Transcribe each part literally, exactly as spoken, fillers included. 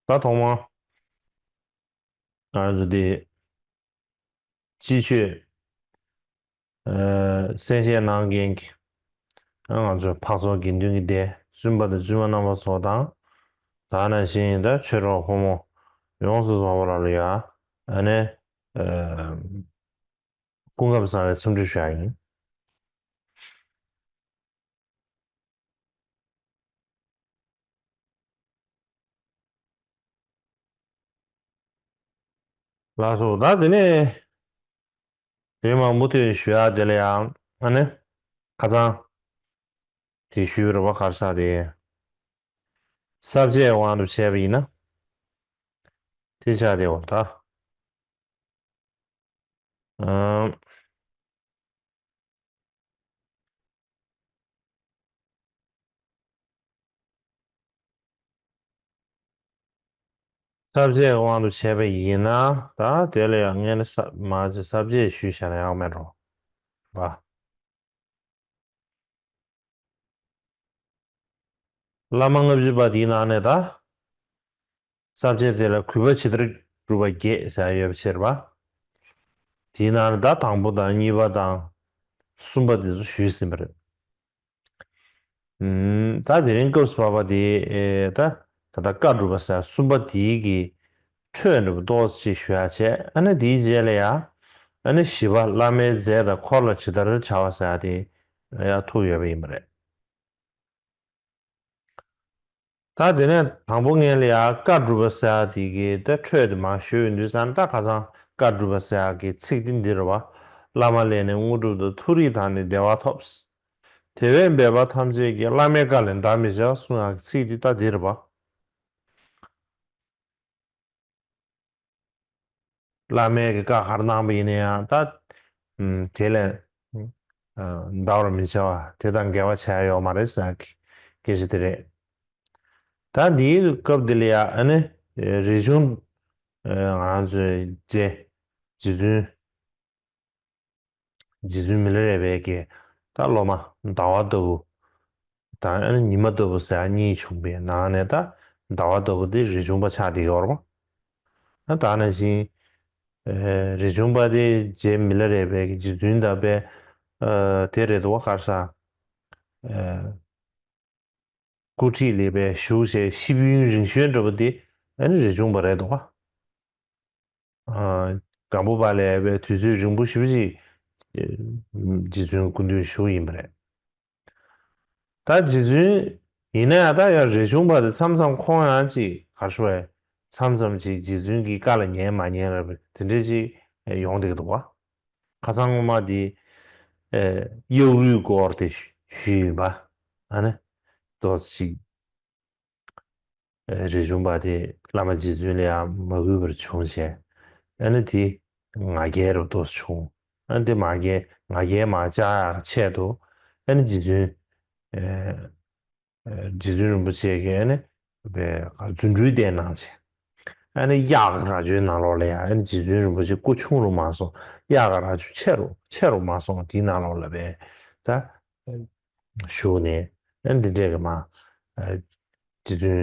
ད་ཐོག་མར་ང་ཚོ་འདི་སྤྱི་ཆོས་ཨ་གསན་བཞེས་གནང་མཁན་གྱི་ཨ་ང་ཚོ་འཕགས་ཚོགས་དགེ་འདུན་གྱི་སྡེ་བཙུན་པ་དང་བཙུན་མ་རྣམ་པ་ཚོ་དང་། ད་ནང་བཞིན་ད་ཆོས་གྲོགས་ཕོ་མོ་ཡོངས་སུ་རྫོགས་པ་ལ་ལ་ཡ་ཨ་ནི་ཨ་སྐུ་ཁམས་བཟང་བའི་འཚམས་འདྲི་ཞུ་ཡ་ཡིན། ལགས་སོ། ད་དེ་ནས་དེ་མ་མུ་མཐུད་ཞུ་ཡ་དེ་ལ་ཡང་ཨ་ནི་ཁ་སང་དེ་ཞུས་པ་རེད་པ། ག་རེ་ཟེར་དེ། ས་བཅད་དབང་དུ་བྱས་པ་ཡིན་ན་དེ་ཆགས་བསྡད་ཡོད་ད། ཨམ། ས་བཅད་དབང་དུ་བྱས་པ་ཡིན་ན་ད་དེ་ལ་ཡང་ངས་ནི་ས་མ་ཅི་ས་བཅད་ཞུས་བཞག་ན་ཡག་མེད་འགྲོ་བ། བླ་མ་ལྔ་བཅུ་པ་དེའི་ནང་ནས་ད་ས་བཅད་དེ་ལ་གུས་པ་ཇི་ལྟར་སྒྲུབ་པ་བརྒྱད་ཟེར་ཡ་ཡོད་པ་ཕྱིར་བ། དེའི་ནང་ནས་ད་དང་པོ་དང་གཉིས་པ་དང་གསུམ་པ་དེ་ཚོ་ཞུས་ཟིན་པ་རེད། ཨུམ། ད་དེ་རིང་སྐབས་སུ་བབས་པ་དེ་ཨེ་ད་ད་ལྟ་བཀའ་སྒྲུབ་པ་ཟེར་གསུམ་པ་དེའི་གི་འཕྲོས་འདྲ་པོ་ཏོག་ཙམ་ཞུ་ཡ་བྱས། ཨ་ནི་དེའི་རྗེས་ལ་ཡ་ཨ་ནི་བཞི་པ་བླ་མའི་རྫས་དང་འཁོར་ལ་ཇི་ལྟར་བྱ་བ་ཟེར་ཡ་དེ་ཡ་ཐུག་ཡོད་པ་ཡིན་པ་རེད། ད་དེ་ནས་དང་པོ་ངས་ལ་ཡ་བཀའ་སྒྲུབ་པ་ཟེར་ཡ་དེ་གི་ད་འཕྲོས་དེ་མར་ཞུ་ཡོང་དུས་ཙང་ད་ཁ་སང་བཀའ་སྒྲུབ་པ་ཟེར་ཡ་གི་ཚིག་དེ་འདི་རེད་བ། བླ་མ་ལས་ནི་དངོས་གྲུབ་དང་མཐོ་རིས་དང་ནི་བདེ་བ་ཐོབ། དེ་བས་འབད་པ་ཐམས་ཅད་ཀྱིས། བླ་མའི་བཀའ་ལས་འདའ་མི་བྱ། གསུང་ཡག་གི་ཚིག་འདི་ད་འདི་རེད་པ། བླ་མའི་གི་བཀའ་ག་རེ་གནང་པ་ཡིན་ན་ཡང་ད་ཨམ་དེ་ལས་ཨ་འདའ་བར་མི་བྱ་བ། དེ་དང་འགལ་བ་བྱ་ཡ་ཡོད་མ་རེད་ཟེར་གི་སྐད་ཆ་དེ་རེད། ད་འདིའི་སྐབས་འདི་ལ་ཡ་ཨ་ནི་རིག་གཞུང་ཨ་ང་རང་ཚོའི་རྗེ་རྗེ་བཙུན། རྗེ་བཙུན་མི་ལ་རས་པའི་གི་ད་སློབ་མ་ཟླ་བ་ལྟ་བུ་དང་ཨ་ནི་ཉི་མ་ལྟ་བུ་ཟེར་གཉིས་བྱུང་པའི་ནང་ནས་ད་ཟླ་བ་ལྟ་བུ་དེ་རིག་འབྱུང་པ་ཆགས་བསྡད་ཡོད་རེད་པ། ད་ནང་བཞིན་ཨེ་རིག་འབྱུང་པ་དེ་རྗེ་མི་ལ་རས་པའི་གི་རྗེ་བཙུན་དང་པའི་ཨ་དེ་རེད་འདུག་པ། ག་རེ་ཟེར་ཨེ་སྐུ་ཁྲིད་ལས་པའི་བཞུགས་བྱས་གཤིབ་ཡུན་རིང་ཤོས་འདྲ་པོ་དེ་ཨ་ནི་རིག་འབྱུང་པ་རེད་འདུག་པ། ཨ་སྒམ་པོ་པ་ལས་པའི་དུས་ཚོད་རིང་པོ་ཞེ་པོ་ཅིག་རྗེ་བཙུན་སྐུ་མདུན་བཞུགས་ཡིན་པ་རེད། ད་རྗེ་བཙུན་ཡིན་ན་ཡང་ད་ཡང་རིག་འབྱུང་པ་དེ་མཚམས་མཚམས་ཁོང་ཡང་ཅིག་ག་རེ་ཞུ་བས། མཚམས་མཚམས་ཅིག་རྗེ་བཙུན་གྱི་བཀའ་ལ་ཉན་མ་ཉན་ར་དེ་འདྲས་ཅིག་ཡོང་བསྡད་ཀྱི་འདུག་པ། ཁ་སང་སྔོན་མ་དེ་ཨེ་གཡག་རུས་སྐོར་དེ་ཞུས་ཡིན་པ། ཨ་ནི་ཏོག་ཙམ་ཅིག་ཨེ་རིག་འབྱུང་པ་དེ་བླ་མ་རྗེ་བཙུན་ལ་ཡང་མ་གུས་པར་བྱུང་བྱས། ཨ་ནི་དེ་ང་རྒྱལ་རུ་ཏོག་ཙམ་བྱུང་། ཨ་ནི་དེ་མ་རྒྱལ་ང་རྒྱལ་མ་བཅག་ཡག་ཆེད་དུ་ཨ་ནི་རྗེ་བཙུན་ཨེ་ཨེ་རྗེ་བཙུན་རིན་པོ་ཆེ་གིས་ཨ་ནི་པའི་རྫུ་འཕྲུལ་བསྟན་གནང་བྱས། ཨ་ནི་གཡག་གི་རྭ་ཅོའི་ནང་ལོགས་ལ་ཡང་ཨ་ནི་རྗེ་བཙུན་རིན་པོ་ཆེ་སྐུ་ཆུང་རུ་མ་སོང་། གཡག་གི་རྭ་ཅོ་ཆེ་རུ་ཆེ་རུ་མ་སོང་། དེའི་ནང་ལོགས་ལ་པའི་ད་བཞུགས་ནས་ཨ་ནི་འདི་འདྲས་ཀྱི་མ་ཨ་རྗེ་བཙུན་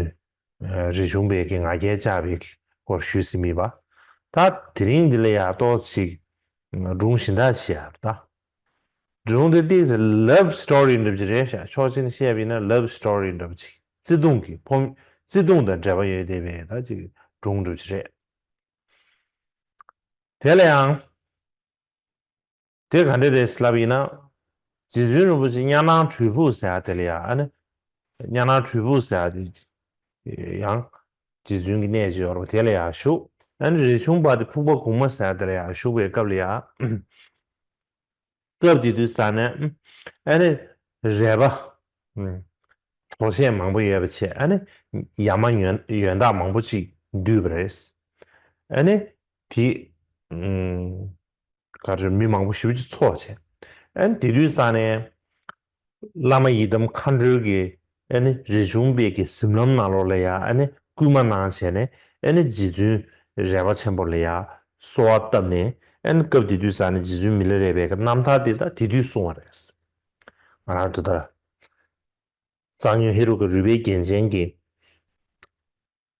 ཨ་རིག་འབྱུང་པའི་གི་ང་རྒྱལ་བཅག་པའི་གི་སྐོར་ཞུས་ཟིན་མིན་པ། ད་དེ་རིང་འདི་ལ་ཡང་ཏོག་ཙམ་ཅིག་སྒྲུང་གཞན་དག་བྱེད་ཡག་ད། སྒྲུང་འདི་ཏོག་ཙམ་ལབ་སི་ཊོ་རི་འདྲ་པོ་ཅིག་རེད་ཤག་ཕྱོགས་གཅིག་ནས་བཤད་པ་ཡིན་ན་ལབ་སི་ཊོ་རི་འདྲ་པོ་ཅིག་བརྩེ་དུང་གི་ཕོ་བརྩེ་དུང་དང་འབྲེལ་བ་ཡོད་བསྡད་པའི་ད་ཅིག་སྒྲུང་འདྲ་པོ་ཅིག་རེད། དེ་ལ་ཡང་དེ་ག་འདྲ་རེད་ལབ་ཡིན་ན། རྗེ་བཙུན་རིན་པོ་ཆེ་གཉའ་ནང་གྲོལ་ཕུག་ཟེར་ཡ་དེ་ལ་ཡང་ཨ་ནི་གཉའ་ནང་གྲོལ་ཕུག་ཟེར་ཡ་དེ་ཡང་རྗེ་བཙུན་གྱི་གནས་ཅིག་ཡོད་རེད་པ། དེ་ལ་ཡང་བཞུགས། ཨ་ནི་རིག་འབྱུང་པ་དེ་ཕུག་པ་གུང་མ་ཟེར་ཡ་དེ་ལ་ཡང་བཞུགས་པའི་སྐབས་ལ་ཡང་སྐབས་དེ་དུས་ས་ནས་ཨ་ནི་རས་པ་གྲོ་ཆས་མང་པོ་ཡོད་པ་བྱས། ཨ་ནི་ཡ་མ་ཡོན་ཡོན་བདག་མང་པོ་ཅིག་འདུས་པ་རེད། ཨ་ནི་དེ་ག་རེ་མི་མང་པོ་ཞེ་པོ་ཅིག་འཚོགས་བྱས། ཨ་ནི་དེ་དུས་ས་ནས་བླ་མ་ཡི་དམ་མཁའ་འགྲོའི་གི་ཨ་ནི་རིག་འབྱུང་པའི་གི་གཟིམ་ལམ་ནང་ལོགས་ལ་ཡང་ཨ་ནི་སྐུལ་མ་གནང་བྱས་ནས་ཨ་ནི་རྗེ་བཙུན་རས་པ་ཆེན་པོ་ལ་ཡང་གསོལ་བ་བཏབ་ནས། ཨ་ནི་སྐབས་དེ་དུས་ས་ནས་རྗེ་བཙུན་མི་ལ་རས་པའི་གི་རྣམ་ཐར་དེ་ད་དེ་དུས་གསུངས་པ་རེད། ང་རང་ཚོ་ད་གཙང་སྨྱོན་ཧེ་རུ་ཀ་རུས་པའི་རྒྱན་ཅན་གྱི་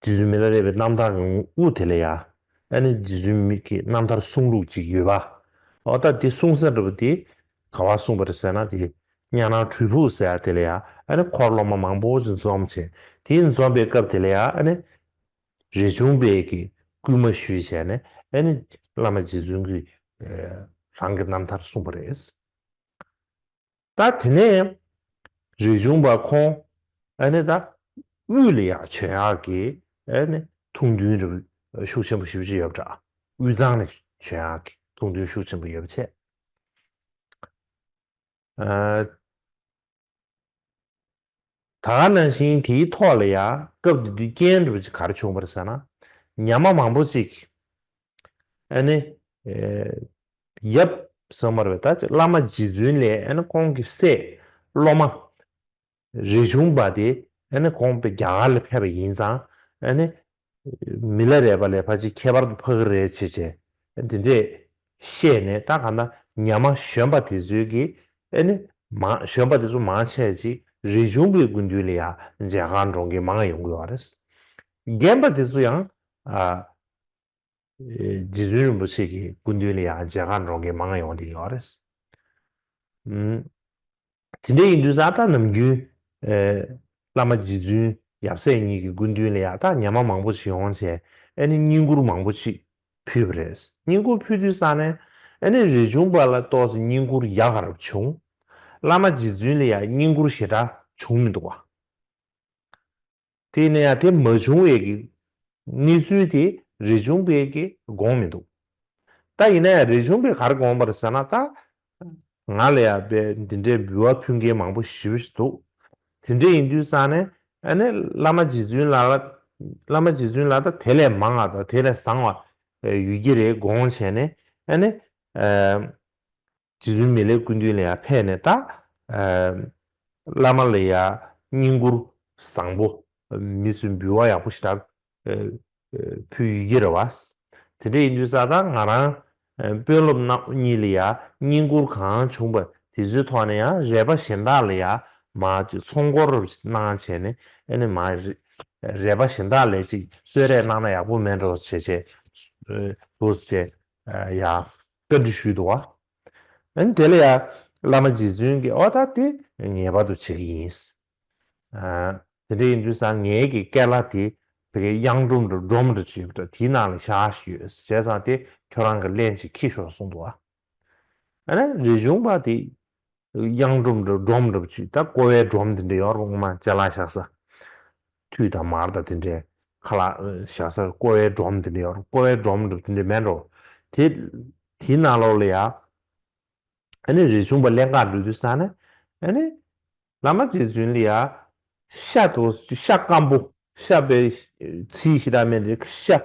རྗེ་བཙུན་མི་ལ་རས་པའི་རྣམ་ཐར་གྱི་དབུ་དེ་ལ་ཡ། ཨ་ནི་རྗེ་བཙུན་མི་གི་རྣམ་ཐར་གསུང་ལུགས་ཅིག་ཡོད་པ། འོ་ད་དེ་གསུང་ས་འདྲ་པོ་དེ་ག་བ་གསུངས་པ་རེད་ཟེར་ན། དེ་གཉའ་ནང་གྲུལ་ཕུག་ཟེར་ཡ་དེ་ལ་ཡ། ཨ་ནི་འཁོར་སློབ་མ་མང་པོ་ཅིག་འཛོམས་བྱས། དེ་འཛོམས་པའི་སྐབས་དེ་ལ་ཡ། ཨ་ནི་རས་ཆུང་པས་ཀྱི་སྐུལ་མ་ཞུས་བྱས་ནས། ཨ་ནི་བླ་མ་རྗེ་བཙུན་གྱིས་རང་གི་རྣམ་ཐར་གསུངས་པ་རེད། ད་དེ་ནས་རས་ཆུང་པ་ཁོང་ཨ་ནི་ད་དབུས་ལ་ཡང་བྱོན་ཡག་གི་ཨ་ནི་ཐུགས་འདུན་རེ་ཤུགས་ཆེན་པོ་ཞེ་པོ་ཅིག་ཡོད་པ་འདྲ། དབུས་གཙང་ལ་བྱོན་ཡག་གི་ཐུགས་འདུན་ཤུགས་ཆེན་པོ་ཡོད་པ་བྱས། ཨ། ད་ག་ནང་བཞིན་དེའི་ཐོག་ལ་ཡང་སྐབས་དེ་དུས་རྐྱེན་འདྲ་པོ་ཅིག་ག་རེ་བྱུང་བ་རེད་ཟེར་ན། ཉ་མ་མང་པོ་ཅིག་ཨ་ནི་ཨེ་ཡབ་ཟེར་མ་རེད་པས། ད་ཅིག་བླ་མ་རྗེ་བཙུན་ལས་ཨ་ནི་ཁོང་གི་སྲས་སློབ་མ་རས་ཆུང་པ་དེ་ཨ་ནི་ཁོང་པའི་རྒྱ་གར་ལ་ཕེབས་པ་ཡིན་ཙང་། ཨ་ནི་མི་ལ་རས་པ་ལས་ཕལ་ཆེར་ཁྱད་པར་དུ་འཕགས་ཀྱི་རེད་བྱས་བྱས། དེ་འདྲས་བཤད་ནས། ད་ག་ན་ཉ་མ་གཞོན་པ་དེ་ཚོའི་གི་ཨ་ནི་མང་གཞོན་པ་དེ་ཚོ་མང་ཆེ་ཅིག་རས་ཆུང་པའི་སྐུ་མདུན་ལ་ཡང་མཇལ་ཁ་འགྲོ་མཁན་མང་ཡོང་གི་ཡོད་རེད། རྒན་པ་དེ་ཚོ་ཡང་ཨ་རྗེ་བཙུན་རིན་པོ་ཆེ་གི་སྐུ་མདུན་ལ་ཡང་མཇལ་ཁ་འགྲོ་མཁན་མང་ཡོང་བསྡད་ཡོད་རེད། ཨུམ། དེ་འདྲ་ཡིན་དུས་ཙང་ད་ནམ་རྒྱུན་ཨེ་བླ་མ་རྗེ་བཙུན་ཡབ་སྲས་གཉིས་ཀྱི་སྐུ་མདུན་ལ་ཡང་ད་ཉ་མ་མང་པོ་ཞིག་ཡོང་བྱས། ཨ་ནི་བསྙེན་བཀུར་མང་པོ་ཞིག་ཕུལ་བ་རེད། བསྙེན་བཀུར་ཕུལ་དུས་ཙང་ནས་ཨ་ནི་རས་ཆུང་པ་ལ་ཏོག་ཙམ་བསྙེན་བཀུར་ཡག་ག་རབ་བྱུང་། བླ་མ་རྗེ་བཙུན་ལ་ཡང་བསྙེན་བཀུར་ཞེ་དྲག་བྱུང་མི་འདུག་བ། དེ་ནས་ཡང་དེ་མ་བྱུང་བའི་གི་གནས་ཚུལ་དེ་རས་ཆུང་པས་ཀྱི་དགོངས་མི་འདུག། ད་ཡིན་ན་ཡང་རས་ཆུང་པས་ག་རེ་དགོངས་པ་རེད་ཟེར་ན། ད་ང་ལ་ཡང་པའི་འདི་འདྲའི་འབུལ་བ་ཕུལ་མཁན་མང་པོ་ཞེ་པོ་ཞིག་འདུག། དེ་འདྲ་ཡིན་དུས་ཙང་ནས་ཨ་ནི་བླ་མ་རྗེ་བཙུན་ལགས་ལ། བླ་མ་རྗེ་བཙུན་ལགས་ད་དེ་ལས་མང་བ་དང་དེ་ལས་བཟང་བ་ཡོད་ཀྱི་རེད་དགོངས་བྱས་ནས། ཨ་ནི་ཨ། རྗེ་བཙུན་མི་ལའི་སྐུ་མདུན་ལ་ཡང་ཕེབས་ནས། ད་ཨ་བླ་མ་ལ་ཡང་བསྙེན་བཀུར་བཟང་པོ། མི་ཚོས་འབུལ་བ་ཡག་པོ་ཞེ་དྲག་ཨ་ཨ་ཕུལ་ཡོད་ཀྱི་རེད་བ། དེ་འདྲ་ཡིན་དུས་ཙང་ད་ང་རང་ཨ་དཔོན་སློབ་རྣམ་གཉིས་ལ་ཡང་བསྙེན་བཀུར་གང་བྱུང་པ་དེ་ཚོའི་ཐོག་ནས་ཡང་རས་པ་གཞན་དག་ལ་ཡང་མར་ཅིག་ཚོགས་འཁོར་གནང་བྱས་ནས། ཨ་ནི་མར་རས་རས་པ་གཞན་དག་ལ་ཅིག་གསོལ་རས་གནང་ན་ཡག་པོ་མེད་འགྲོ་བྱས་བྱས། ཨ་འདུག་སེ་བྱས་ཡང་བཀའ་འདྲི་ཞུས་འདུག་བ། ཨ་ནི་དེ་ལ་ཡང་བླ་མ་རྗེ་བཙུན་གྱིས། ཨོ་ད་དེ་ངེས་པར་དུ་བྱེད་ཀྱི་ཡིན། ཨ་དེ་འདྲ་ཡིན་དུས་ཙང་ངའི་གི་སྐེ་ལ་དེ་བོད་སྐད་གཡང་སྒྲོམ་འདྲ་སྒྲོམ་འདྲ་ཅིག་ཡོད་པ་འདྲ། དེའི་ནང་ལ་བཞག་ཞུས། བྱས་ཙང་དེ་ཁྱོད་རང་གིས་ལེན་ཅིག་འཁྱེར་ཤོག་གསུངས་འདུག་བ། ཨ་ནི་རས་ཆུང་པ་དེ་གཡང་སྒྲོམ་འདྲ་སྒྲོམ་འདྲ་ཅིག། ད་ཀོ་བའི་སྒྲོམ་དེ་འདྲ་ཡོད་རེད། སྔོན་མ་ཅ་ལག་བཞག་ས། ཐུད་དང་མར་དང་དེ་འདྲའི་ཁ་ལག་བཞག་ས་ཀོ་བའི་སྒྲོམ་དེ་འདྲ་ཡོད་རེད། ཀོ་བའི་སྒྲོམ་འདྲ་དེ་འདྲ་མེད་འགྲོ། དེ་དེའི་ནང་ལོགས་ལ་ཡ། ཨ་ནི་རས་ཆུང་པ་ལེན་གར་འགྲོ་དུས་ཙང་ནས། ཨ་ནི་བླ་མ་རྗེ་བཙུན་ལ་ཡ་ཤ་དང་། ཤ་སྐམ་པོ། ཤ་པའི་ཚིལ་ཞེ་དྲག་མེད་དེ། ཤ་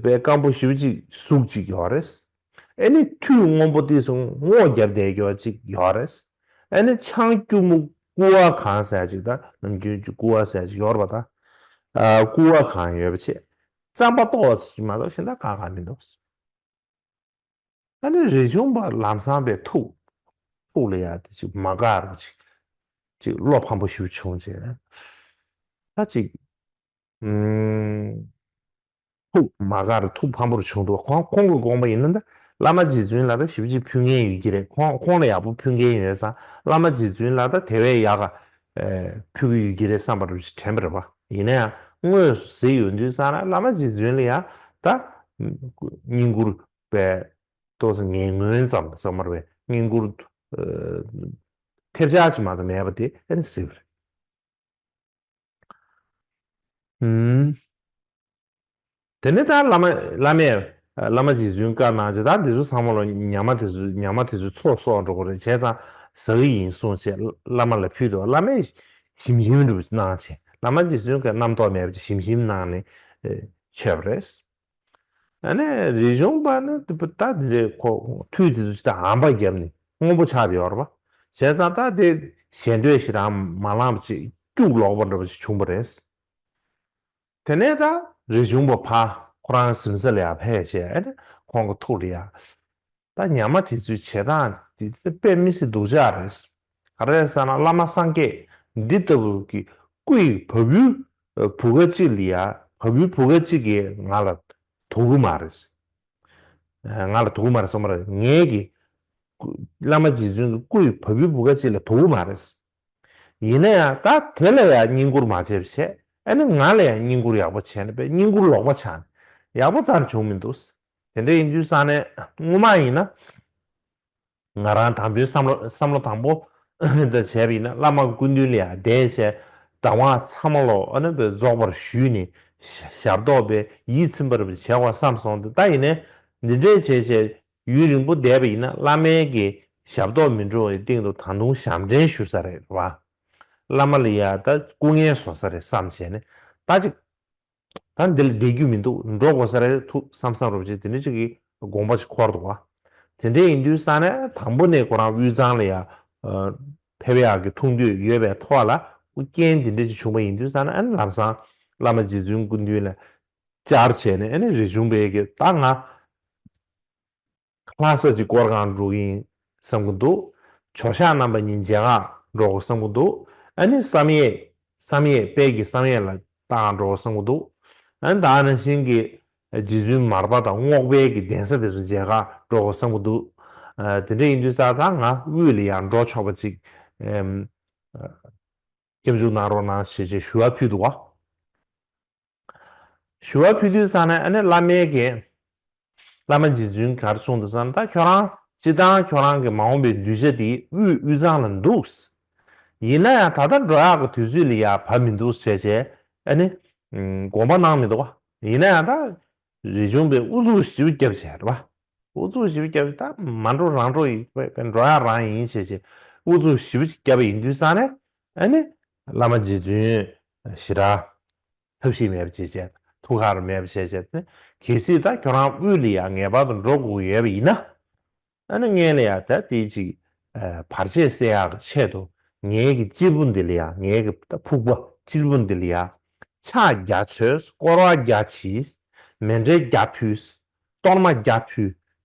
པའི་སྐམ་པོ་ཞེ་པོ་ཅིག་གཟུགས་ཅིག་ཡོད་རེད། ཨ་ནི་ཐུད་སྔོན་པོ་དེ་ཚོ་སྔོ་བརྒྱབ་བསྡད་ཡོད་ཅིག་ཡོད་རེད། ཨ་ནི་ཆང་སྐྱུར་མོ་ཀུ་བ་གང་ཟེར་ཅིག། ད་ནམ་རྒྱུན་ཅིག་ཀུ་བ་ཟེར་ཅིག་ཡོད་རེད་པ། ད་ཨ་ཀུ་བ་གང་ཡོད་པ་བྱས། རྩམ་པ་ཏོག་ཙམ་ཅིག་མ་གཏོགས་གཞན་དག་གང་གང་མི་འདུག། ཨ་ནི་རས་ཆུང་པ་ལམ་སང་པའི་ཐུགས་ཐུགས་ལ་ཡ་དེ་ཅིག་མ་དགའ་རུ་ཅིག་ཅིག་བློ་ཕམ་པོ་ཞིག་བྱུང་བྱས། ད་ཅིག་ཨུམ། ཐུགས་མ་དགའ་རུ་ཐུགས་ཕམ་པོ་རུ་བྱུང་འདུག། ཁོང་ཁོང་གི་དགོངས་པ་ཡིན་ན། ད་བླ་མ་རྗེ་བཙུན་ལ་ད་ཞེ་པོ་ཅིག་ཕུལ་མཁན་ཡོད་ཀྱི་རེད། ཁོང་ཁོང་ལ་ཡག་པོ་ཕུལ་མཁན་ཡོད་ཙང་། བླ་མ་རྗེ་བཙུན་ལ་ད་དེ་བས་ཡག་ག་ཨེ་ཕུལ་གི་ཡོད་ཀྱི་རེད་བསམ་པ་རུ་ཅིག་དྲན་པ་རེད་པ། ཡིན་ན་ཡང་དངོས་སུ་གཟིགས་ཡོང་དུས་ཙང་ན། བླ་མ་རྗེ་བཙུན་ལ་ཡ་ད་བསྙེན་བཀུར་པའི་ཏོག་ཙམ་ངན་ངོན་ཙམ་ཙམ་མ་རེད་པས། བསྙེན་བཀུར་ཨ་ཐེབས་ཆག་ཅིག་མ་གཏོགས་མེད་པ་དེ་ཨ་ནི་གཟིགས་པ་རེད། ཨུམ། དེ་ནས་ད་བླ་མ་བླ་མས་བླ་མ་རྗེ་བཙུན་བཀའ་གནང་བྱས། ད་འདི་ཚོ་ཚང་མ་ལོ་ཉ་མ་དེ་ཚོ་ཉ་མ་དེ་ཚོ་ཚོགས་གསོག་འགྲོ་གི་རེད། བྱས་ཙང་ཟ་གི་ཡིན་གསུངས་བྱས་བླ་མ་ལ་ཕུལ་འདུག། བླ་མས་ཞིམ་ཞིམ་འདྲ་པོ་གནང་བྱས། བླ་མ་རྗེ་བཙུན་གྱིས་རྣམ་རྟོག་མེད་པ་ཅིག་ཞིམ་ཞིམ་གནང་ནས་ཨེ་མཆོད་པ་རེད། ཨ་ནི་རས་ཆུང་པ་ནི་ད་དེ་འདྲའི་ཁོ་ཐུད་དེ་ཚོ་ཅིག་ད་ཨམ་པ་བརྒྱབ་ནས་སྔོན་པོ་ཆགས་ཡོད་རེད་པ། བྱས་ཙང་ད་དེ་ཞལ་འདོན་ཞེ་དྲག་མ་བླངས་པ་ཅིག་སྐྱུག་ལོག་པ་འདྲ་པོ་ཅིག་བྱུང་བ་རེད། དེ་ནས་ད་རས་ཆུང་པ་ཕར་ཁོ་རང་གཟིམ་ས་ལ་ཡར་ཕེབས་བྱས། ཨ་ནི་ཁོང་གི་ཐུགས་ལ་ཡ། ད་ཉ་མ་དེ་ཚོའི་བྱེད་སྟངས་དེ་དཔེ་མི་སྲིད་སྡུག་ཅག་རེད། ག་རེ་ཟེར་ན། བླ་མ་སངས་རྒྱས་འདི་ལྟ་བུ་གི་སྐུ་ཡི་བ་སྤུའི་བུ་ག་གཅིག་ལ་ཡ་ བ་སྤུའི་བུ་ག་གཅིག་གིས་ང་ལ་དོགས་ཀྱི་མ་རེད། ང་ལ་དོགས་ཀྱི་མ་རེད་གསུངས་པ་རེད། ངའི་གི་བླ་མ་རྗེ་བཙུན་གྱི་སྐུ་ཡི་བ་སྤུའི་བུ་ག་གཅིག་ལ་དོགས་ཀྱི་མ་རེད། ཡིན་ན་ཡང་ད་དེ་ལ་ཡང་བསྙེན་བཀུར་མ་བྱས་པ་བྱས། ཨ་ནི་ང་ལ་ཡང་བསྙེན་བཀུར་ཡག་པོ་བྱས་ནས་པས་བསྙེན་བཀུར་ལོག་པ་ཆགས་ནས་ཡག་པོ་རྩ་ནས་བྱུང་མི་འདུག། དེ་འདྲ་ཡིན་དུས་ཙང་ནས་སྔོན་མ་ཡིན་ན། ང་རང་དང་པོའི་བསམ་བློ་བསམ་བློ་དང་པོ་དེ་བྱས་པ་ཡིན་ན། བླ་མ་སྐུ་མདུན་ལ་ཡང་གདན་བཞེས། གདམས་ངག་ཚང་མ་ལོ་ཨ་ནི་རྫོགས་པར་ཞུས་ནས་ཞབས་ཏོག་པའི་ཡིད་ཚིམ་པར་བྱས་པ་བསམ་སོང་སྟེ། ད་ཡིན་ནའི་འདི་འདྲའི་བྱས་བྱས་ཡུན་རིང་པོ་བསྡད་པ་ཡིན་ན། བླ་མའི་གི་ཞབས་ཏོག་མི་འགྲོ་བའི་སྟེང་དུ་ད་དུང་ཞབས་འདྲེན་ཞུ་ས་རེད་བ། བླ་མ་ལ་ཡང་ད་སྐུ་ངལ་བཟོ་ས་རེད་བསམ་བྱས་ནས། ད་ཅིག་ད་འདི་ལ་བསྡད་རྒྱུ་མི་འདུག། འགྲོ་དགོས་ས་རེད་ཐུག་བསམ་བསམ་རོབ་ཅིག་དེ་འདྲ་ཅིག་གི་དགོངས་པ་ཅིག་འཁོར་འདུག་བ། དེ་འདྲ་ཡིན་དུས་ཙང་ནས་དང་པོ་ནས་ཁོ་རང་དབུས་གཙང་ལ་ཡ་ཕེབས་ཡག་གི་ཐུགས་འདོད་ཡོད་པའི་ཐོག་ལ། རྐྱེན་འདི་འདྲ་ཅིག་བྱུང་བ་ཡིན་དུས་ཙང་ནས། ཨ་ནི་ལམ་སང་བླ་མ་རྗེ་བཙུན་སྐུ་མདུན་ལ་བཅར་བྱས་ནས། ཨ་ནི་རས་ཆུང་པའི་གི་ད་ང་ལྷ་ས་ཅིག་སྐོར་གང་འགྲོ་གི་ཡིན་བསམ་གི་འདུག། ཇོ་ཤཱཀ་རྣམ་པ་གཉིས་མཇལ་ཁ་འགྲོ་དགོས་བསམ་གི་འདུག། ཨ་ནི་བསམ་ཡས་བསམ་ཡས་དཔལ་གྱི་བསམ་ཡས་ལ་ད་གང་འགྲོ་དགོས་བསམ་གི་འདུག། ཨ་ནི་ད་ནང་བཞིན་གྱི་རྗེ་བཙུན་མར་པ་དང་རྔོག་པའི་གི་གདན་ས་དེ་ཚོ་མཇལ་ཁ་འགྲོ་དགོས་བསམ་གི་འདུག། ཨ་དེ་འདྲ་ཡིན་དུས་ཙང་ད་ང་དབུས་ལ་ཡང་འགྲོ་ཆོག་པ་ཅིག་ཨེམ། ཨ་སྐྱབས་འཇུག་གནང་རོགས་གནང་ཞེས་བྱས་ཞུ་བ་ཕུལ་འདུག་བ། ཞུ་བ་ཕུལ་དུས་ཙང་ནས། ཨ་ནི་བླ་མའི་གི་བླ་མ་རྗེ་བཙུན་ག་རེ་གསུངས་འདུག་ཟེར་ན། ད་ཁྱོད་རང་སྤྱིར་བཏང་ཁྱོད་རང་གི་མ་འོངས་པའི་གདུལ་བྱ་དེ་དབུས་དབུས་གཙང་ལ་འདུག། ཡིན་ན་ཡང་ད་ལྟ་འགྲོ་ཡག་གི་དུས་ཚོད་ལ་ཡ་བབ་མི་འདུག་ཟེར་བྱས། ཨ་ནི་དགོངས་པ་གནང་མི་འདུག་བ། ཡིན་ན་ཡང་ད་རས་ཆུང་པས་ཨུ་ཚུགས་ཞེ་པོ་བརྒྱབ་བྱས་རེད་བ། ཨུ་ཚུགས་ཞེ་པོ་བརྒྱབ། ད་མ་འགྲོ་རང་འགྲོ་ཡིན། འགྲོ་ཡག་རང་ཡིན་ཞེས་བྱས་ཨུ་ཚུགས་ཞེ་པོ་ཅིག་བརྒྱབ་པ་ཡིན་དུས་ཙང་ནས། ཨ་ནི་བླ་མ་རྗེ་བཙུན་ཞེ་དྲག་ཐབས་ཤེས་མེད་པ་བྱས་བྱས། ཐུགས་ཁག་རུ་མེད་པ་བྱས་བྱས་ནས། གལ་སྲིད་ད་ཁྱོད་རང་དབུས་ལ་ཡ་ངེས་པར་དུ་འགྲོ་དགོས་ཀྱི་ཡོད་པ་ཡིན་ན། ཨ་ནི་སྔོན་ལ་ཡ་ད་དེ་ཅིག་ཨ་བར་ཆད་སེལ་ཡག་གི་ཆེད་དུ། ངའི་གི་སྤྱིལ་བུ་འདི་ལ་ཡ། ངའི་གི་ད་ཕུག་པ་སྤྱིལ་བུ་འདི་ལ་ཡ་ཕྱག་བརྒྱ་བཙལ། སྐོར་བ་བརྒྱ་བྱས། མཎྜལ་བརྒྱ་ཕུལ། གཏོར་མ་བརྒྱ་ཕུལ།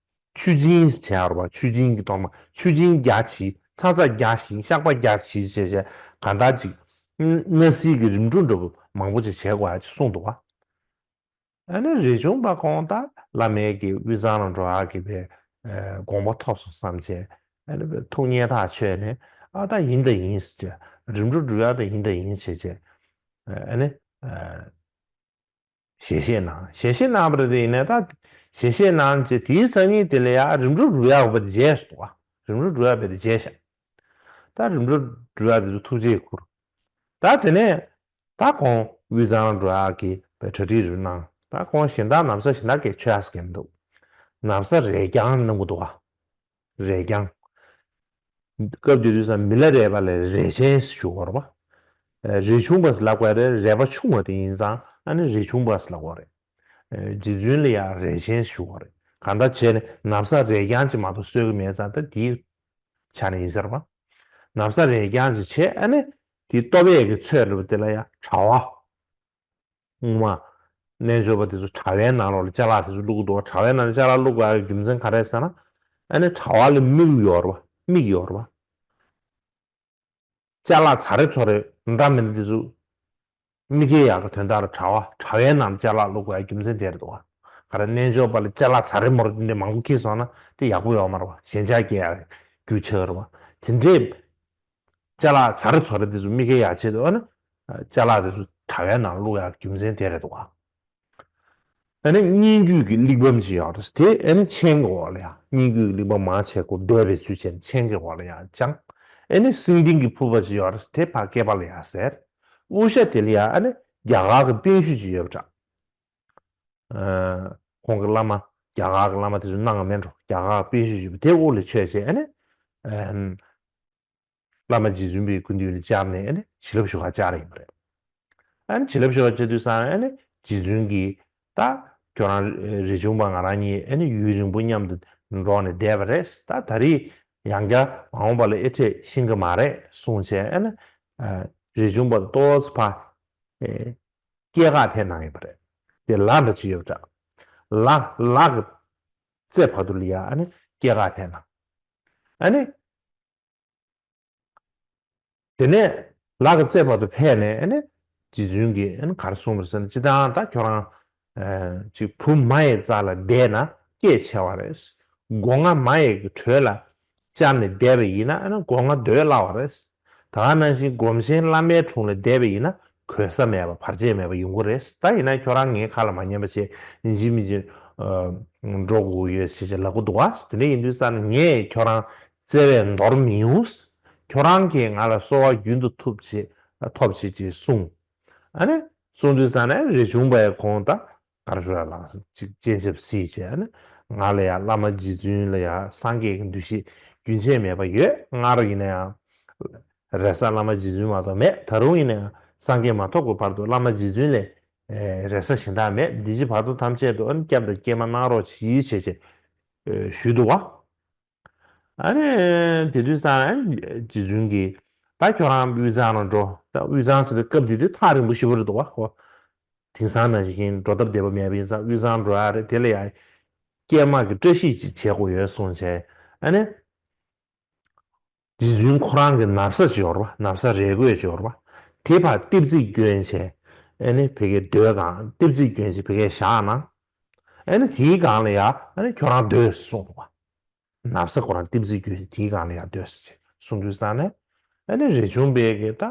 མཆོད་སྦྱིན་བྱས་རོ་བ། མཆོད་སྦྱིན་གྱི་གཏོར་མ། མཆོད་སྦྱིན་བརྒྱ་བྱས། ཚ་ཚ་བརྒྱ་བྱས། བཤགས་པ་བརྒྱ་བྱས་བྱས་བྱས། གང་ལྟར་ཅིག་སྣ་སིལ་གྱི་རིམ་གྲོ་འདྲ་པོ་མང་པོ་ཅིག་བྱེད་དགོས་ཡ་ཅིག་གསུངས་འདུག་བ། ཨ་ནི་རས་ཆུང་པ་ཁོང་ད་བླ་མའི་གི་དབུས་གཙང་ལ་འགྲོ་ཡག་གི་པའི་ཨ་དགོངས་པ་ཐོབ་སོང་བསམ་བྱས། ཨ་ནི་པའི་ཐུགས་མཉེས་ཐག་ཆོད་ནས། ཨ་ད་ཡིན་ད་ཡིན་ཟེར་བྱས། རིམ་གྲོ་སྒྲུབ་ཡག་ད་ཡིན་ད་ཡིན་བྱས་བྱས། ཨ་ནི་ཨ་ཞལ་བཞེས་གནང་། ཞལ་བཞེས་གནང་བ་རེད། དེ་ཡིན་ནའི་ད་ཞལ་བཞེས་གནང་རྗེས་དེའི་སང་ཉིན་དེ་ལ་ཡ་རིམ་གྲོ་སྒྲུབ་ཡག་འོས་པ་དེ་བྱས་སོང་བ། རིམ་གྲོ་སྒྲུབ་ཡག་འོས་པ་དེ་བྱས་ཤག། ད་རིམ་གྲོ་སྒྲུབ་ཡག་དེ་ཚོ་ཐུགས་རྗེ་ཁུར། ད་དེ་ནས་ད་ཁོང་དབུས་གཙང་འགྲོ་ཡག་གི་པའི་གྲ་སྒྲིག་རེ་གནང་། ད་ཁོང་གཞན་དག་ན་བཟའ་གཞན་དག་གས་མཆོད་ཡག་གི་མི་འདུག། ན་བཟའ་རས་རྐྱང་གནང་གི་འདུག་བ། རས་རྐྱང་། སྐབས་དེ་དུས་ཙང་མི་ལ་རས་པ་ལས་རས་ཆེན་ཞུ་བ་རེད་པ། ཨ་རས་ཆུང་པ་ཟེར་ལབ་དགོས་རེད། རས་པ་ཆུང་བ་དེ་ཡིན་ཙང་ཨ་ནི་རས་ཆུང་པ་ཟེར་ལབ་དགོས་རེད། ཨ་རྗེ་བཙུན་ལ་ཡང་རས་ཆེན་ཞུ་བ་རེད། གང་ལྟར་བྱས་ནས་ན་བཟའ་རས་རྐྱང་ཅིག་མ་གཏོགས་གསོལ་གི་མེད་ཙང་། ད་དེའི་ཆ་ནས་ཡིན་ཟེར་བ། ན་བཟའ་རས་རྐྱང་ཅིག་བྱས། ཨ་ནི་དེ་སྟོད་པའི་གི་ཚོད་རེད་པ། དེ་ལ་ཡང་དྲ་བ། སྔོན་མ་རྣལ་འབྱོར་པ་དེ་ཚོ་དྲ་བའི་ནང་ལོགས་ལ་ཅ་ལག་དེ་ཚོ་བླུག་གི་འདུག། དྲ་བའི་ནང་ལ་ཅ་ལག་བླུག་དགོས་ཡག་རྒྱུ་མཚན་ག་རེ་ཟེར་ན། ཨ་ནི་དྲ་བ་ལ་མིག་ཡོད་རེད་པ། མིག་ཡོད་རེད་པ། ཅ་ལག་ཚ་རེ་ཚོ་རེ་འདྲ་མི་འདྲ་དེ་ཚོ་མི་འཁྱེར་ཡག་གི་དོན་དག་ལ་དྲ་བ། དྲ་བའི་ནང་ལ་ཅ་ལག་བླུག་དགོས་ཡག་རྒྱུ་མཚན་དེ་རེད་འདུག་ག། ག་རེ། རྣལ་འབྱོར་པ་ལ་ཅ་ལག་ཚ་རེ་མོ་རེ་དེ་འདྲ་མང་པོ་འཁྱེར་སོང་ན་དེ་ཡག་པོ་ཡོད་མ་རེད་པ། ཞེན་ཆགས་སྐྱེ་ཡག་རྒྱུ་ཆགས་རེད་པ། དེ་འདྲའི་ཅ་ལག་ཚ་རེ་ཚོ་རེ་དེ་ཚོ་མི་འཁྱེར་ཡག་ཆེད་དུ། ཨ་ནི་ཅ་ལག་དེ་ཚོ་དྲ་བའི་ནང་བླུག་ཡག་རྒྱུ་མཚན་དེ་རེད་འདུག་ག། ཨ་ནི་སྙན་བརྒྱུད་ཀྱི་གླེགས་བམ་ཅིག་ཡོད་རེད། དེ་ཨ་ནི་མཆན་གྱི་འོག་ལ་ཡང་། སྙན་བརྒྱུད་ཀྱི་གླེགས་བམ་མང་ཆེ་ཁོ་སྦས་པའི་ཚུལ་བྱས་ནས་མཆན་གྱི་འོག་ལ་ཡང་དཔྱང་། ཨ་ནི་སེང་ལྡེང་གི་ཕུར་པ་ཅིག་ཡོད་རེད། དེ་ཕར་སྐེད་པ་ལ་ཡང་ཟེར། དབུ་ཞྭ་དེ་ལ་ཡང་ཨ་ནི་རྒྱ་གར་གྱི་པཎ་ཞུ་ཅིག་ཡོད་པ་འདྲ། ཨ་ཁོང་གི་བླ་མ་རྒྱ་གར་གྱི་བླ་མ་དེ་ཚོ་གནང་བ་མེད་འགྲོ། རྒྱ་གར་གྱི་པཎ་ཞུ་ཅིག་ཡོད་པ། དེ་དབུ་ལ་ཆོས་བྱས། ཨ་ནི་ཨ། བླ་མ་རྗེ་བཙུན་པའི་སྐུ་མདུན་ལ་བཅར་ནས། ཨ་ནི་བྱིན་རླབས་ཞུ་གར་བཅར་ཡིན་པ་རེད། ཨ་ནི་བྱིན་རླབས་ཞུ་གར་བཅར་དུས་ཙང་། ཨ་ནི་རྗེ་བཙུན་གྱིས་ད་ཁྱོད་རང་རས་ཆུང་པ་ང་རང་གཉིས་ཨ་ནི་ཡུན་རིང་པོ་མཉམ་དུ་འགྲོགས་ནས་བསྡད་པ་རེད། ད་ད་རེས་ཡང་བསྐྱར་མ་འོངས་པ་ལ་དབྱེ་འབྱེད་ཤེས་ཀྱི་མ་རེད་གསུངས་བྱས། ཨ་ནི་རས་ཆུང་པ་ཏོག་ཙམ་ཕར་སྐྱེལ་གར་ཕེབས་གནང་ཡོད་པ་རེད། དེ་ལ་འདྲ་ཅིག་ཡོད་པ་འདྲ། ལ་ལ་གི་རྩེ་བར་དུ་ལ་ཡ་ཨ་ནི་སྐྱེལ་གར་ཕེབས་གནང་། ཨ་ནི། དེ་ནས་ལ་གི་རྩེ་བར་དུ་ཕེབས་ནས། ཨ་ནི་ རྗེ་བཙུན་གྱིས་ཨ་ནི་ག་རེ་གསུངས་པ་རེད་ཟེར་ན། སྤྱིར་བཏང་ད་ཁྱོད་རང་ཅིག་བུ་མ་ཡི་རྩ་ལ་བསྡད་ན་སྐྱེད་ཆེ་བ་རེད། སྒོ་ང་མ་ཡི་གི་དྲོད་ལ་བཅར་ནས་བསྡད་པ་ཡིན་ན་ཨ་ནི་སྒོ་ང་སྡོད་སླ་བ་རེད། ད་ག་ནང་བཞིན་སྒོམ་ཆེན་བླ་མའི་དྲུང་ལ་བསྡད་པ་ཡིན་ན་གོལ་ས་མེད་པ་བར་ཆད་མེད་པ་ཡོང་གི་རེད། ད་ཡིན་ན་ཁྱོད་རང་ངའི་ཁ་ལ་མ་ཉན་པ་བྱས་ཡིན་གཅིག་མིན་གཅིག་འགྲོ་དགོས་ཡོད་ཞེས་ལབ་ཀྱི་འདུག་བ། དེ་འདྲ་ཡིན་དུས་ཙང་ངས་ཁྱོད་རང་བརྩེ་བས་འདོར་མི་ཡོང་། ཁྱོད་རང་གིས་ང་ལ་གསོལ་བ་རྒྱུན་དུ་ཐོབ་ཅེས་ཐོབ་ཅེས་ཅེས་གསུངས། ཨ་ནི་གསུངས་དུས་ཙང་ནས་རས་ཆུང་པས་ཁོང་ད་ག་རེ་ཞུ་ཡ་ལ་ཅིག་སྤྱན་ཆབ་བསིལ་བྱས། ཨ་ནི་ང་ལ་ཡང་བླ་མ་རྗེ་བཙུན་ལ་ཡང་སངས་རྒྱས་ཀྱི་འདུ་ཤེས་རྒྱུན་ཆད་མེད་པ་ཡོད། སྔར་ཡིན་ན་ཡང་རེ་ས་བླ་མ་རྗེ་བཙུན་མ་གཏོགས་མེད། ད་རུང་ཡིན་ན་ཡང་སངས་རྒྱས་མ་ཐོབ་ཀྱི་བར་དུ་བླ་མ་རྗེ་བཙུན་ལས་རེ་ས་གཞན་དག་མེད། འདི་ཕྱི་བར་དོ་ཐམས་ཅད་དུ་ཨ་ནི་སྐྱབས་དང་སྐྱེལ་མ་གནང་རོགས་གྱིས་ཞེས་བྱས་ཞུས་འདུག་བ། ཨ་ནི་དེ་དུས་ཙང་རྗེ་བཙུན་གྱིས་ད་ཁྱོད་རང་དབུས་གཙང་ལ་འགྲོ། ད་དབུས་གཙང་ཟེར་དུས་སྐབས་དེ་དུས་ཐག་རིང་པོ་ཞེ་པོ་རེད་འདུག་བ། ཁོ་དེང་སང་ནང་བཞིན་འགྲོ་ཐབས་བདེ་པོ་མེད་པ་ཡིན་ཙང་དབུས་གཙང་འགྲོ་ཡ་རེད། དེ་ལ་ཡང་སྐྱེལ་མ་གི་བཀྲ་ཤིས་ཅིག་བྱེད་དགོས་ཡོད་གསུངས་བྱས། ཨ་ནི་རྗེ་བཙུན་ཁོ་རང་གི་ན་བཟའ་ཅིག་ཡོད་རེད་བ། ན་བཟའ་རས་གོས་ཅིག་ཡོད་རེད་བ། དེ་ཕར་ལྟེབ་རྩེག་གྱོན་བྱས། ཨ་ནི་ཕ་གིར་སྡོད་གང་ལྟེབ་རྩེག་གྱོན་བྱས་ཕ་གིར་བཞག་ན། ཨ་ནི་དེའི་སྒང་ལ་ཡ་ཨ་ནི་ཁྱོད་རང་སྡོད་གསུངས་འདུག་བ། ན་བཟའ་ཁོ་རང་ལྟེབ་རྩེག་གྱོན་ཞིག་དེའི་སྒང་ལ་ཡར་སྡོད་ཟེར་གསུངས་དུས་ཙང་ནས། ཨ་ནི་རས་ཆུང་པས་ཀྱི་ད་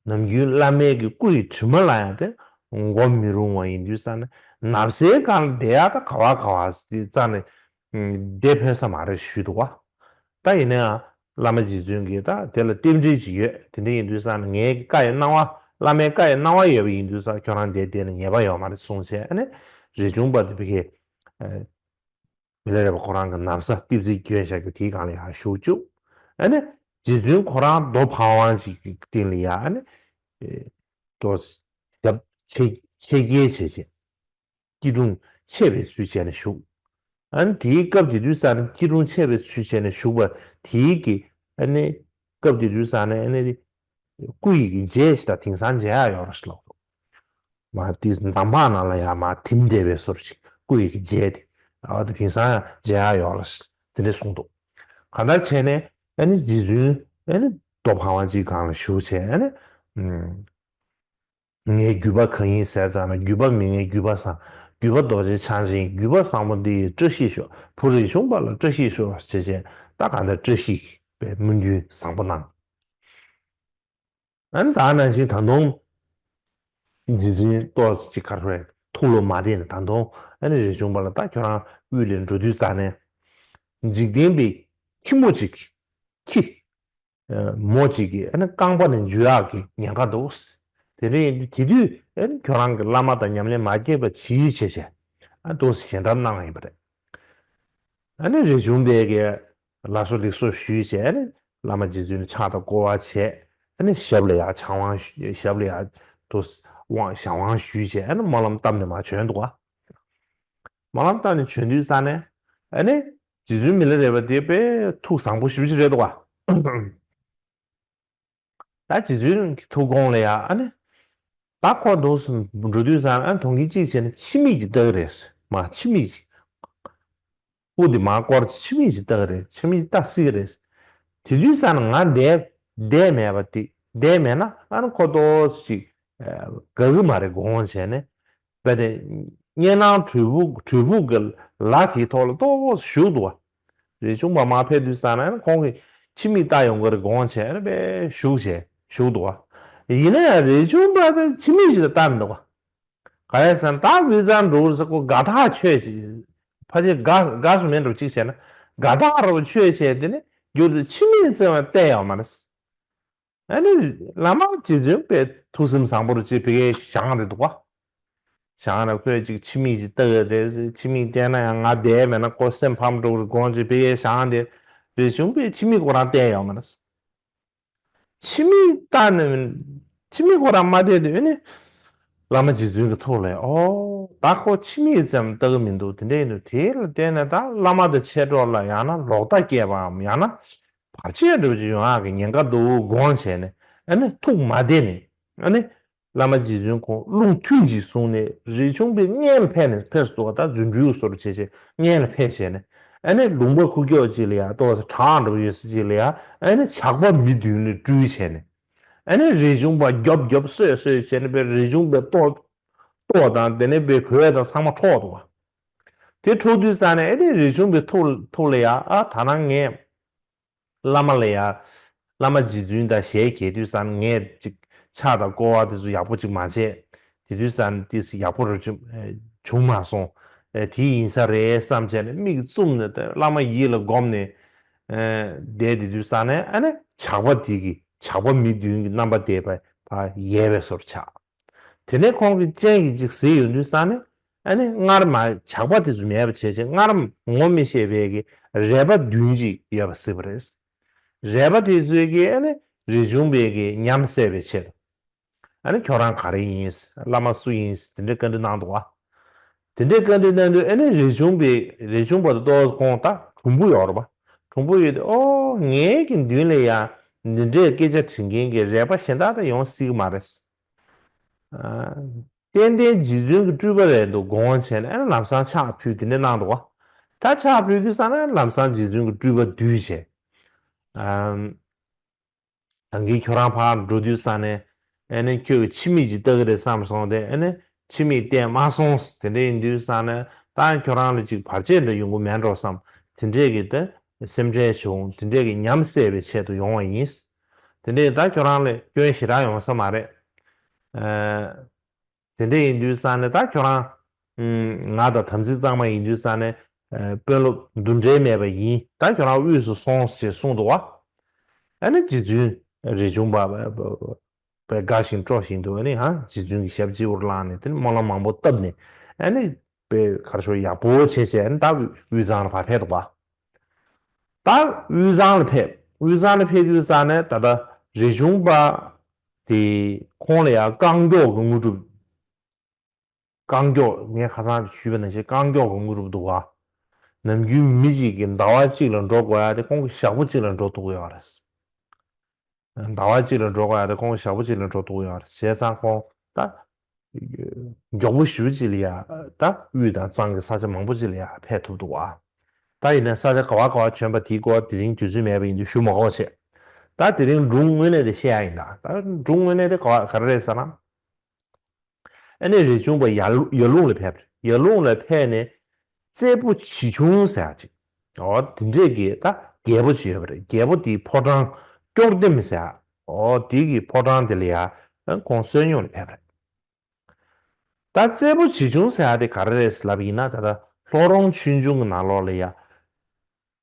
ནམ་རྒྱུན་བླ་མའི་གི་སྐུ་ཡི་དྲི་མ་ལ་ཡང་དེ་སྒོམ་མི་རུང་བ་ཡིན་དུས་ཙང་ནས། ན་བཟའི་སྒང་ལ་བསྡད་ཡ་ད་ག་བ་ག་བ་དེ་ཙང་ནས་བསྡད་ཕོད་ས་མ་རེད་ཞུས་འདུག་བ། ད་ཡིན་ན་ཡང་བླ་མ་རྗེ་བཙུན་གྱིས་ད་དེ་ལ་རྟེན་འབྲེལ་ཅིག་ཡོད། དེ་འདྲ་ཡིན་དུས་ཙང་ནས་ངའི་བཀའ་ཡི་གནང་བ་བླ་མའི་བཀའ་ཡི་གནང་བ་ཡོད་པ་ཡིན་དུས་ཙང་ཁྱོད་རང་འདིར་བསྡད་ན་ཉེས་པ་ཡོད་མ་རེད་གསུངས་བྱས། ཨ་ནི་རས་ཆུང་པ་དེ་ཕ་གིར། མི་ལ་རས་པ་ཁོ་རང་གི་ན་བཟའ་ལྟེབ་རྩེག་གྱོན་བཞག་རྒྱུ་དེའི་སྒང་ལ་ཡར་བཞུགས་བཅུག་ཨ་ནི་རྗེ་བཙུན་ཁོ་རང་རྡོ་ཕ་ཝང་ཅིག་གི་སྟེང་ལ་ཡར་ཨ་ནི་རྡོ་ཞབས་ཕྱེད་ཕྱེད་བཀལ་བྱས་བྱས། སྐྱིལ་ཀྲུང་ཕྱེད་པའི་ཚུལ་བྱས་ནས་བཞུགས། ཨ་ནི་དེའི་སྐབས་དེ་དུས་ཙང་ནས་སྐྱིལ་ཀྲུང་ཕྱེད་པའི་ཚུལ་བྱས་ནས་བཞུགས་པ་དེའི་གི་ཨ་ནི་སྐབས་དེ་དུས་ཙང་ནས་ཨ་ནི་སྐུ་ཡི་གི་རྗེས་ཤིག་ད་དེང་སང་མཇལ་ཡ་ཡོད་རེད་ལགས། མ་དེ་འདམ་བག་ནང་ལ་ཡང་མ་ཐིམ་བསྡད་པའི་བཟོ་འདྲ་ཅིག་སྐུ་ཡི་གི་རྗེས་དེ་ཨ་དེ་དེང་སང་ཡང་མཇལ་ཡ་ཡོད་རེད་དེ་འདྲ་གསུངས་འདུག་གང་ལྟར་བྱས་ནས་ཨ་ནི་རྗེ་བཙུན་ཨ་ནི་རྡོ་ཕ་ཝང་ཅིག་སྒང་ལ་བཞུགས་བྱས་ཨ་ནི། ངའི་རྒྱུད་པ་གང་ཡིན་ཟེར་ཙང་ན། རྒྱུད་པ་མི་ངའི་རྒྱུད་པ་བཟང་། རྒྱུད་པ་རྡོ་རྗེ་འཆང་ཆེན། རྒྱུད་པ་བཟང་པོ་འདི་ཡི་བཀྲ་ཤིས་ཤོག་བུ་རས་ཆུང་པ་ལ་བཀྲ་ཤིས་ཤོག་ཅེས་བྱས་ད་གང་ལྟར་བཀྲ་ཤིས་པའི་སྨོན་འདུན་བཟང་པོ་གནང་། ཨ་ནི་ད་ནང་བཞིན་ད་དུང་རྗེ་བཙུན་ཏོག་ཙམ་ཅིག་ག་རེ་ཐུགས་བློ་མ་བདེ་ནས་ད་དུང་ཨ་ནི་རས་ཆུང་པ་ལ་ད་ཁྱོད་རང་དབུས་ལ་འགྲོ་དུས་ཙང་ནས་འཇིག་རྟེན་པའི་ཁྱི་མོ་ཅིག་ཁྱི། མོ་གཅིག་གིས་ཨ་ནི་རྐང་པ་ནས་འཇུ་ཡག་གི་ཉེན་ཁ་འདུག་དེ་འདྲ་ཡིན་དུས་དེ་དུས་ཨ་ནི་ཁྱོད་རང་གིས་བླ་མ་དང་ཉམས་ལེན་མ་བསྐྱེད་པ་ཅིའི་ཕྱིར་ཞེས་ཨ་ནི་འདུག་སེ་ཞལ་འདེབས་གནང་བ་ཡིན་པ་རེད། ཨ་ནི་རས་ཆུང་པས་ཀྱིས་ལགས་སོ་ལེགས་སོ་ཞུས་བྱས་ཨ་ནི་བླ་མ་རྗེ་བཙུན་ལ་ཕྱག་དང་སྐོར་བ་བྱས། ཨ་ནི་ཞབས་ལ་ཡར་ཕྱག་དབང་ཞུ་ཞབས་ལ་ཡར་དུ་དབང་ཞབས་དབང་ཞུས་བྱས་ཨ་ནི་སྨོན་ལམ་བཏབ་ནས་མར་བྱོན་འདུག་ག་སྨོན་ལམ་བཏབ་ནས་བྱོན་དུས་ཙང་ནས་ཨ་ནི་རྗེ་བཙུན་མི་ལ་རས་པ་དེ་དཔེ་ཐུགས་བཟང་པོ་ཞེ་པོ་ཅིག་རེད་འདུག་ག་ད་རྗེ་བཙུན་གྱི་ཐུགས་དགོངས་ལ་ཡ་ཨ་ནི། ད་ཁོ་འདུག་སེ་འགྲོ་དུས་ཙང་ཨ་ནི་དོན་གྱིས་གཅིག་བྱས་ན་ཕྱི་མིག་ཅིག་ལྟ་གི་རེད། མ་ཕྱི་མིག་ཅིག་སྐུ་འདི་མར་བསྐོར་ཏེ་ཕྱི་མིག་ཅིག་ལྟ་གི་རེད། ཕྱི་མིག་ལྟ་སྲིད་ཀྱི་རེད། དེ་དུས་ཙང་ང་བསྡད་བསྡད་མེད་པ་དེ་བསྡད་མེད་ན་ཨ་ནི་ཁོ་ཏོག་ཙམ་ཅིག་དགའ་གི་མ་རེད་དགོངས་བྱས་ནས། དཔེ་དེ་གཉན་ནག་གྲུལ་བུམ་གྲུལ་བུམ་གྱི་ལ་དེའི་ཐོག་ལ་ཏོག་ཙམ་བཞུགས་འདུག་བ། རས་ཆུང་པ་མར་ཕེབས་དུས་ཙང་ན་ཁོང་གིས་ཕྱི་མིག་ལྟ་ཡོང་གི་རེད་དགོངས་བྱས་ཨ་ནི་དཔེ་བཞུགས་བྱས་བཞུགས་འདུག་བ། ཡིན་ན་ཡང་རས་ཆུང་པ་དེ་ཕྱི་མིག་ཅིག་ལ་ལྟ་མི་འདུག་བ། ག་རེ་ཟེར་ན་ད་དབུས་གཙང་འགྲོ་གི་རེད་ཟེར་ཁོ་དགའ་ཐག་ཆོད་ཅིག་ཕལ་ཆེར་དགའ་དགའ་སུ་མེད་འགྲོ་གཅིག་བྱས་ན་དགའ་ཐག་ར་བ་ཆོད་བྱས་དེ་ནི་རྒྱུར་དུ་ཕྱི་མིག་ཙམ་ལ་བལྟས་ཡོད་མ་རེད། ཨ་ནི་བླ་མ་རྗེ་བཙུན་དཔེ་ཐུགས་སེམས་བཟང་པོ་རུ་ཅིག་ཕ་གིར་བཞེངས་རེད་འདུག་བ། བཞེངས་ན་ཁོས་ཅིག་ཕྱི་མིག་ཅིག་ལྟ་གི་རེད། ཕྱི་མིག་བལྟས་ན་ཡང་ང་བསྡད་མེད་ན་ཁོ་སེམས་ཕམ་འགྲོ་གི་རེད་དགོངས་ཅིག་ཕ་གིར་བཞེངས་ཏེ་རས་ཆུང་པས་ཕྱི་མིག་ཁོ་རང་བལྟས་ཡོད་མ་རེད། ཕྱི་མིག་ལྟ་ནས་ཕྱི་མིག་ཁོ་རང་མ་བལྟས་དུས་ཨ་ནི་བླ་མ་རྗེ་བཙུན་གྱི་ཐུགས་ལ་ཨོ་ད་ཁོ་ཕྱི་མིག་ཙམ་ལྟ་གི་མི་འདུག་དེ་འདྲ་ཡིན་དུས་དེ་ལ་བརྟེན་ནས་ད་བླ་མ་དང་མཆེད་གྲོགས་ལ་ཡང་ན་ལོག་ལྟ་སྐྱེས་པའམ་ཡང་ན་བར་ཆད་འདྲ་པོ་ཅིག་ཡོང་ཡག་གི་ཉེན་ཁ་འདུག་དགོངས་བྱས་ནས་ཨ་ནི་ཐུགས་མ་བདེ་ནས་ཨ་ནི། བླ་མ་རྗེ་བཙུན་ཁོང་རླུང་ཐུན་གཅིག་བཟུང་ནས་རས་ཆུང་པས་སྔོན་ལ་ཕེབས་ནས་ཕེབས་སུ་འདུག་ག་ད་རྫུ་འཕྲུལ་སོར་བྱས་བྱས་སྔོན་ལ་ཕེབས་བྱས་ནས་ཨ་ནི་ལུང་པ་ཁུག་ཀྱོག་ཅིག་ལ་ཡ་ཏོག་ཙམ་བྲག་འདྲ་པོ་ཡོད་ས་ཅིག་ལ་ཡ་ཨ་ནི་ཇག་པ་མི་བདུན་ལ་སྤྲུལ་བྱས་ནས་ ཨ་ནི་རས་ཆུང་པ་རྒྱོབ་རྒྱོབ་གསོད་གསོད་བྱས་ནས་པའི་རས་ཆུང་པའི་ལྟོ་ལྟོ་དང་དེ་ནས་པའི་གོས་དང་ཚང་མ་འཕྲོག་འདུག་བ། དེ་འཕྲོག་དུས་ཙང་ནས་ཨ་ནི་རས་ཆུང་པའི་ཐུགས་ཐུགས་ལ་ཡ་ཨ་ད་ནང་ངས་བླ་མ་ལ་ཡ་བླ་མ་རྗེ་བཙུན་དང་ཞལ་གྱེས་དུས་ཙང་ངས་ཅིག་ཕྱག་དང་སྐོར་བ་དེ་ཚོ་ཡག་པོ་ཅིག་མ་བྱས། དེ་དུས་ཙང་ཏིས་ཡག་པོ་རུ་བྱུང་བྱུང་མ་སོང་། དེ་ཡིན་ས་རེད་བསམ་བྱས་ནས་མིག་བཙུམ་ནས་བླ་མ་ཡིད་ལ་བསྒོམས་ནས་བསྡད། དེ་དུས་ཙང་ནས་ཨ་ནི་ཇག་པ་དེ་གི་ཇག་པ་མི་བདུན་གྱི་རྣམ་པ་དེ་ཕར་ཡལ་བའི་བཟོ་འདྲ་ཆགས། དེ་ནས་ཁོང་གི་སྤྱན་གྱིས་ཅིག་གཟིགས་ཡོང་དུས་ཙང་ནས་ཨ་ནི་སྔར་མ་ཇག་པ་དེ་ཚོ་མེད་པ་བྱས་བྱས་སྔར་ངོ་མི་ཤེས་པའི་གི་རས་པ་བདུན་ཅིག་ཡོད་པ་གཟིགས་པ་རེད། རས་པ་དེ་ཚོས་གི་ཨ་ནི་རས་ཆུང་པའི་གི་ཉམས་སད་པའི་ཆེད་དུ། ཨ་ནི་ཁྱོད་རང་ག་རེ་ཡིན། བླ་མ་སུ་ཡིན། དེ་འདྲའི་བཀའ་འདྲི་གནང་འདུག་བ། དེ་འདྲའི་བཀའ་འདྲི་གནང་དུས་ཨ་ནི་རས་ཆུང་པའི་རས་ཆུང་པ་དང་ཏོག་ཁོང་ད་གྲུང་པོ་ཡོད་རེད་པ། གྲུང་པོ་ཡོད་དུས་ཨོ་ངའི་གི་མདུན་ལ་ཡ་འདི་འདྲའི་སྐད་ཆ་དྲི་མཁན་གྱི་རས་པ་གཞན་དག་ད་ཡོང་སྲིད་ཀྱི་མ་རེད། ཨ། ཏན་ཏན་རྗེ་བཙུན་གྱི་སྤྲུལ་པ་རེད་འདུག་དགོངས་བྱས་ནས་ཨ་ནི་ལམ་སང་ཕྱག་ཕུལ་དེ་འདྲ་གནང་འདུག་བ། ད་ཕྱག་ཕུལ་དུས་ཙང་ན་ལམ་སང་རྗེ་བཙུན་གྱི་སྤྲུལ་པ་བསྡུས་བྱས། ཨམ། ད་གིན་ཁྱོད་རང་ཕར་འགྲོ་དུས་ཙང་ནས་ཨ་ནི་ཁྱོད་ཀྱི་ཕྱི་མིག་ཅིག་ལྟ་གི་རེད་བསམ་སོང་སྟེ་ཨ་ནི་ཕྱི་མིག་བལྟས་མ་སོང་། དེ་འདྲ་ཡིན་དུས་ཙང་ནས་ད་ཁྱོད་རང་ལ་ཅིག་བར་ཆད་འདྲ་ཡོང་གི་མེད་འགྲོ་བསམ། དེ་འདྲས་ཀྱི་ད་སེམས་ཁྲལ་བྱུང་། དེ་འདྲས་ཀྱི་ཉམས་སད་པའི་ཆེད་དུ་ཡོང་བ་ཡིན། དེ་འདྲས་ད་ཁྱོད་རང་ལ་སྐྱོན་ཞེ་དྲག་ཡོང་ས་མ་རེད། ཨ། དེ་འདྲ་ཡིན་དུས་ཙང་ནས་ད་ཁྱོད་རང་ང་དང་དམ་ཚིག་གཙང་མ་ཡིན་དུས་ཙང་ནས་དཔོན་སློབ་འདུ་འབྲལ་མེད་པ་ཡིན། ད་ཁྱོད་རང་དབུས་སུ་སོང་ཞེས་གསུངས་འདུག་བ། ཨ་ནི་རྗེ་བཙུན་རས་ཆུང་པ་དགའ་ཞིང་སྤྲོ་བཞིན་དུ་ཨ་ནི་ཧ་རྗེ་བཙུན་གྱི་ཞབས་སྤྱི་བོར་བླངས་ནས་དེ་ནི་སྨོན་ལམ་མང་པོ་བཏབ་ནས་ཨ་ནི་དཔེ་གར་ཤོར་ཡག་པོ་བྱས་བྱས་ཨ་ནི་ད་དབུས་གཙང་ལ་ཕར་ཕེབས་འདུག་བ། ད་དབུས་གཙང་ལ་ཕེབས། དབུས་གཙང་ལ་ཕེབས་དུས་ཙང་ནས་ད་ལྟ་རས་ཆུང་པ་དེ་ཁོང་ལ་ཡང་རྐང་མགྱོགས་ཀྱི་དངོས་གྲུབ། རྐང་མགྱོགས་ངས་ཁ་སང་ཞུས་པ་ནང་བཞིན་རྐང་མགྱོགས་ཀྱི་དངོས་གྲུབ་འདུག་ག། ནམ་རྒྱུན་མི་གཅིག་གིས་ཟླ་བ་གཅིག་ལ་འགྲོ་དགོས་ཡ་དེ་ཁོང་གིས་ཞག་པོ་གཅིག་ལ་འགྲོ་ཐུབ་ཀྱི་ཡོད་རེད། ཟླ་བ་གཅིག་ལ་འགྲོ་དགོས་ཡ་དེ་ཁོང་གིས་ཞག་པོ་གཅིག་ལ་འགྲོ་ཐུབ་ཀྱི་ཡོད་རེད། བྱས་ཙང་ཁོང་ད་མགྱོགས་པོ་ཞེ་པོ་ཅིག་ལ་ཡ་ད་དབུས་དང་གཙང་གི་ས་ཆ་མང་པོ་ཅིག་ལ་ཡ་ཕེབས་ཐུབ་འདུག་ག། ད་ཡིན་ན་ས་ཆ་ག་བ་ག་བ་བྱོན་པ་དེའི་སྐོར་དེ་རིང་དུས་ཚོད་མེད་པ་ཡིན་དུས་ཞུ་མ་དགོས་བྱས། ད་དེ་རིང་སྒྲུང་དངོས་གནས་དེ་བཤད་ཡ་ཡིན་ད། ད་སྒྲུང་དངོས་གནས་དེ་ག་བ་ག་རེ་རེད་ཟེར་ན། ཨ་ནི་རས་ཆུང་པ་ཡར་ཡར་ཀླུང་ལ་ཕེབས། ཡར་ཀླུང་ལ་ཕེབས་ནས་རྩེ་པོ་བྱི་ཆུང་ཟེར་ཡ་ཅིག་ཨོ་དེ་འདྲས་ཀྱི་ད་རྒྱལ་པོ་ཅིག་ཡོད་པ་རེད། རྒྱལ་པོ་དེའི་ཕོ་བྲང་སྐྱོར་ལྡེམ་ཟེར་ཡ། ཨོ་དེ་གི་ཕོ་བྲང་དེ་ལ་ཡ་ཁོང་བསོད་སྙོམས་ལ་ཕེབས་པ་རེད། ད་རྩེ་པོ་བྱི་ཆུང་ཟེར་ཡ་དེ་ག་རེ་རེད་ལབ་ཡིན་ན་ད་ལྟ་ལྷོ་རོང་ཆོས་འབྱུང་གི་ནང་ལོགས་ལ་ཡ།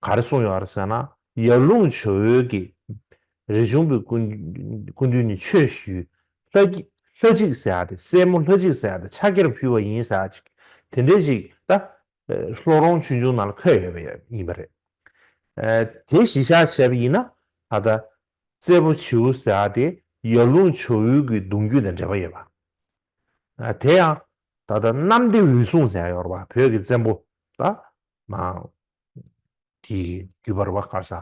ག་རེ་གསུངས་ཡོད་རེད་ཟེར་ན། ཡར་ཀླུང་ཇོ་བོའི་གི་རས་ཆུང་པའི་སྐུ་སྐུ་མདུན་ནས་ཆོས་ཞུས། ལྷ་ལྷ་གཅིག་ཟེར་ཡ་དེ་སྲས་མོ་ལྷ་གཅིག་ཟེར་ཡ་དེ་ཕྱག་འཁྱེར་ཕུལ་བ་ཡིན་ཟེར་ཡ་ཅིག་དེ་འདྲས་ཅིག་ད་ལྷོ་རོང་ཆོས་འབྱུང་ནང་ལ་འཁོད་ཡོད་པ་ཡིན་པ་རེད། དེ་གཞི་བཞག་བྱས་པ་ཡིན་ན་ད་ལྟ་རྩེ་པོ་བྱིའུ་ཟེར་ཡ་དེ་ཡར་ཀླུང་ཇོ་བོའི་གི་གདུང་རྒྱུད་དང་འབྲེལ་བ་ཡོད་པ། དེ་ཡང་ད་ལྟ་གནམ་བདེ་འོད་སྲུང་ཟེར་ཡ་ཡོད་རེད་པ། བོད་ཀྱི་བཙན་པོ་ད་མ། དེའི་རྒྱུད་པ་རེད་པ། ག་རེ་ཟ།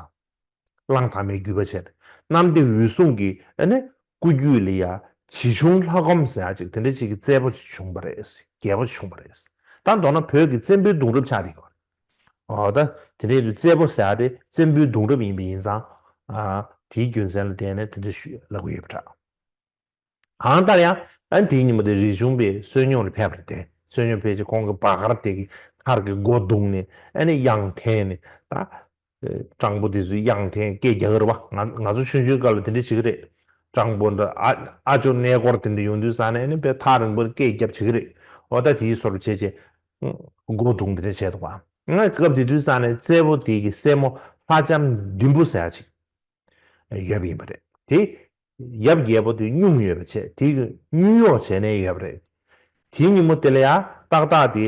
གླང་དར་མའི་རྒྱུད་པ་བྱས་ནས་གནམ་བདེ་འོད་སྲུང་གི་ཨ་ནི་སྐུ་རྒྱུད་ལ་ཡ་བྱི་ཆུང་ལྷ་སྒོམ་ཟེར་ཡ་ཅིག་དེ་འདྲ་ཅིག་གི་རྩེ་པོ་ཅིག་བྱུང་བ་རེད། རྒྱལ་པོ་ཅིག་བྱུང་བ་རེད། ད་མདོར་ན་བོད་ཀྱི་བཙན་པོའི་གདུང་རབས་ཆགས་བསྡད་ཡོད་རེད། ཨོ་ད་དེ་འདྲའི་དུས་རྩེ་པོ་ཟེར་ཡ་དེ་བཙན་པོའི་གདུང་རབས་ཡིན་པ་ཡིན་ཙང་། ཨ་དེའི་རྒྱུ་མཚན་ལ་བརྟེན་ནས་དེ་འདྲ་ཞུ་ལབ་ཀྱི་ཡོད་པ་འདྲ། གང་ལྟར་ཡང་ཨ་ནི་དེའི་ཉིན་མོ་དེ་རས་ཆུང་པས་བསོད་སྙོམས་ལ་ཕེབས་པ་རེད་དེ། བསོད་སྙོམས་ཕེབས་རྗེས་ཁོང་གི་བ་གར་དེ་གི་མཁར་གྱི་སྒོ་བརྡུངས་ནས་ཨ་ནི་གཡང་འཐེན་ནས་ད། སྤྲང་པོ་དེ་ཚོས་གཡང་འཐེན་སྐད་རྒྱག་གི་རེད་པ། ང་ང་ཚོ་ཆུང་ཆུང་སྐབས་ལ་དེ་འདྲ་བྱེད་ཀྱི་རེད། སྤྲང་པོ་འདྲ་ཨ་ཨ་ཅོ་གནས་སྐོར་དེ་འདྲ་ཡོང་དུས་ཙང་ནས་ཨ་ནི་དཔེ་ཐག་རིང་པོར་སྐད་རྒྱབ་བྱེད་ཀྱི་རེད། འོ་ད་དེའི་སོར་བྱས་བྱས་སྒོ་བརྡུངས་དེ་འདྲ་བྱས་འདུག་པ། ང་སྐབས་དེ་དུས་ཙང་ནས་རྩེ་པོ་དེ་གི་སྲས་མོ་ལྷ་ལྕམ་ལྡུམ་བུ་ཟེར་ཡ་ཅིག་ཡོད་པ་ཡིན་པ་རེད་དེ། ཡབ་རྒྱལ་པོ་དེ་སྙུང་ཡོད་པ་བྱས་དེ་གི་སྙུང་གཡོག་བྱས་ནས་ཡོད་པ་རེད། དེའི་ཉིན་མོ་དེ་ལ་ཡང་ཏག་ཏག་དེ་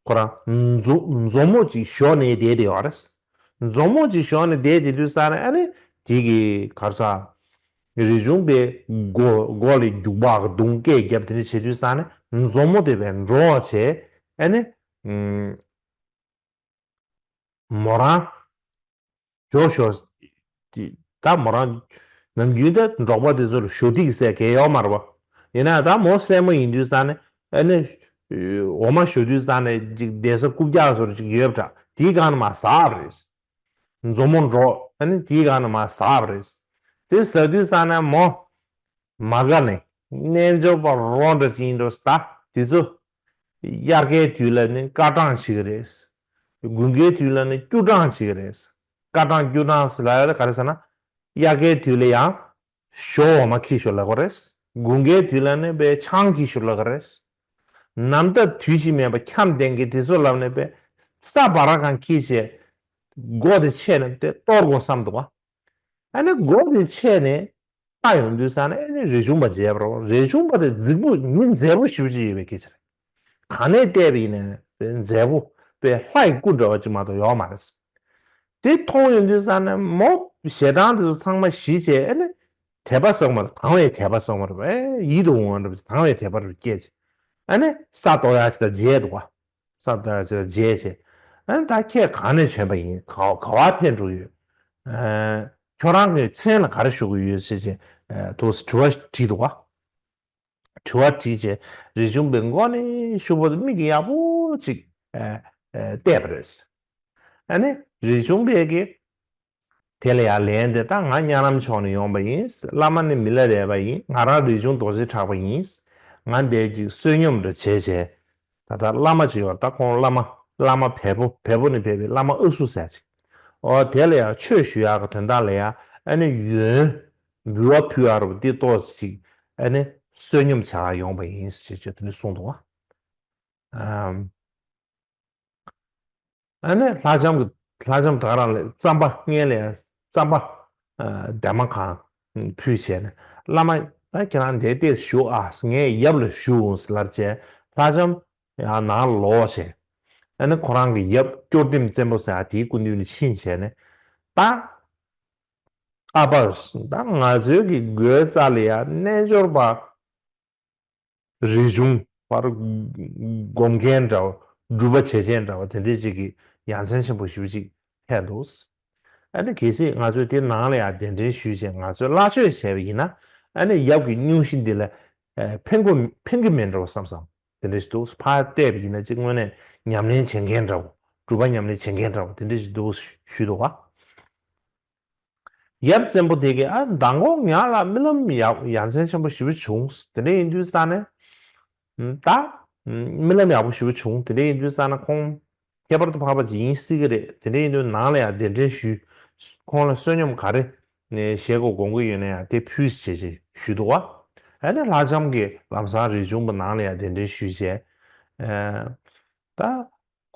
ཁོ་རང་མཛོ་མཛོ་མོ་ཅིག་གཞོགས་ནས་བསྡད་དེ་ཡོད་རེད། མཛོ་མོ་ཅིག་གཞོགས་ནས་བསྡད་དེ་དུས་ཙང་ནས་ཨ་ནི་དེ་གི་ག་རེ་ཟ། རས་ཆུང་པའི་མགོ་མགོ་ལ་རྒྱུག་པ་གདུང་སྐད་རྒྱབ་དེ་འདྲ་བྱེད་དུས་ཙང་ནས་མཛོ་མོ་དེ་བས་འདྲོག་བྱས་ཨ་ནི། མོ་རང་ཞོ་ཞོ། ད་མོ་རང་ནམ་རྒྱུན་ད་འབྲོག་པ་དེ་ཚོ་ལ་ཞོ་ཐིག་ཟེར་གལ་ཡོད་མ་རེད་པ། ཡིན་ན་ད་མོ་སྲས་མོ་ཡིན་དུས་ཙང་ནས་ཨ་ནི་འོ་མ་ཞོ་དུས་ཙང་ནས་ཅིག་བསྡད་ས་རྐུབ་བཀྱག་བཟོ་འདྲ་ཅིག་ཡོད་པ་འདྲ། དེའི་སྒང་ནས་མར་ཟགས་པ་རེད། མཛོ་མོ་འདྲོག་ཨ་ནི་དེའི་སྒང་ནས་མར་ཟགས་པ་རེད། དེ་ཟགས་དུས་ཙང་ནས་མོ། མ་དགའ་ནས་རྣལ་འབྱོར་པ་རོ་འདྲ་ཅིག་ཡིན་འགྲོ་ད་དེ་ཚོ། དབྱར་ཁའི་དུས་ལ་ནི་སྐར་གྲངས་བྱེད་ཀྱི་རེད། དགུན་ཁའི་དུས་ལ་ནི་སྐྱུག་གྲངས་བྱེད་ཀྱི་རེད། སྐར་གྲངས་སྐྱུག་གྲངས་ཟེར་ལབ་ཡ་དེ་ག་རེ་ཟེར་ན། དབྱར་ཁའི་དུས་ལ་ཡང་ཞོ་འོ་མ་འཁྱེར་ཤོག་ལབ་ཀྱི་རེད། དགུན་ཁའི་དུས་ལ་ནི་དཔེ་ཆང་འཁྱེར་ཤོག་ལབ་ཀྱི་རེད། ནམ་ཟླ་དུས་བཞི་མེད་པ་འཁྱམས་བསྡད་མཁན་དེ་ཚོ་ལབ་ནས་དཔེ་ས་འབར་གང་འཁྱེར་བྱས། སྒོ་དེ་ཕྱེ་ནས་དེ་གཏོར་དགོས་བསམ་འདུག་བ། ཨ་ནི་སྒོ་དེ་ཕྱེ་ནས་ལྟ་ཡོང་དུས་ཙ་ན་ཨ་ནི་རས་ཆུང་པ་མཇལ་བ་རེད། རས་ཆུང་པ་དེ་རྫིག་པོ་མི་མཛེས་པོ་ཞེ་པོ་ཅིག་ཡོད་པའི་སྐད་ཆ་རེད། ག་ནས་བལྟས་པ་ཡིན་ནའི་མཛེས་པོ་དཔེ་ལྷ་ཡི་སྐུ་འདྲ་བ་ཅིག་མ་གཏོགས་ཡོད་མ་རེད། དེ་མཐོང་ཡོང་དུས་ཙ་ན་མོ་ཞེ་སྡང་དེ་ཚོ་ཚང་མ་ཞི་བྱས་ཨ་ནི་དད་པ་བསགས་མ་རེད། དང་བའི་དད་པ་བསགས་མ་རེད། ཨེ་ཡིད་དུ་འོང་བ་འདྲ་བ་ཅིག་དང་བའི་དད་པ་རེ་སྐྱེས་བྱས་ཨ་ནི་ས་གཏོར་ཡག་ཅིག་དང་མཇལ་འདུག་བ། ས་གཏོར་ཡག་ཅིག་དང་མཇལ་བྱས་ཨ་ནི་ད་ཁྱེད་གང་ནས་བྱོན་པ་ཡིན། ག་ག་བ་ཕེབས་འགྲོ་ཡོད། ཨ་ཁྱོད་རང་གི་མཚན་ལ་ག་རེ་ཞུ་གི་ཡོད་ཅེས་བྱས་ཨ་དུ་དྲི་བ་དྲིས་འདུག་བ། དྲི་བ་དྲིས་བྱས་རས་ཆུང་པའི་མགོ་ནས་ཤུགས་པོ་མིག་གིས་ཡག་པོ་ཅིག་ཨ་ཨ་བལྟས་པ་རེད། ཨ་ནི་རས་ཆུང་པས་ཀྱི་དེ་ལ་ཡང་ལན་དེ་ད་ང་གཉའ་ནམ་ཕྱོགས་ནས་ཡོང་པ་ཡིན། བླ་མ་ནི་མི་ལ་རས་པ་ཡིན། ང་རང་རས་ཆུང་རྡོ་རྗེ་གྲགས་པ་ཡིན། ང་འདིར་ཅིག་བསོད་སྙོམས་འདྲ་བྱས་བྱས་ད་ལྟ་བླ་མ་ཅིག་ཡོད། ད་ཁོང་བླ་མ་བླ་མ་བལ་པོ་བལ་པོ་ནས་ཕེབས་པའི་བླ་མ་ཨུ་སུ་ཟེར་ཅིག་འོ་དེ་ལ་ཡང་ཆོས་ཞུ་ཡག་གི་དོན་དག་ལ་ཡང་ཨ་ནི་ཡོན་འབུལ་བ་ཕུལ་ཡག་རུ་འདི་ཏོག་ཅིག་ཨ་ནི་བསོད་སྙོམས་བྱ་ཡག་ཡོང་པ་ཡིན་ཞེས་བྱས་དེ་འདྲ་གསུངས་འདུག་བ། ཨ་ནི་ལྷ་ལྕམ་གྱི་ལྷ་ལྕམ་ད་ག་རང་ལ་རྩམ་པ་སྔོན་ལ་ཡང་རྩམ་པ་འདན་མ་གང་ཕུལ་བྱས་ནས་བླ་མ་ད་ཁྱེད་རང་འདིར་བཞུགས་ཨ། ངས་ཡབ་ལ་ཞུ་འོང་ལབ་བྱས་ལྷ་ལྕམ་ཡང་ནང་ལོག་བྱས་ཨ་ནི་ཁོ་རང་གི་ཡབ་སྐྱོར་ལྡེམ་བཙན་པོ་ཟེར་ཡག་དེའི་སྐུ་མདུན་ལ་ཕྱིན་བྱས་ནས་ད་ཨ་ཕ་ད་ང་ཚོའི་གི་སྒོའི་རྩ་ལ་ཡང་རྣལ་འབྱོར་པ། རས་ཆུང་པར་སྒོམ་མཁན་འདྲ་བ་སྒྲུབ་པ་བྱེད་མཁན་འདྲ་བ་དེ་འདྲས་ཅིག་གི་ཡ་མཚན་ཆེན་པོ་ཞེ་པོ་ཅིག་ཐེབས་འདུག་ཨ་ནི་གལ་སྲིད་ང་ཚོས་དེ་ནང་ལ་ཡང་གདན་འདྲེན་ཞུས་བྱས་ང་ཚོས་བླ་མཆོད་བྱས་པ་ཡིན་ན་ཨ་ནི་ཡབ་ཀྱི་སྙུང་གཞི་འདི་ལ་ཕན་གོ་ཕན་གི་མེད་འགྲོ་བསམ་བསམ་དེ་འདྲས་ཞིག་འདུག་ཕར་བལྟས་པ་ཡིན་ན་ཅིག་དངོས་གནས་ཉམས་ལེན་བྱེད་མཁན་འདྲ་བོ་སྒྲུབ་པ་ཉམས་ལེན་བྱེད་མཁན་འདྲ་བོ་དེ་འདྲས་ཞིག་འདུག་ཞུས་འདུག་བ། ཡབ་བཙན་པོ་དེ་གིས་ཨ་མདང་དགོང་ང་ལ་རྨི་ལམ་ཡག་ཡ་མཚན་ཆེན་པོ་ཞེ་པོ་བྱུང་། དེ་འདྲ་ཡིན་དུས་ཙང་ནས་ད་རྨི་ལམ་ཡག་པོ་ཞེ་པོ་བྱུང་། དེ་འདྲ་ཡིན་དུས་ཙང་ན་ཁོང་ཁྱད་པར་དུ་འཕགས་པ་ཅིག་ཡིན་སྲིད་ཀྱི་རེད། དེ་འདྲ་ཡིན་དུས་ནང་ལ་ཡང་གདན་འདྲེན་ཞུས། ཁོང་ལ་བསོད་སྙོམས་ག་རེ་ནས་བཞེས་དགོས་དགོངས་ཀྱི་ཡོད་ན་ཡང་དེ་ཕུལ་ཞེས་ཞུས་འདུག་བ། ཨ་ནི་ལྷ་ལྕམ་གྱིས་ལམ་སང་རས་ཆུང་པ་ནང་ལ་ཡང་གདན་འདྲེན་ཞུས་བྱས། ད་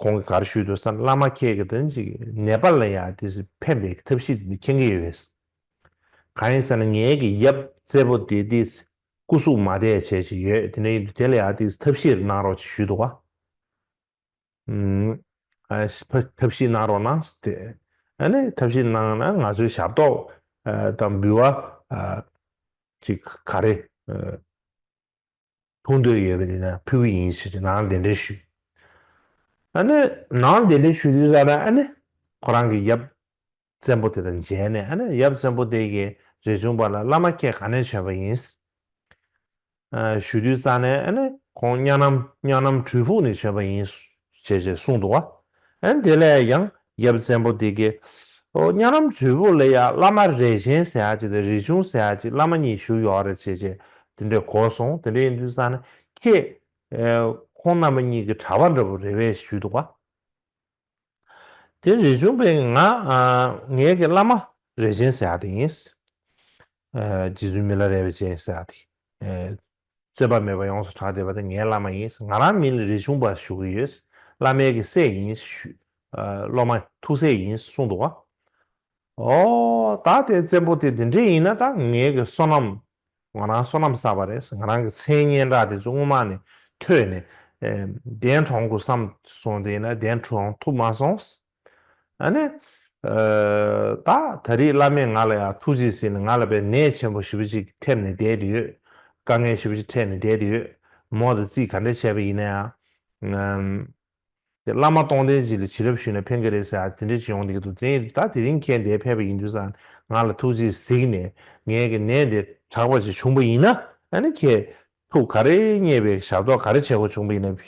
ཁོང་གིས་ག་རེ་ཞུས་འདུག་ཟེར་ན་བླ་མ་ཁྱེད་ཀྱིས་དེ་ཅིག་ནེ་པཱལ་ལ་ཡང་དེ་ཕན་པའི་ཐབས་ཤེས་དེ་འདྲ་མཁྱེན་གྱི་ཡོད་པས། གང་ཡིན་ཟེར་ན་ངེད་ཀྱི་ཡབ་བཙད་པོ་དེ་དེ་སྐུ་གཟུགས་མ་བདེ་བྱས་ཤིག་ཡོད། དེ་འདྲ་ཡིན་དུས་དེ་ལ་ཡང་དེ་ཐབས་ཤེས་གནང་རོགས་ཞེས་ཞུས་འདུག་བ། ཨ་ཐབས་ཤེས་གནང་རོགས་གནང་ཟེར་ཏེ། ཨ་ནི་ཐབས་ཤེས་གནང་ན་ང་ཚོའི་ཞབས་ཏོག་དང་འབུལ་བ་ཅིག་ག་རེ། ཐུགས་འདོད་ཡོད་པ་ཡིན་ན་ཕུལ་གྱི་ཡིན་ཞེས་ནང་གདན་འདྲེན་ཞུས། ཨ་ནི་ནང་གདན་འདྲེན་ཞུ་དུས་ཙམ་ན་ཨ་ནི་ཁོ་རང་གི་ཡབ་བཙན་པོ་དེ་དང་མཇལ་ནས་ཨ་ནི་ཡབ་བཙན་པོ་དེ་གིས་རས་ཆུང་པ་ལ་བླ་མ་ཁྱེད་ག་ནས་བྱོན་པ་ཡིན། ཞུ་དུས་ཙམ་ནས་ཨ་ནི་ཁོང་གཉའ་ནམ་གཉའ་ནམ་གྲུལ་ཕུག་ནས་བྱོན་པ་ཡིན་ཞེས་ཞེས་གསུངས་འདུག་བ། ཨ་ནི་དེ་ལས་ཡང་ཡབ་བཙན་པོ་དེ་གིས་ཨོ་གཉའ་ནམ་གྲུལ་ཕུག་ལ་ཡང་བླ་མ་རས་ཆེན་ཟེར་ཡག་ཅིག་དང་རས་ཆུང་ཟེར་ཡག་ཅིག་བླ་མ་གཉིས་བཞུགས་ཡོད་རེད་ཅེས་ཅེས་དེ་འདྲས་གོ་སོང་། དེ་འདྲས་ཡིན་དུས་ཙམ་ནས་ཁྱེད་ཁོང་རྣམ་པ་གཉིས་ཀྱི་གྲྭ་པ་འདྲ་པོ་རེད་པས་ཞུས་འདུག་བ། དེ་རས་ཆུང་པས་ང་ཨ་ངའི་གི་བླ་མ་རས་ཆེན་ཟེར་ཡག་དེ་ཡིན། ཨ་རྗེ་བཙུན་མི་ལ་རས་པ་ཅན་ཟེར་ཡག་དེ། ཨ་རྩོད་པ་མེད་པ་ཡོངས་སུ་གྲགས་བསྡད་པ་དེ་ངའི་བླ་མ་ཡིན། ང་རང་མིང་ལ་རས་ཆུང་པ་ཞུ་གི་ཡོད། བླ་མའི་གི་སྲས་ཡིན་ཞུ། ཨ་སློབ་མ་ཐུགས་སྲས་ཡིན་གསུངས་འདུག་བ། ཨོ་ད་དེ་བཙན་པོ་དེ་དེ་འདྲས་ཡིན་ན་ད་ངའི་གི་བསོད་ནམས་ང་རང་བསོད་ནམས་བསགས་པ་རེད། ང་རང་གི་མཚན་སྙན་གྲགས་དེ་ཚོ་སྔོན་མ་ནས་ཐོས་ནས་ཨེ་གདན་དྲོངས་དགོས་བསམ་སོང་། དེ་ཡིན་ན་གདན་དྲོངས་ཐུབ་མ་སོང་། ཨ་ནི་ཨེ་ད་ད་རེས་བླ་མས་ང་ལ་ཡང་ཐུགས་རྗེས་གཟིགས་ནས་ང་ལ་དཔེ་ནད་ཆེན་པོ་ཞེ་པོ་ཅིག་ཐེབས་ནས་བསྡད་དེ་ཡོད། དཀའ་ངལ་ཞེ་པོ་ཅིག་འཕྲད་ནས་བསྡད་དེ་ཡོད། མོ་དང་རྩིས་ག་འདྲས་བྱས་པ་ཡིན་ན་ཡང་། དེ་བླ་མ་སྟོང་ལྡན་ཅིག་ལ་བྱིན་རླབས་ཞུས་ན་ཕན་གྱི་རེད་ཟེར་ཡ་དེ་འདྲ་ཅིག་ཡོང་བསྡད་ཀྱི་འདུག་དེ་ད་དེ་རིང་ཁྱེད་འདིར་ཕེབས་པ་ཡིན་དུས་ཙང་ང་ལ་ཐུགས་རྗེས་གཟིགས་ནས་ངའི་གི་ནད་འདི་དྲག་པ་ཅིག་བྱུང་པ་ཡིན་ན་ཨ་ནི་ཁྱེད་ཐུགས་ག་རེ་མཉེས་པའི་ཞབས་ཏོག་ག་རེ་བྱེད་དགོས་བྱུང་པ་ཡིན་ན་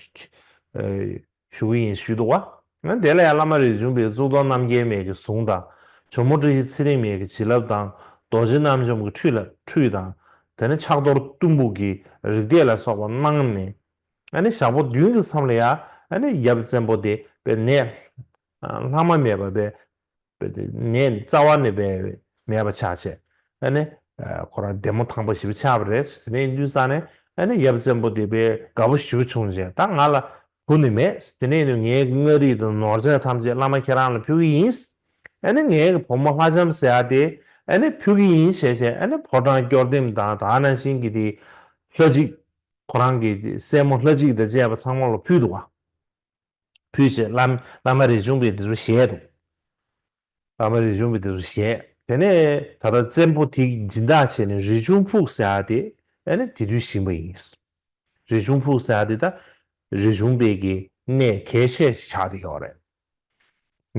ཞུ་གི་ཡིན་ཞུས་འདུག་བ། ང་དེ་ལ་ཡང་བླ་མ་རས་ཆུང་པའི་གཙུག་ཏོར་རྣམ་རྒྱལ་མའི་གི་གཟུངས་དང་ཇོ་མོ་བཀྲ་ཤིས་ཚེ་རིང་མའི་གི་བྱིན་རླབས་དང་རྡོ་རྗེ་རྣམ་འཇོམས་ཀྱི་ཁྲུས་ལ་ཁྲུས་དང་ དེ་ནས་ཕྱག་རྡོར་གཏུམ་པོ་གི་རིགས་འདེད་ལ་སོགས་པ་གནང་ནས། ཨ་ནི་ཞག་པོ་བདུན་གྱི་མཚམས་ལ་ཡ་ཨ་ནི་ཡབ་བཙན་པོ་དེ་དཔེ་ནད་ལྷག་མ་མེད་པ་དཔེ་དཔེ་དེ་ནད་རྩ་བ་ནས་དཔེ་མེད་པ་ཆགས་བྱས། ཨ་ནི་ཁོ་རང་བདེ་མོ་ཐང་པོ་ཞེ་པོ་ཆགས་པ་རེད། དེ་ནས་ཡིན་དུས་ཙང་ནས་ཨ་ནི་ཡབ་བཙན་པོ་དེ་དཔེ་དགའ་པོ་ཞེ་པོ་བྱུང་བྱས། ད་ང་ལ་བུ་ནི་མེད། དེ་ནས་ཡིན་དུས་ངའི་མངའ་རིས་དང་ནོར་རྫས་ཐམས་ཅད་བླ་མ་ཁྱེད་རང་ལ་ཕུལ་གི་ཡིན། ཨ་ནི་ངའི་བུ་མོ་ལྷ་ལྕམ་ཟེར་ཡ་དེ་ཨ་ནི་ཕུལ་གི་ཡིན་ཞེས་བྱས། ཨ་ནི་ཕོ་བྲང་སྐྱོར་འདེམས་དང་དེ་ནང་བཞིན་གྱི་དེ་ལྷ་གཅིག་ཁོ་རང་གི་སྲས་མོ་ལྷ་གཅིག་དང་བཅས་པ་ཚང་མ་ལ་ཕུལ་འདུག་བ། ཕུལ་བྱས་བླ་བླ་མ་རས་ཆུང་པས་དེ་ཚོ་བཞེས་འདུག་བླ་མ་རས་ཆུང་པས་དེ་ཚོ་བཞེས། དེ་ནས་ད་ལྟ་བཙན་པོ་དེ་སྦྱིན་བདག་བྱས་ནས་རས་ཆུང་ཕུག་ཟེར་ཡ་དེ་ཨ་ནི་དེ་དུས་བཞེངས་པ་ཡིན། རས་ཆུང་ཕུག་ཟེར་ཡ་དེ་ད་རས་ཆུང་པའི་གི་གནས་གལ་ཆེ་ཆགས་བསྡད་ཡོད་རེད།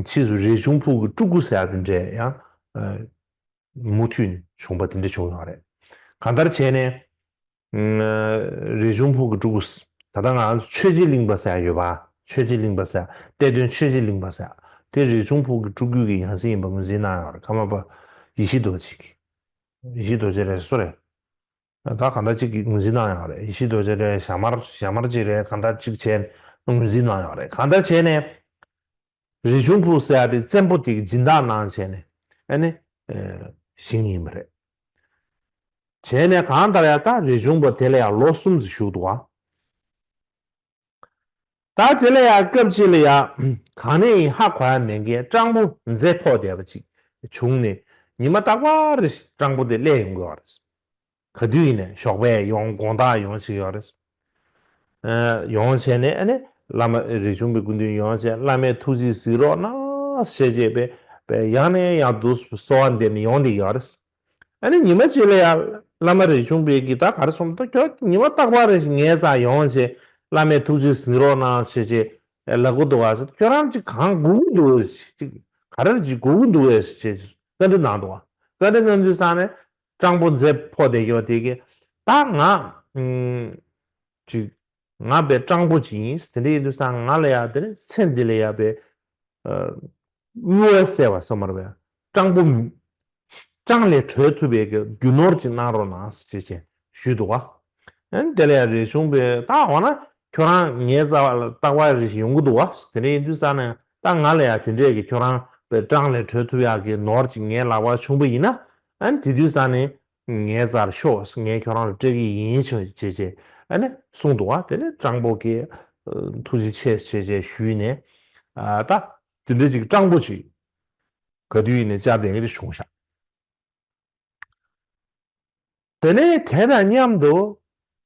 ཕྱིས་སུ་རས་ཆུང་ཕུག་གི་སྤྲུལ་སྐུ་ཟེར་ཡ་དེ་འདྲས་ཡང་མུ་མཐུད་ནས་བྱུང་པ་དེ་འདྲ་བྱུང་ཡོད་རེད། གང་ལྟར་བྱས་ནས་རས་ཆུང་ཕུག་གི་སྤྲུལ་སྐུ། ད་ལྟ་ང་ཚོ་ཆོས་རྗེ་གླིང་པ་ཟེར་ཡ་ཡོད་པ། ཆོས་རྗེ་གླིང་པ་ཟེར་ཡ། གཏེར་སྟོན་ཆོས་རྗེ་གླིང་པ་ཟེར་ཡ། དེ་རས་ཆུང་ཕུག་གི་སྤྲུལ་སྐུ་གི་ཡང་སྲིད་ཡིན་པ་ངོས་འཛིན་གནང་ཡོད་རེད། ཀརྨ་པ་ཡེ་ཤེས་རྡོ་རྗེ་གིས། ཡེ་ཤེས་རྡོ་རྗེ་རེད། སུ་རེད། ད་གང་ལྟར་གཅིག་གིས་ངོས་འཛིན་གནང་ཡོད་རེད། ཡེ་ཤེས་རྡོ་རྗེ་རེད། ཞྭ་དམར་ཞྭ་དམར་གཅིག་རེད། གང་ལྟར་གཅིག་བྱས་ནས་ངོས་འཛིན་གནང་ཡོད་རེད། གང་ལྟར་བྱས་ནས་རས་ཆུང་ཕུག་ཟེར་ཡ་དེ་བཙན་པོ་དེ་གི་སྦྱིན་བདག་གནང་བྱས་ནས་ཨ་ནི་བཞེངས་ཡིན་པ་རེད། བྱས་ནས་གང་ལྟར་ཡ་ད་རས་ཆུང་པ་དེ་ལ་ཡང་ལོ་གསུམ་ཙམ་བཞུགས་འདུག་བ། ད་དེ་ལ་ཡང་སྐབས་གཅིག་ལ་ཡང་གང་ནས་ཡིན་ཧ་གོ་ཡ་མེད་མཁན་སྤྲང་པོ་མཛེ་ཕོག་བསྡད་པ་ཅིག་བྱུང་ནས། ཉི་མ་རྟག་པར་སྤྲང་པོ་དེ་སླེབས་ཡོང་གི་ཡོད་རེད། ག་དུས་ཡིན་ནས་ཞོགས་པའི་ཡོང་དགོང་དག་ཡོང་བྱེད་ཀྱི་ཡོད་རེད། ཡོང་བྱས་ནས་ཨ་ནི་བླ་མ་རས་ཆུང་པའི་སྐུ་མདུན་ཡོང་བྱས། བླ་མའི་ཐུགས་རྗེས་གཟིགས་རོགས་གནང་ཞེས་བྱས་པས་པས་ཡང་ནས་ཡང་དུ་གསོལ་བ་འདེབས་ནས་ཡོང་བསྡད་ཀྱི་ཡོད་རེད། ཨ་ནི་ཉི་མ་གཅིག་ལ་ཡང་བླ་མ་རས་ཆུང་པས་ཀྱིས་ད་ག་རེ་གསུངས། ད་ཁྱོད་ཉི་མ་རྟག་པར་རེ་ཞིག་ངའི་རྩར་ཡོང་བྱས་བླ་མའི་ཐུགས་རྗེས་གཟིགས་རོགས་གནང་ཞེས་བྱས་ལབ་ཀྱི་འདུག་བ། ཁྱོད་རང་ཅིག་གང་སྒུག་གི་འདུག་ཅིག་ག་རེ་ཅིག་སྒུག་གི་འདུག་ཟེར་བྱས་བཀའ་འདྲི་གནང་འདུག་བ། བཀའ་འདྲི་གནང་དུས་ཙང་ནས་སྤྲང་པོ་མཛེ་ཕོག་བསྡད་ཀྱི་ཡོད་དེ་གིས་ད་ང་ཅིག་ང་དཔེ་སྤྲང་པོ་ཅིག་ཡིན། དེ་འདྲ་ཡིན་དུས་ཙང་ང་ལ་ཡ་དེ་ནས་ཚེ་འདི་ལ་ཡ་དཔེ་དབུལ་བ་སེལ་བ་སོ་མར་བས་སྤྲང་པོ་སྤྲང་ལས་གྲོལ་ཐུབ་པའི་གི་རྒྱུ་ནོར་ཅིག་གནང་རོགས་གནང་ཞེས་བྱས་ཞུས་འདུག་བ། ཨན་དེ་ལ་ཡང་རས་ཆུང་པས་ད་འོ་ན་ཁྱོད་རང་ངའི་རྩ་བ་ལ་རྟག་པར་རེ་ཞིག་ཡོང་གི་འདུག་བ། དེ་འདྲ་ཡིན་དུས་ཙང་ནས་ད་ང་ལ་ཡང་དེ་འདྲས་ཀྱི་ཁྱོད་རང་དཔེ་སྤྲང་ལས་གྲོལ་ཐུབ་ཡག་གི་ནོར་ཅིག་ངའི་ལག་པར་བྱུང་པ་ཡིན་ན། ཨན་དེ་དུས་ཙང་ནས་ངའི་རྩར་ཤོག་ངས་ཁྱོད་རང་ལ་སྤྲད་ཀྱི་ཡིན་ཞེས་བྱས་བྱས་ཨ་ནི་གསུངས་འདུག་བ། དེ་ནས་སྤྲང་པོ་གིས་ཐུགས་རྗེ་ཆེ་ཞེས་བྱས་ཞུས་ནས་ད་དེ་འདྲ་ཅིག་སྤྲང་པོ་ཅིག་ག་དུས་ཡིན་ནས་བཅར་བསྡད་མཁན་དེ་བྱུང་ཤག་དེ་ནས་དེ་དང་མཉམ་དུ་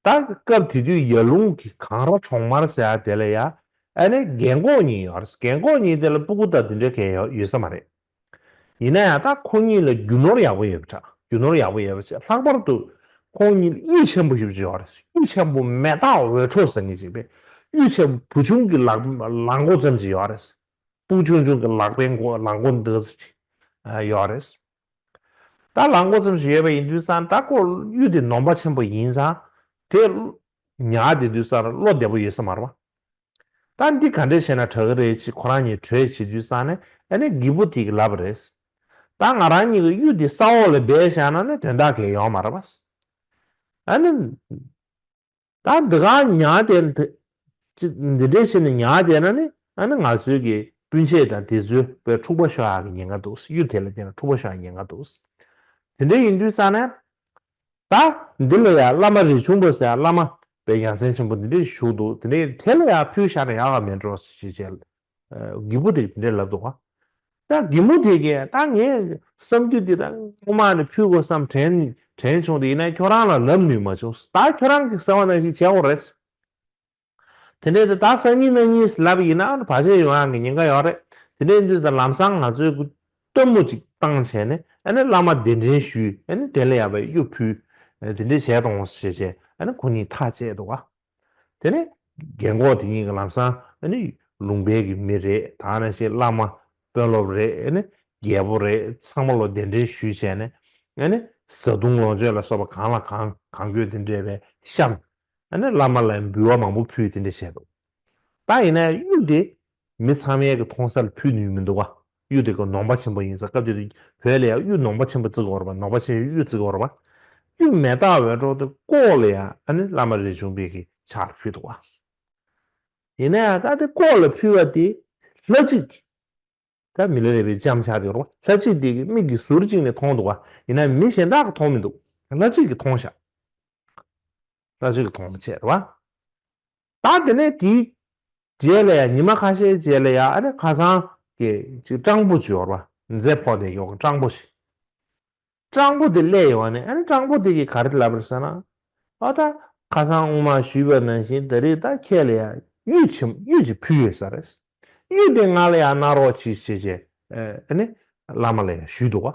ད་སྐབས་དེ་དུས་ཡར་ཀླུང་གི་གངས་ར་གྲོང་དམར་ཟེར་ཡ་དེ་ལ་ཡ་ཨ་ནི་རྒན་གོག་གཉིས་ཡོད་རེད། རྒན་གོག་གཉིས་དེ་ལ་སྤུ་གུ་དང་དེ་འདྲ་གས་ཡོད་ཡོད་ས་མ་རེད། ཡིན་ན་ཡང་ད་ཁོང་གཉིས་ལ་རྒྱུ་ནོར་ཡག་པོ་ཡོད་པ་འདྲ། རྒྱུ་ནོར་ཡག་པོ་ཡོད་པ་བྱས། ལྷག་པར་དུ་ཁོང་གཉིས་ལ་གཡུ་ཆེན་པོ་ཞིག་ཡོད་རེད། གཡུ་ཆེན་པོ་མེ་སྟག་འོད་འཕྲོ་ཟེར་མཁན་ཅིག་པས། གཡུ་ཆེན་པོ་བུ་ཆུང་གི་ལག་ལག་མགོ་ཙམ་ཅིག་ཡོད་རེད། སྤུ་གུ་ཆུང་ཆུང་གི་ལག་པའི་མགོ་ལག་མགོ་འདི་ཙམ་ཅིག་ཡོད་རེད། ད་ལག་མགོ་ཙམ་ཞིག་ཡོད་པ་ཡིན་དུས་ཙང་ད་ཁོ་གཡུ་དེ་ནོམ་པ་ཆེན་པོ་ཡིན་ཙང་དེ་ཉར་བསྡད་དུས་ཙང་བློ་བདེ་པོ་ཡོད་ས་མ་རེད་པ། ད་འདི་ག་འདྲས་བྱས་ན་དྲག་གི་རེད་ཅེས་ཁོ་རང་གཉིས་གྲོས་བྱེད་དུས་ཙང་ནས་ཨ་ནི་རྒད་པོ་དེ་གིས་ལབ་པ་རེད། ད་ང་རང་གཉིས་ཀྱིས་གཡུ་དེ་ས་འོག་ལ་སྦས་བཞག་ན་ནི་དོན་དག་གང་ཡང་ཡོད་མ་རེད་པ། ཨ་ནི། ད་འདི་ག་ཉར་བསྡད་འདི་འདྲས་བྱས་ནས་ཉར་བསྡད་ན་ནི་ཨ་ནི་ང་ཚོའི་གི་སྤུན་མཆེད་དང་དེ་ཚོའི་དཔེ་འཁྲུག་པ་ཤོར་ཡག་གི་ཉེན་ཁ་འདུག་གཡུ་དེ་ལ་བརྟེན་ནས་འཁྲུག་པ་ཤོར་ཡག་ཉེན་ཁ་འདུག་དེ་འདྲ་ཡིན་དུས་ཙང་ནས་ད་འདི་ལ་ཡང་བླ་མ་རས་ཆུང་པ་ཟེར་ཡག་བླ་མ་དཔེ་ཡ་མཚན་ཆེན་པོ་འདི་འདྲས་ཞིག་བཞུགས་འདུག་དེ་འདྲས་དེ་ལ་ཡང་ཕུལ་བཞག་ན་ཡག་ག་མེད་འགྲོ་ཞེས་བྱས། རྒད་པོ་དེ་གིས་དེ་འདྲས་ལབ་འདུག་ག་ད་རྒན་མོ་དེ་གིས་ད་ངས་བསམ་རྒྱུ་འདི་ད་སྔོན་མ་ནས་ཕུལ་དགོས་བསམ་དྲན་དྲན་བྱུང་། དེ་ཡིན་ན་ཁྱོད་རང་ལ་ལབ་ནུས་མ་བྱུང་། ད་ཁྱོད་རང་གིས་ཟེར་བ་ནང་བཞིན་བྱེད་དགོས་རེད། དེ་འདྲས་དེ་ད་སང་ཉིན་གནངས་ཉིན་ལབ་ཡིན་ན་བར་ཆད་ཡོང་ཡག་གི་ཉེན་ཁ་ཡོད་རེད། དེ་འདྲས་ཡིན་དུས་ལམ་སང་ང་ཚོས་སྟོན་མོ་ཅིག་བཏང་བྱས་ནས་ཨ་ནི་བླ་མ་གདན་འདྲེན་ཞུས། ཨ་ནི་དེ་ལ་ཡང་གཡུ་ཕུལ། དེ་འདྲས་བྱས་དང་ཞེས་བྱས་ཨ་ནི་ཁོ་གཉིས་ཐག་བཅད་འདུག་ག་དེ་ནས་རྒན་གོག་དེ་གཉིས་ཀྱིས་ལམ་སང་ཨ་ནི་ལུང་པའི་གི་མི་རེད། ད་ནང་བཞིན་བླ་མ་དཔོན་སློབ་རེད། ཨ་ནི་རྒྱལ་པོ་རེད། ཚང་མ་ལ་གདན་འདྲེན་ཞུས་བྱས་ནས་ཨ་ནི་བཟའ་བཏུང་ལོངས་སྤྱོད་ལ་སོགས་པ་གང་ལ་གང་གང་དགོས་དེ་འདྲས་བཤམས། ཨ་ནི་བླ་མ་ལ་འབུལ་བ་མང་པོ་ཕུལ་དེ་འདྲས་བྱས་འདུག་ད་ཡིན་ན་གཡུ་དེ་མི་ཚང་མའི་གི་མཐོང་སར་ཕུལ་ནུས་མི་འདུག་ག་གཡུ་དེ་གི་ནོམ་པ་ཆེན་པོ་ཡིན་ཙང་། སྐབས་དེ་དུས་བོད་ལ་ཡང་གཡུ་ནོམ་པ་ཆེན་པོ་བརྩི་གི་ཡོད་རེད་པ། ནོམ་པ་ཆེན་གཡུ་བརྩི་གི་ཡོད་རེད་པ། གཡུ་མེ་སྟག་འོད་འཕྲོ་དེ་ལྐོག་ལ་ཡང་ཨ་ནི་བླ་མ་རས་ཆུང་པའི་གི་ཕྱག་ལ་ཕུལ་འདུག་བ། ཡིན་ན་ཡང་ད་དེ་ལྐོག་ལ་ཕུལ་བ་དེ་ལྷ་གཅིག་གིས། ད་མི་ལ་རས་པའི་ལྕམ་ཆགས་དེ་རོ། ལྷ་གཅིག་དེ་གི་མིག་གི་ཟུར་གཅིག་ནས་མཐོང་འདུག་བ། ཡིན་ན་མི་གཞན་དག་གིས་མཐོང་མི་འདུག་ལྷ་གཅིག་གིས་མཐོང་ཤག་ལྷ་གཅིག་གིས་མཐོང་བ་བྱས་རེད་བ། ད་དེ་ནས་དེའི་རྗེས་ལ་ཡང་ཉི་མ་ཁ་ཤས་རྗེས་ལ་ཡང་ཨ་ནི་ཁ་སང་གི་ཅིག་སྤྲང་པོ་ཅིག་ཡོད་རེད་བ། མཛེ་ཕོག་དེ་ཡོད་སྤྲང་པོ་ཞིག་སྤྲང་པོ་དེ་སླེབས་ཡོང་ནས་ཨ་ནི་སྤྲང་པོ་དེ་གིས་ག་རེ་ལབ་པ་རེད་ཟེར་ན། ཨ་ད་ཁ་སང་སྔོན་མ་ཞུས་པ་ནང་བཞིན་ད་རེས་ད་ཁྱེད་ལ་ཡང་གཡུ་ཆེན་གཡུ་ཅིག་ཕུལ་ཡོད་ས་རེད། གཡུ་དེ་ང་ལ་ཡང་གནང་རོགས་གྱིས་ཞེས་བྱས་ཨ་ནི་བླ་མ་ལ་ཡང་ཞུས་འདུག་བ།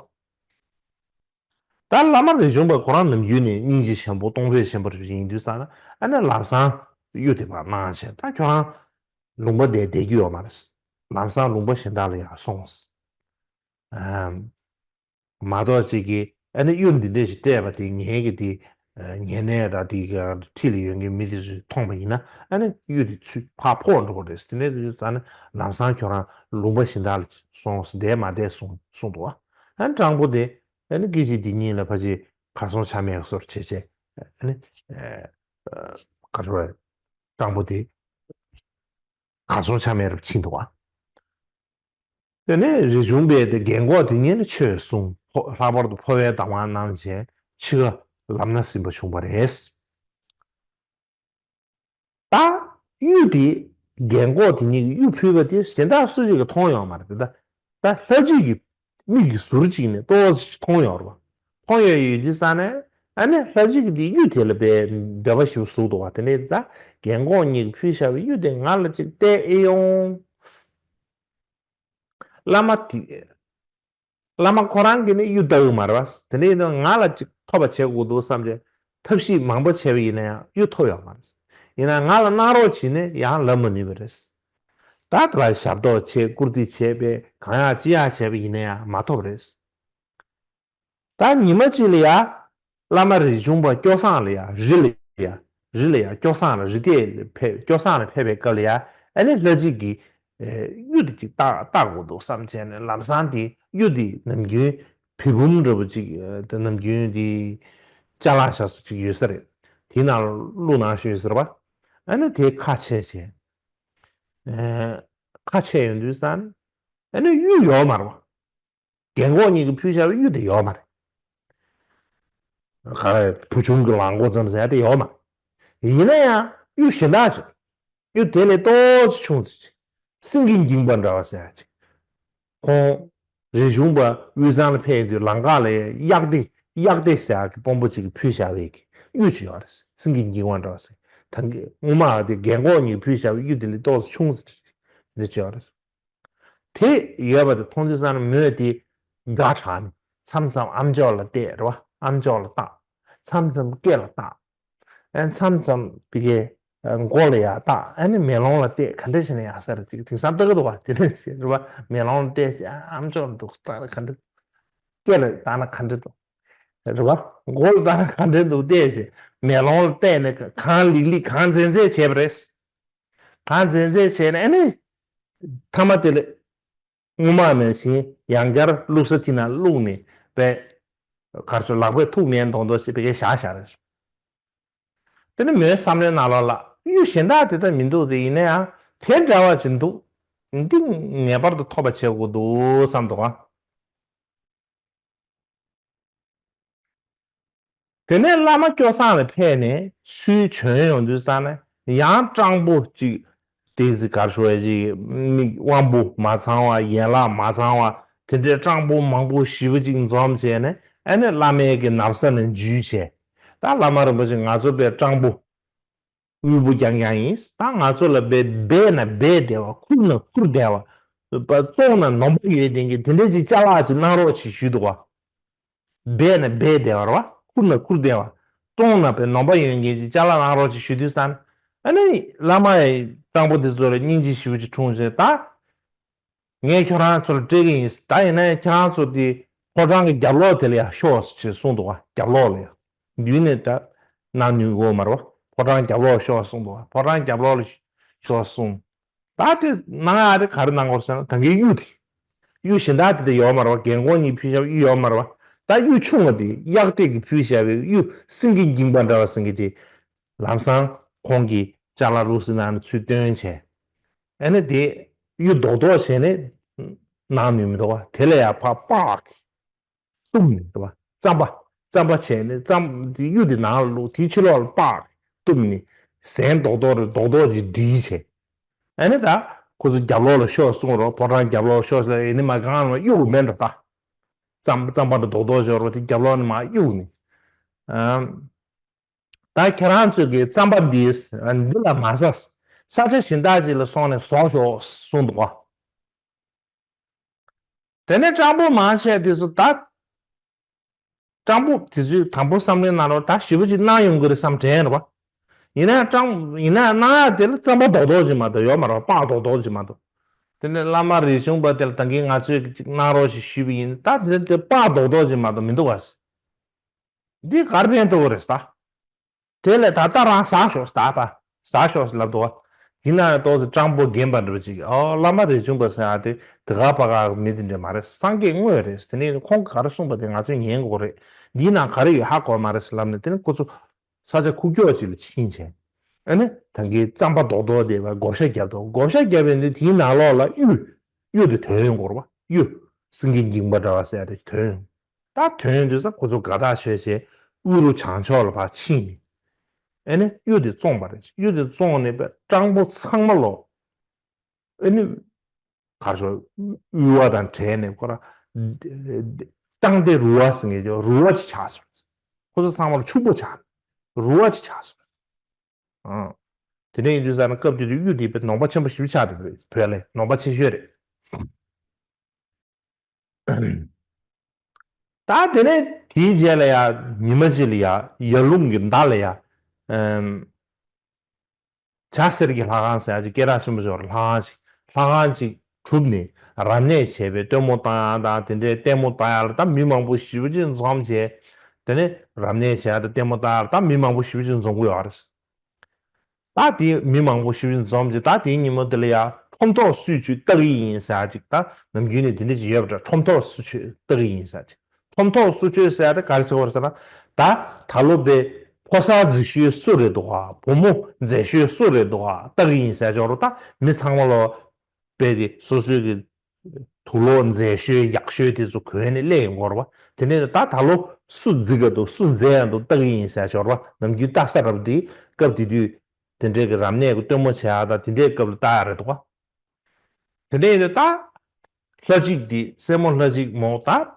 ད་བླ་མ་རས་ཆུང་པ་ཁོ་རང་ནམ་རྒྱུན་ནས་སྙིང་རྗེ་ཆེན་པོ་གཏོང་ཕོད་ཆེན་པོ་ཡིན་དུས་ཙང་ཨ་ནི་ལམ་སང་གཡུ་དེ་ཕར་གནང་བྱས་ད་ཁྱོད་རང་ལུང་པ་དེར་བསྡད་རྒྱུ་ཡོད་མ་རེད། ལམ་སང་ལུང་པ་གཞན་དག་ལ་ཡང་སོང་། མ་གཏོགས་ཅིག་གིས་ཨ་ནི་གཡུ་འདི་འདྲ་ཞིག་སྤྲད་པ་དེ་ངའི་གི་དེ་ཉེ་གནས་ར་དེ་ག་འཁྲིས་ལ་ཡོད་མཁན་མི་དེ་ཚོས་མཐོང་པ་ཡིན་ན་ཨ་ནི་གཡུ་དེ་ཚུར་ཕར་ཕོག་འགྲོ་གི་རེད། དེ་ནས་དེ་ཚོ་ཨ་ནི་ལམ་སང་ཁྱོད་རང་ལུང་པ་གཞན་དག་ལ་སོང་བསྡད་མ་བསྡད་གསུངས་གསུངས་འདུག་བ། ཨ་ནི་སྤྲང་པོ་དེ་ཨ་ནི་སྐད་ཅིག་དེ་གཉིས་ལ་ཕ་ཅིག་གར་སོང་ཆ་མེད་བཟོ་འདྲ་བྱས་བྱས་ཨ་ནི་ག་རེ་རེད། སྤྲང་པོ་དེ་གར་སོང་ཆ་མེད་རབས་ཕྱིན་འདུག་བ། དེ་ནས་རས་ཆུང་པས་དེ་རྒན་གོག་དེ་གཉིས་ལ་ཆོས་གསུངས། ལྷག་པར་དུ་འཕོ་བའི་གདམས་ངག་གནང་བྱས་འཆི་ཁ་ལམ་སྣ་ཟིན་པ་བྱུང་བ་རེད། ད་གཡུ་དེ་རྒན་གོག་དེ་གཉིས་ཀྱིས་གཡུ་ཕུལ་བ་དེ་གཞན་དག་སུ་ཞིག་གིས་མཐོང་ཡོད་མ་རེད་དེ། ད་ད་ལྷ་གཅིག་གི་མིག་གི་ཟུར་གཅིག་ནས་ཏོག་ཙམ་མཐོང་ཡོད་རེད་བ། མཐོང་ཡོད་ཡོད་དུས་ཙང་ནས་ཨ་ནི་ལྷ་གཅིག་གིས་དེ་གཡུ་དེ་ལ་དཔེ་འདོད་པ་ཞིག་ཟུག་འདུག་བ། དེ་ནས་ད་རྒན་གོག་གཉིས་ཀྱིས་ཕུལ་བཞག་པའི་གཡུ་དེ་ང་ལ་ཅིག་སྟེར་ཨེ་ཡོང་། བླ་མ་དེ། བླ་མ་ཁོ་རང་གིས་ནི་གཡུ་ལྟ་གི་མ་རེད་བ། དེ་ནས་ཡིན་ན་ང་ལ་ཅིག་ཐོབ་པ་བྱེད་དགོས་འདུག་བསམ་བྱས་ཐབས་ཤེས་མང་པོ་བྱས་པ་ཡིན་ན་ཡང་གཡུ་ཐོབ་ཡོད་མ་རེད། ཡིན་ན་ང་ལ་གནང་རོགས་བྱས་ནས་ཡང་ལབ་མ་ནུས་པ་རེད། ད་དེ་ལ་ཞབས་ཏོག་བྱས་བཀུར་སྟི་བྱས་པས་གང་ཡག་ཅི་ཡག་བྱས་པ་ཡིན་ན་ཡང་མ་ཐོབ་རེད། ད་ཉི་མ་གཅིག་ལ་ཡ། བླ་མ་རས་ཆུང་པ་སྐྱོ་བསང་ལ་ཡ་རི་ལ་ཡ། རི་ལ་ཡ་སྐྱོ་བསང་ལ་རི་ལྟས་ལ་ཕེབས་སྐྱོ་བསང་ལ་ཕེབས་པའི་སྐབས་ལ་ཡ་ཨ་ནི་ལྷ་གཅིག་གིས་གཡུ་དེ་ཅིག་བཏགས་བཏགས་དགོས་འདུག་བསམ་བྱས་ནས་ལམ་སང་དེ་གཡུ་དེ་ནམ་རྒྱུན་བེ་བུམ་འདྲ་པོ་ཅིག་དེ་ནམ་རྒྱུན་དེ་ཅ་ལག་བཞག་ས་ཅིག་ཡོད་ས་རེད། དེའི་ནང་བླུགས་གནང་ཞུས་ཟེར་བ། ཨ་ནི་དེ་ཁ་ཕྱེ་བྱས། ཁ་ཕྱེ་ཡོང་དུས་ཙང་ཨ་ནི་གཡུ་ཡོད་མ་རེད་བ། རྒན་གོག་གཉིས་ཀྱིས་ཕུལ་བཞག་པའི་གཡུ་དེ་ཡོད་མ་རེད། ག་རེ་བུ་ཆུང་གི་ལག་མགོ་ཙམ་ཟེར་ཡ་དེ་ཡོད་མ་རེད། ཡིན་ན་ཡང་གཡུ་གཞན་དག་ཅིག་གཡུ་དེ་ལས་ཏོག་ཙམ་ཆུང་ཙམ་ཅིག་སེང་གེ་འགྱིང་བ་འདྲ་བ་ཟེར་ཡ་ཅིག་ཁོང་རས་ཆུང་པ་དབུས་གཙང་ལ་ཕེབས་དུས་ལམ་ཁ་ལ་གཡག་སྡེ་གཡག་སྡེ་ཟེར་ཡ་གི་དཔོན་པོ་ཅིག་གིས་ཕུལ་བཞག་པའི་གི་གཡུ་ཅིག་ཡོད་རེད། སེང་གེ་འགྱིང་བ་འདྲ་བ་ཟེར། ད་གི་སྔོན་མ་དེ་རྒན་གོག་གཉིས་ཕུལ་བཞག་པའི་གཡུ་དེ་ལས་ཏོག་ཙམ་ཆུང་ཙམ་ཅིག་འདི་ཅིག་ཡོད་རེད། དེ་ཡོད་པ་དེ་མཐོང་དུས་ཙང་ནས་མོས་དེ་དགའ་དྲགས་ནས་མཚམས་མཚམས་ཨམ་ཅོག་ལ་བལྟས་རེད་བ། ཨམ་ཅོག་ལ་བལྟ། མཚམས་མཚམས་སྐེ་ལ་བལྟ། ཨ་མཚམས་མཚམས་དེ་གའི་མགོ་ལ་ཡར་བལྟ། ཨ་ནི་མེ་ལོང་ལ་བལྟས། ག་འདྲ་བྱས་ནས་ཡག་ས་རེད་ཅིག་དེང་སང་ལྟ་གི་འདུག་བ། དེ་འདྲ་བྱས་རེད་བ། མེ་ལོང་ལ་བལྟས་བྱས་ཨ་ཨམ་ཅོག་ལ་འདུག་བལྟ་ན་ག་འདྲ། སྐེ་ལ་བལྟ་ན་ག་འདྲ་འདུག་རེད་བ། མགོ་ལ་བལྟ་ན་ག་འདྲ་འདུག་བལྟས་བྱས་མེ་ལོང་ལ་བལྟས་ནས་གང་ལིག་ལིག་གང་མཛེས་མཛེས་བྱས་པ་རེད། གང་མཛེས་མཛེས་བྱས་ནས་ཨ་ནི་མཐའ་མ་དེ་ལ། སྔོན་མ་ནང་བཞིན་ཡང་བསྐྱར་བླུགས་ས་དེ་ན་བླུགས་ནས་པས། གར་སོ་ལག་པས་ཐུག་མེད་མདོག་མདོག་བྱས་པའི་གི་བཞག་བཞག་རེད། དེ་ནི་མོའི་བསམ་བློའི་ནང་ལོགས་ལ་གཡུ་གཞན་དག་དེ་ལྟར་མི་འདུག་དེ་ཡིན་ན་ཡང་དེ་འདྲ་བ་ཅིག་འདུག་འདི་ངེས་པར་དུ་ཐོབ་པ་བྱེད་དགོས་འདུག་བསམ་འདུག་ཨ། དེ་ནས་བླ་མ་སྐྱོ་བསང་ལ་ཕེབས་ནས་ཚུར་བྱོན་ཡོང་དུས་ཙང་ནས་ཡང་སྤྲང་པོ་གཅིག་དེ་ཟིག་གར་ཞུ་བ་ཅིག་མིག་དབང་པོ་མ་ཚང་བ། ཡན་ལག་མ་ཚང་བ། དེ་འདྲའི་སྤྲང་པོ་མང་པོ་ཞེ་པོ་ཅིག་འཛོམས་བྱས་ནས་ཨ་ནི་བླ་མའི་གི་ན་བཟའ་ནས་འཇུས་བྱས། ད་བླ་མ་རིན་པོ་ཆེ་ང་ཚོ་དཔེ་སྤྲང་པོ་དབུལ་པོ་རྐྱང་རྐྱང་ཡིན། ད་ང་ཚོ་ལ་དཔེ་སྦས་ན་སྦས་བདེ་བ། ཁུར་ན་ཁུར་བདེ་བ། བཙོང་ན་ནོམ་པ་ཡོད་བསྡད་མཁན་དེ་འདྲ་ཅིག་ཅ་ལག་ཅིག་གནང་རོགས་ཞེས་ཞུས་འདུག་བ། སྦས་ན་སྦས་བདེ་བ་རེད་བ། ཁུར་ན་ཁུར་བདེ་བ། བཙོང་ན་པའི་ནོམ་པ་ཡོད་མཁན་གྱི་ཅ་ལག་གནང་རོགས་ཅིག་ཞུ་དུས་ཙང་། ཨ་ནི་བླ་མ་ཡི་སྤྲང་པོ་དེ་ཚོ་ལ་སྙིང་རྗེ་ཞེ་པོ་ཅིག་འཁྲུངས་བྱས། ད་ངས་ཁྱོད་རང་ཚོ་ལ་སྤྲད་ཀྱི་ཡིན། ད་ཡིན་ན་ཡང་ཁྱེད་རང་ཚོ་དེ་ཕོ་བྲང་གི་རྒྱབ་ལོགས་དེ་ལ་ཡང་ཤོག་ཅེས་གསུངས་འདུག་བ། རྒྱབ་ལོགས་ལ་ཡང་མདུན་ནས་ད་གནང་ནུས་ཡོད་མ་རེད་བ། ཕོ་བྲང་རྒྱབ་ལོགས་ཤོག་གསུངས་འདུག་བ། ཕོ་བྲང་རྒྱབ་ལོགས་ལ་ཤོག་གསུངས། ད་དེ་གནང་ཡག་དེ་ག་རེ་གནང་དགོས་ཟེར་ན་ད་གིན་གཡུ་དེ། གཡུ་གཞན་དག་དེ་དེ་ཡོད་མ་རེད་བ། རྒན་གོག་གཉིས་ཕུལ་བཞག་གཡུ་ཡོད་མ་རེད་བ། ད་གཡུ་ཆུང་བ་དེ་གཡག་སྟེགས་ཀྱིས་ཕུལ་བཞག་པའི་གཡུ་སེང་གེ་འགྱིང་བ་འདྲ་བ་ཟེར་མཁན་དེ་ལམ་སང་ཁོང་གིས་ཅ་ལག་བླུགས་སའི་ནང་ནས་ཚུར་བཏོན་བྱས། ཨ་ནི་དེ་གཡུ་རྡོག་རྡོག་བྱས་ནས་ནང་ནུས་མི་འདུག་བ། དེ་ལ་ཡང་ཕར་པག་གཏུབ་ནས་རེད་བ། རྩམ་པ། རྩམ་པ་བྱས་ནས་རྩམ་དེ་གཡུ་དེ་ནང་ལ་བླུགས། དེའི་ཕྱི་ལོགས་ལ་པག་གཏུབ་ནས་ཟན་རྡོག་རྡོག་རེ་རྡོག་རྡོག་ཅིག་བསྒྲིལ་བྱས། ཨ་ནི་ད་ཁོ་ཚོ་རྒྱབ་ལོགས་ལ་ཤོག་གསུངས་རོགས། ཕོ་བྲང་རྒྱབ་ལོགས་ཤོག་ཟེར། ཨེ་ནི་མ་གང་ལ་གཡུག་མེད་འགྲོ་ད། རྩམ་རྩམ་པ་འདྲ་རྡོག་རྡོག་ཅིག་ཡོད་རེད་བ། དེ་རྒྱབ་ལོགས་ནས་མར་གཡུག་ནས། ཨམ། ད་ཁྱེད་རང་ཚོས་ཀྱི་རྩམ་པ་འདི་འདི་ལ་མ་ཟ། ས་ཆ་གཞན་དག་ཅིག་ལ་སོང་ནས་ཟོ་ཤོག་གསུངས་འདུག་བ། དེ་ནས་སྤྲང་པོ་མང་ཆེ་དེ་ཚོ་ད། སྤྲང་པོ་དེ་ཚོས་དང་པོ་བསམ་བློའི་ནང་ལོགས་ད་ཞེ་པོ་ཅིག་གནང་ཡོང་གི་རེད་བསམ་དྲན་རེད་བ། ཡིན་ན་ཡང་སྤྲང་ཡིན་ན་ཡང་གནང་ཡག་དེ་ལ་རྩམ་པ་རྡོག་རྡོག་ཅིག་མ་གཏོགས་ཡོད་མ་རེད་བ། པགས་རྡོག་རྡོག་ཅིག་མ་གཏོགས། དེ་ནས་བླ་མ་རས་ཆུང་པ་དེ་ལ་ད་གིན་ང་ཚོས་ཅིག་གནང་རོགས་ཞེས་ཞུས་པ་ཡིན། ད་དེ་དེ་པགས་རྡོག་རྡོག་ཅིག་མ་གཏོགས་མི་འདུག་བ། འདི་གར་ཕན་ཐོགས་རེད་ད། དེ་ལས་ད་ལྟ་རང་ཟ་ཤོག་ཟ་པ། ཟ་ཤོག་ལབ་འདུག་བ། ཡིན་ན་ཡང་ཏོག་ཙམ་སྤྲང་པོ་རྒན་པ་འདྲ་པོ་ཅིག་ཨོ་བླ་མ་རས་ཆུང་པ་ཟེར་ཡ་དེ་དེ་ག་པ་ག་མི་དེ་འདྲ་མ་རེད། སངས་རྒྱས་དངོས་རེད། དེ་ནས་ཁོང་གིས་ག་རེ་གསུངས་པ་དེ་ང་ཚོས་ཉན་དགོས་རེད། འདིའི་ནང་ག་རེ་ཡོད་ཧ་གོ་མ་རེད་ལབ་ནས། དེ་ནས་ཁོ་ཚོ་ས་ཆ་ཁུག་ཀྱོག་ཅིག་ལ་ཕྱིན་བྱས། ཨ་ནི་ད་གིན་རྩམ་པ་རྡོག་རྡོག་དེ་བ་བགོ་བཤའ་བརྒྱབ་འདུག་བགོ་བཤའ་བརྒྱབ་པའི་འདི་དེའི་ནང་ལོགས་ལ་གཡུ་གཡུ་དེ་ཐོན་ཡོང་གི་རེད་བ། གཡུ་སེང་གེ་འགྱིང་བ་འདྲ་བ་ཟེར་ཡ་དེ་ཐོན་ཡོང་། ད་ཐོན་དུས་ཙང་ཁོ་ཚོ་དགའ་ཐག་ཆོད་བྱས་དབུ་རུ་བྱང་ཕྱོགས་ལ་ཕར་ཕྱིན་ནས། ཨེ་ནི་གཡུ་དེ་བཙོངས་པ་རེད། གཡུ་དེ་བཙོངས་ནས་པས་སྤྲང་པོ་ཚང་མ་ལོ། ཨེ་ནི་གར་ཤོག་དབུལ་བ་དང་བྲལ་ནས་ཁོ་ར་སྤྲང་སྟེ་རུ་བ་ཟེར་མཁན་ཅིག་རུ་བ་ཅིག་ཆགས་སོང་། ཁོ་ཚོ་ཚང་མ་ལ་ཕྱུག་པོ་ཆགས། རུ་བ་ཅིག་ཆགས་སོང་། ཨང་། དེ་འདྲ་ཡིན་དུས་ཙང་ན་སྐབས་དེ་དུས་གཡུ་དེ་དཔེ་ནོངས་པ་ཆེན་པོ་ཞེ་པོ་ཆགས་འདུག་བོད་ལ་ནོངས་པ་ཆེ་ཤོས་རེད། ད་དེ་ནས་དེའི་རྗེས་ལ་ཡ་ཉི་མ་གཅིག་ལ་ཡ་ཡར་ལུང་གི་མདའ་ལ་ཡ། ཨམ། བྱ་གསེར་གྱི་ལྷ་ཁང་ཟེར་ཡ་ཅིག་སྐད་གྲགས་ཆེན་པོ་ཞིག་ཡོད་རེད། ལྷ་ཁང་ཅིག་ལྷ་ཁང་ཅིག་གྲུབ་ནས་རབ་གནས་བྱས་པའི་སྟོན་མོ་བཏང་ཡ་དང་དེ་འདྲའི་ལྟད་མོ་བཏང་ཡ་ལ་ད་མི་མང་པོ་ཞེ་པོ་ཅིག་འཛོམས་བྱས། དེ་ནས་རབ་གནས་བྱས་ཡ་དང་ལྟད་མོ་བཏང་ཡ་ལ་ད་མི་མང་པོ་ཞེ་པོ་ཅིག་འཛོམས་ཀྱི་ཡོད་རེད། ད་དེ་མི་མང་པོ་ཞིག་འཛོམས་ཀྱི། ད་དེའི་ཉིན་མོ་དེ་ལ་ཡ་ཁྲོམ་ཐོག་སུས་ཆུ་བཏགས་ཀྱི་ཡིན་ཟེར་ཅིག་ད་ནམ་རྒྱུན་ནས་དེ་འདྲ་ཅིག་ཡོད་པ་འདྲ། ཁྲོམ་ཐོག་སུ་ཆུ་བཏགས་ཀྱི་ཡིན་ཟེར་ཅིག་ཁྲོམ་ཐོག་སུ་ཆུ་ཟེར་ཡ་དེ་ག་རེ་ཟེར་བ་རེད་ཟེར་ན། ད་ད་ལོ་པའི་ཕོ་གསར་རྫིག་ཤོས་སུ་རེད་འདུག་ག་བུ་མོ་མཛེས་ཤོས་སུ་རེད་འདུག་ག་བཏགས་ཀྱི་ཡིན་ཟེར་ཅོག་རོ། ད་མི་ཚང་མ་ལོ། དཔེ་དེ་སོ་སོའི་གི་དུག་ལོག་མཛེས་ཤོས་ཡག་ཤོས་དེ་ཚོ་གོན་ནས་སླེབས་ཡོང་གི་རེད་བ། དེ་ནས་ད་ད་ལོ་སུ་རྫིག་ག་འདུག་སུ་མཛེས་ཡ་འདུག་བལྟ་གི་ཡིན་ཟེར་ཞོར་བ། ནམ་རྒྱུན་བལྟ་ས་རབ་དེ་སྐབས་དེ་དུས་དེ་འདྲའི་གི་རབ་གནས་ཀྱི་སྟོན་མོ་བྱེད་ཡ་ད་དེ་འདྲའི་སྐབས་ལ་བལྟ་ཡ་རེད་འདུག་བ། དེ་འདྲ་ཡིན་དུས་ད་ལྷ་གཅིག་དེ་སྲས་མོ་ལྷ་གཅིག་མོ་ད།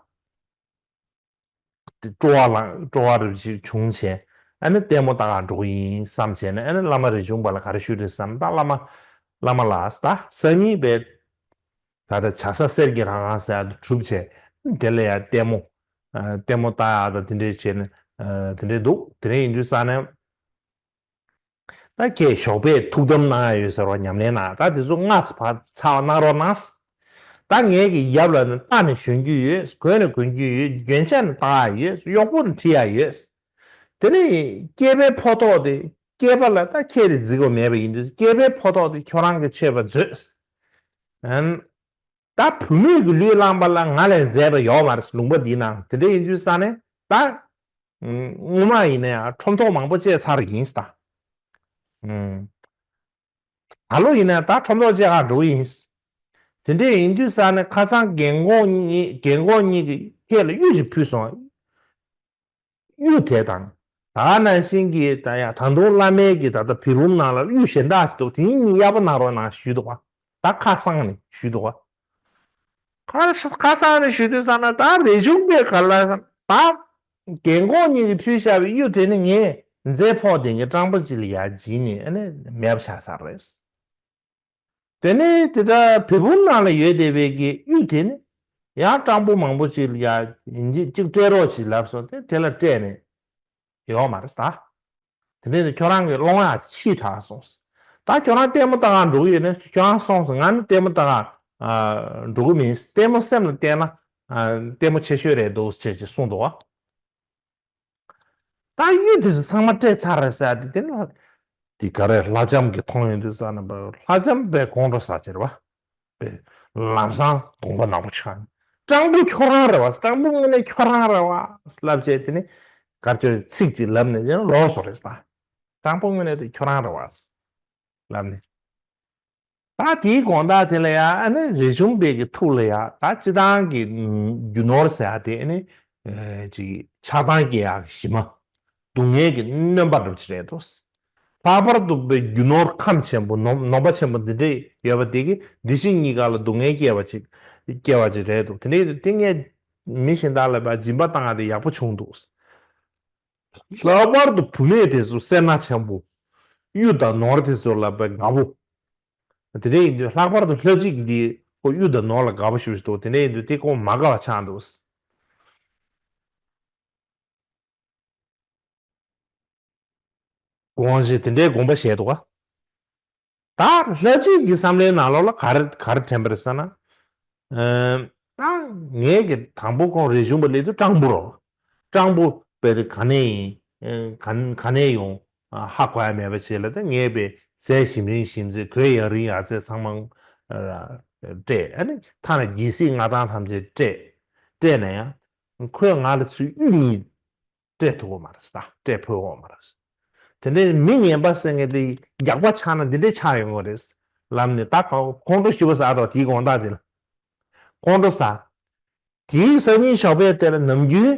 སྤྲོ་བ་ལངས་སྤྲོ་བ་རེ་ཞིག་བྱུང་བྱས། ཨ་ནི་ལྟད་མོ་ལྟ་ག་འགྲོ་གི་ཡིན་བསམ་བྱས་ནས། ཨ་ནི་བླ་མ་རས་ཆུང་པ་ལ་ག་རེ་ཞུས་རེད་བསམ། ད་བླ་མ་བླ་མ་ལགས། ད་སང་ཉིན་པའི་ད་ལྟ་བྱ་ས་གསེར་གྱི་རང་དབང་ཟེར་ཡ་དེ་གྲུབ་བྱས། དེ་ལ་ཡ་ལྟད་མོ་ཨ་ལྟད་མོ་ལྟ་ཡ་ད་དེ་འདྲས་བྱས་ནས་ཨ་དེ་འདྲས་འདུག་དེ་འདྲས་ཡིན་དུས་ཙང་ནས། ད་ཁྱེད་ཞོགས་པའི་ཐུགས་དམ་གནང་ཡ་ཡོད་ཟེར་བ། ཉམས་ལེན་གནང་ད་དེ་ཚོ་སྔ་ཙམ་ཕར་ཚར་བ་གནང་རོགས་གནང་། ད་ངེད་ཀྱི་ཡབ་ལ་ནི་ལྟ་ནས་གཞོན་རྒྱུ་ཡོད། གོན་ནས་གོན་རྒྱུ་ཡོད། རྒྱན་ཆ་ནི་བཏགས་ཡ་ཡོད། གཡོག་པོ་ནི་ཁྲིད་ཡ་ཡོད། དེ་ནས་སྐྱེས་པའི་ཕོ་ཐོག་དེ་སྐྱེས་པ་ལ་ད་ཁྱེད་དེ་རྫིག་པ་མེད་པ་ཡིན་དུས་སྐྱེས་པའི་ཕོ་ཐོག་དེ་ཁྱོད་རང་གི་མཆོད་པ་མཛོད། ཨན། ད་བུད་མེད་ཀྱི་ལུས་བླངས་པ་ལ་ང་ལས་མཛེས་པ་ཡོད་མ་རེད། ལུང་པ་འདིའི་ནང་དེ་འདྲ་ཡིན་དུས་ཙང་ནས་ད། སྔོན་མ་ཡིན་ན་ཡང་ཁྲོམ་ཐོག་མང་པོ་བཅད་ཚར་ཡིན་ད། ད་ལོ་ཡིན་ན་ད་ཁྲོམ་ཐོག་བཅད་ག་འགྲོ་གི་ཡིན། དེ་འདྲ་ཡིན་དུས་ཙང་ནས་ཁ་སང་རྒན་གོག་གཉིས་རྒན་གོག་གཉིས་ཀྱིས་ཁྱེད་ལ་གཡུ་ཅིག་ཕུལ་སོང་། གཡུ་དེ་དང་། ད་ནང་བཞིན་གྱི་ད་ཡ་ད་དུང་བླ་མའི་གི་ད་ལྟ་བི་བུམ་ནང་ལ་གཡུ་གཞན་དག་ཅིག་འདུག་དེ་གཉིས་གཡར་པོ་གནང་རོགས་གནང་ཞུས་འདུག་བ། ད་ཁ་སང་ནས་ཞུས་འདུག་བ། ཁ་ཁ་སང་ནས་ཞུས་དུས་ཙང་ན་ད་རས་ཆུང་པས་ག་ལ་ད་རྒན་གོག་གཉིས་ཀྱིས་ཕུལ་བཞག་པའི་གཡུ་དེ་ནི་ངས་མཛེས་ཕོག་དེ་ངའི་སྤྲང་པོ་ཅིག་ལ་ཡ་བྱིན་ནས་ཨ་ནི་མེད་པ་ཆགས་ཚར་རེད། དེ་ནས་དེ་ལྟར་བི་བུམ་ནང་ལ་ཡོད་བསྡད་པའི་གི་གཡུ་དེ་ནི་ཡང་སྤྲང་པོ་མང་པོ་ཅིག་ལ་ཡ་ཡིན་གཅིག་གཅིག་སྤྲད་རོགས་ཞེས་ལབ་སོང་སྟེ་དེ་ལ་སྤྲད་ནས་ཡོད་མ་རེད་ད། དེ་ནས་ཁྱོད་རང་གི་སློང་ཡག་ཕྱིས་དྲགས་སོང་། ད་ཁྱོད་རང་ལྟད་མོ་ལྟ་ག་འགྲོ་གི་ཡོད་ན་ཁྱོད་རང་སོང་སོང་། ང་ནི་ལྟད་མོ་ལྟ་ག་འགྲོ་གི་མིན། ལྟད་མོ་སེམས་ལ་བལྟས་ན་ལྟད་མོ་ཆེ་ཤོས་རེད་འདུག་ཅེས་ཅེས་གསུངས་འདུག་བ། ད་གཡུ་དེ་ཚོ་ཚང་མ་སྤྲད་ཚར་རེད་ཟེར་ཏེ་དེ་ལ་དེ་ག་རེ་ལྷ་ལྕམ་གྱིས་མཐོང་ཡོང་དུས་ཙ་ན་ལྷ་ལྕམ་པའི་དགོང་དྲོ་ཟ་ཅེར་བ་པའི་ལམ་སང་གདོང་པ་ནག་པོ་ཆགས། སྤྲང་པོ་ཁྱོད་རང་རེད་བ། སྤྲང་པོ་དངོས་གནས་ཁྱོད་རང་རེད་བ་ལབ་བྱས། དེ་ནི་གར་ཅོ་ཚིག་ཅིག་ལབ་ནས་དེ་ནི་ལོག་སོང་རེད་ད། སྤྲང་པོ་དངོས་གནས་དེ་ཁྱོད་རང་རེད་བ་ལབ་ནས། ད་དེའི་དགོངས་དག་དེ་ལ་ཡ་ཨ་ནི་རིག་གཞུང་པའི་གི་ཐུགས་ལ་ཡ་ད་སྤྱི་བཏང་གི་རྒྱུ་ནོར་ཟེར་ཡ་དེ་ཨ་ནི་ཅིག་ཆགས་སྡང་སྐྱེ་ཡ་གི་གཞི་མ། སྡུག་བསྔལ་གྱི་སྣོན་པ་འདྲ་པོ་ཅིག་རེད་འདུག། ལྷག་པར་དུ་པའི་རྒྱུ་ནོར་ཁམས་ཆེན་པོ་ནོམ་ནོམ་པ་ཆེན་པོ་འདི་འདྲས་ཡོད་པ་དེ་གིས་འདི་ཕྱི་གཉིས་ཀ་ལ་སྡུག་བསྔལ་སྐྱེ་བ་ཅིག་སྐྱེ་བ་ཅིག་རེད་འདུག། དེ་འདྲས་དེ་ངས་མི་གཞན་དག་ལ་ཕར་སྦྱིན་པ་བཏང་ཡ་དེ་ཡག་པོ་བྱུང་འདུག། ལྷག་པར་དུ་བུད་མེད་དེ་ཚོ་སེར་སྣ་ཆེན་པོ། གཡུ་དང་ནོར་དེ་ཚོ་ལ་དཔེ་དགའ་པོ། དེ་འདྲ་ཡིན་དུས་ལྷག་པར་དུ་ལྷ་གཅིག་འདི་ཁོ་གཡུ་དང་ནོར་ལ་དགའ་པོ་ཞེ་པོ་ཞིག་འདུག། དེ་འདྲ་ཡིན་དུས་དེ་ཁོ་མ་དགའ་བ་ཆགས་འདུག། དགོངས་བཞེས་དེ་འདྲའི་དགོངས་པ་བཞེས་འདུག་ག། ད་ལྷ་གཅིག་གི་བསམ་བློའི་ནང་ལོགས་ལ་ག་རེ་ག་རེ་དྲན་པ་རེད་ཟེར་ན། ཨ། ད་ངས་ཀྱི་དང་པོ་ཁོང་རིག་གཞུང་པ་སླེབས་དུས་སྤྲང་པོ་རོ། སྤྲང་པོ་དཔེ་དེ་ག་ནས་ཡིན། ཨ། ག་ག་ནས་ཡོང་། ཨ། ཧ་གོ་ཡ་མེད་པ་བྱས་ལ། ད་ངས་དཔེ་ཟས་ཞིམ་རིང་ཞིམ་ཚད་གོས་ཡ་རིང་ཡ་ཚད་ཚང་མ་སྤྲད། ཨ་ནི་ཐ་ན་རྒྱལ་སྲིད་མངའ་ཐང་ཐམས་ཅད་སྤྲད། སྤྲད་ན་ཡང་ཁོས་ང་ལ་ཚུར་གཡུ་གཉིས་སྤྲད་ཐུབ་ཀྱི་མ་རེད་ཟེར། སྤྲད་ཕོད་ཀྱི་མ་རེད་ཟེར། དེ་འདྲའི་མི་ངན་པ་ཟེར་མཁན་དེ་རྒྱགས་པ་ཆགས་ན་འདི་འདྲས་ཆགས་ཡོང་གི་རེད་ལབ་ནས། ད་ཁོང་ཁོང་ཁྲོ་ཞེ་པོ་ཟ་འདུག། དེའི་དགོངས་དག་དེ་ལ་ཁོང་ཁྲོ་ཟ། དེའི་སང་ཉིན་ཞོགས་པའི་དེ་ལ་ནམ་རྒྱུན་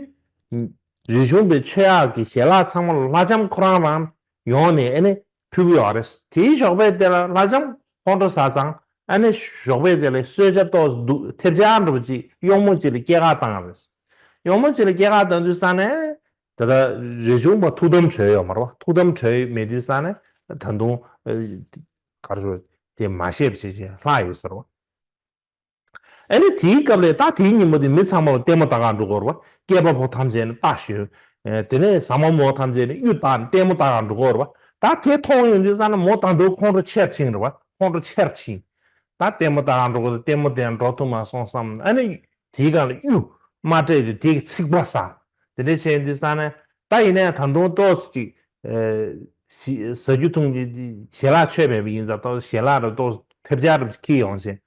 རིག་གཞུང་པའི་ཆོས་ཡག་གི་ཞལ་ལག་ཚང་མ་ལ་ལྷ་ལྕམ་ཁོ་རང་རང་ཡོང་ནས་ཨ་ནི་ཕུལ་གྱི་ཡོད་རེད། དེའི་ཞོགས་པའི་དེ་ལ་ལྷ་ལྕམ་ཁོང་ཁྲོ་ཟ་ཙང་ཨ་ནི་ཞོགས་པའི་དེ་ལ་གསོལ་ཇ་ཏོག་ཙམ་འདུག། ཐེབས་ཆག་འདྲ་པོ་ཅིག་གཡོག་མོ་ཅིག་ལ་སྐྱེལ་ག་བཏང་རེད། གཡོག་མོ་ཅིག་ལ་སྐྱེལ་ག་བཏང་དུས་ཙང་ནས་དེ་ལྟར་རིག་གཞུང་པ་ཐུགས་དམ་གྲོལ་ཡོད་མ་རེད་པ། ཐུགས་དམ་གྲོལ་མེད་དུས་ཙང་ནས་ད་དུང་ག་རེ་ཞུ་དགོས། དེ་མ་ཤེས་པ་བྱས་བྱས་ལྷག་ཡོད་ཟེར་བ། ཨ་ནི་དེའི་སྐབས་ལ་ད་དེའི་ཉིན་མོ་དེ་མི་ཚང་མ་ལ་ལྟད་མོ་ལྟ་གར་འགྲོ་དགོས་རེད་པ། སྐྱེས་པ་ཕོ་ཐམས་ཅད་ནི་རྟ་ཞོན། ཨེ། དེ་ནས་བཟང་མོ་མོ་ཐམས་ཅད་ནི་གཡུ་བཏགས་ནས་ལྟད་མོ་ལྟ་གར་འགྲོ་དགོས་རེད་པ། ད་དེ་མཐོང་ཡོང་དུས་ཙང་ནས་མོ་ད་དུང་ཁོང་ཁྲོ་ཆེར་ཕྱིན་རེད་པ། ཁོང་ཁྲོ་ཆེར་ཕྱིན། ད་ལྟད་མོ་ལྟ་གར་འགྲོ་དགོས། ལྟད་མོ་དེ་འགྲོ་ཐུབ་མ་སོང་བསམ། ཨ་ནི་དེའི་སྒང་ལ་གཡུ་མ་སྤྲད་དེ་དེ་གི་ཚིག་པ་ཟ། དེ་འདྲ་བྱས་ཡོང་དུས་ཙང་ནས་ད་ཡིན་ནའི་ད་དུང་ཏོག་ཙམ་ཅིག་ཨེ། ཞི་ཟ་རྒྱུ་འཐུང་རྒྱུ་ཞལ་ལག་མཆོད་མེད་པ་ཡིན་ཙང་ཏོག་ཙམ་ཞལ་ལག་རེ་ཏོག་ཙམ་ཐེབས་ཆག་རེ་འཁྱེར་ཡོང་བྱས།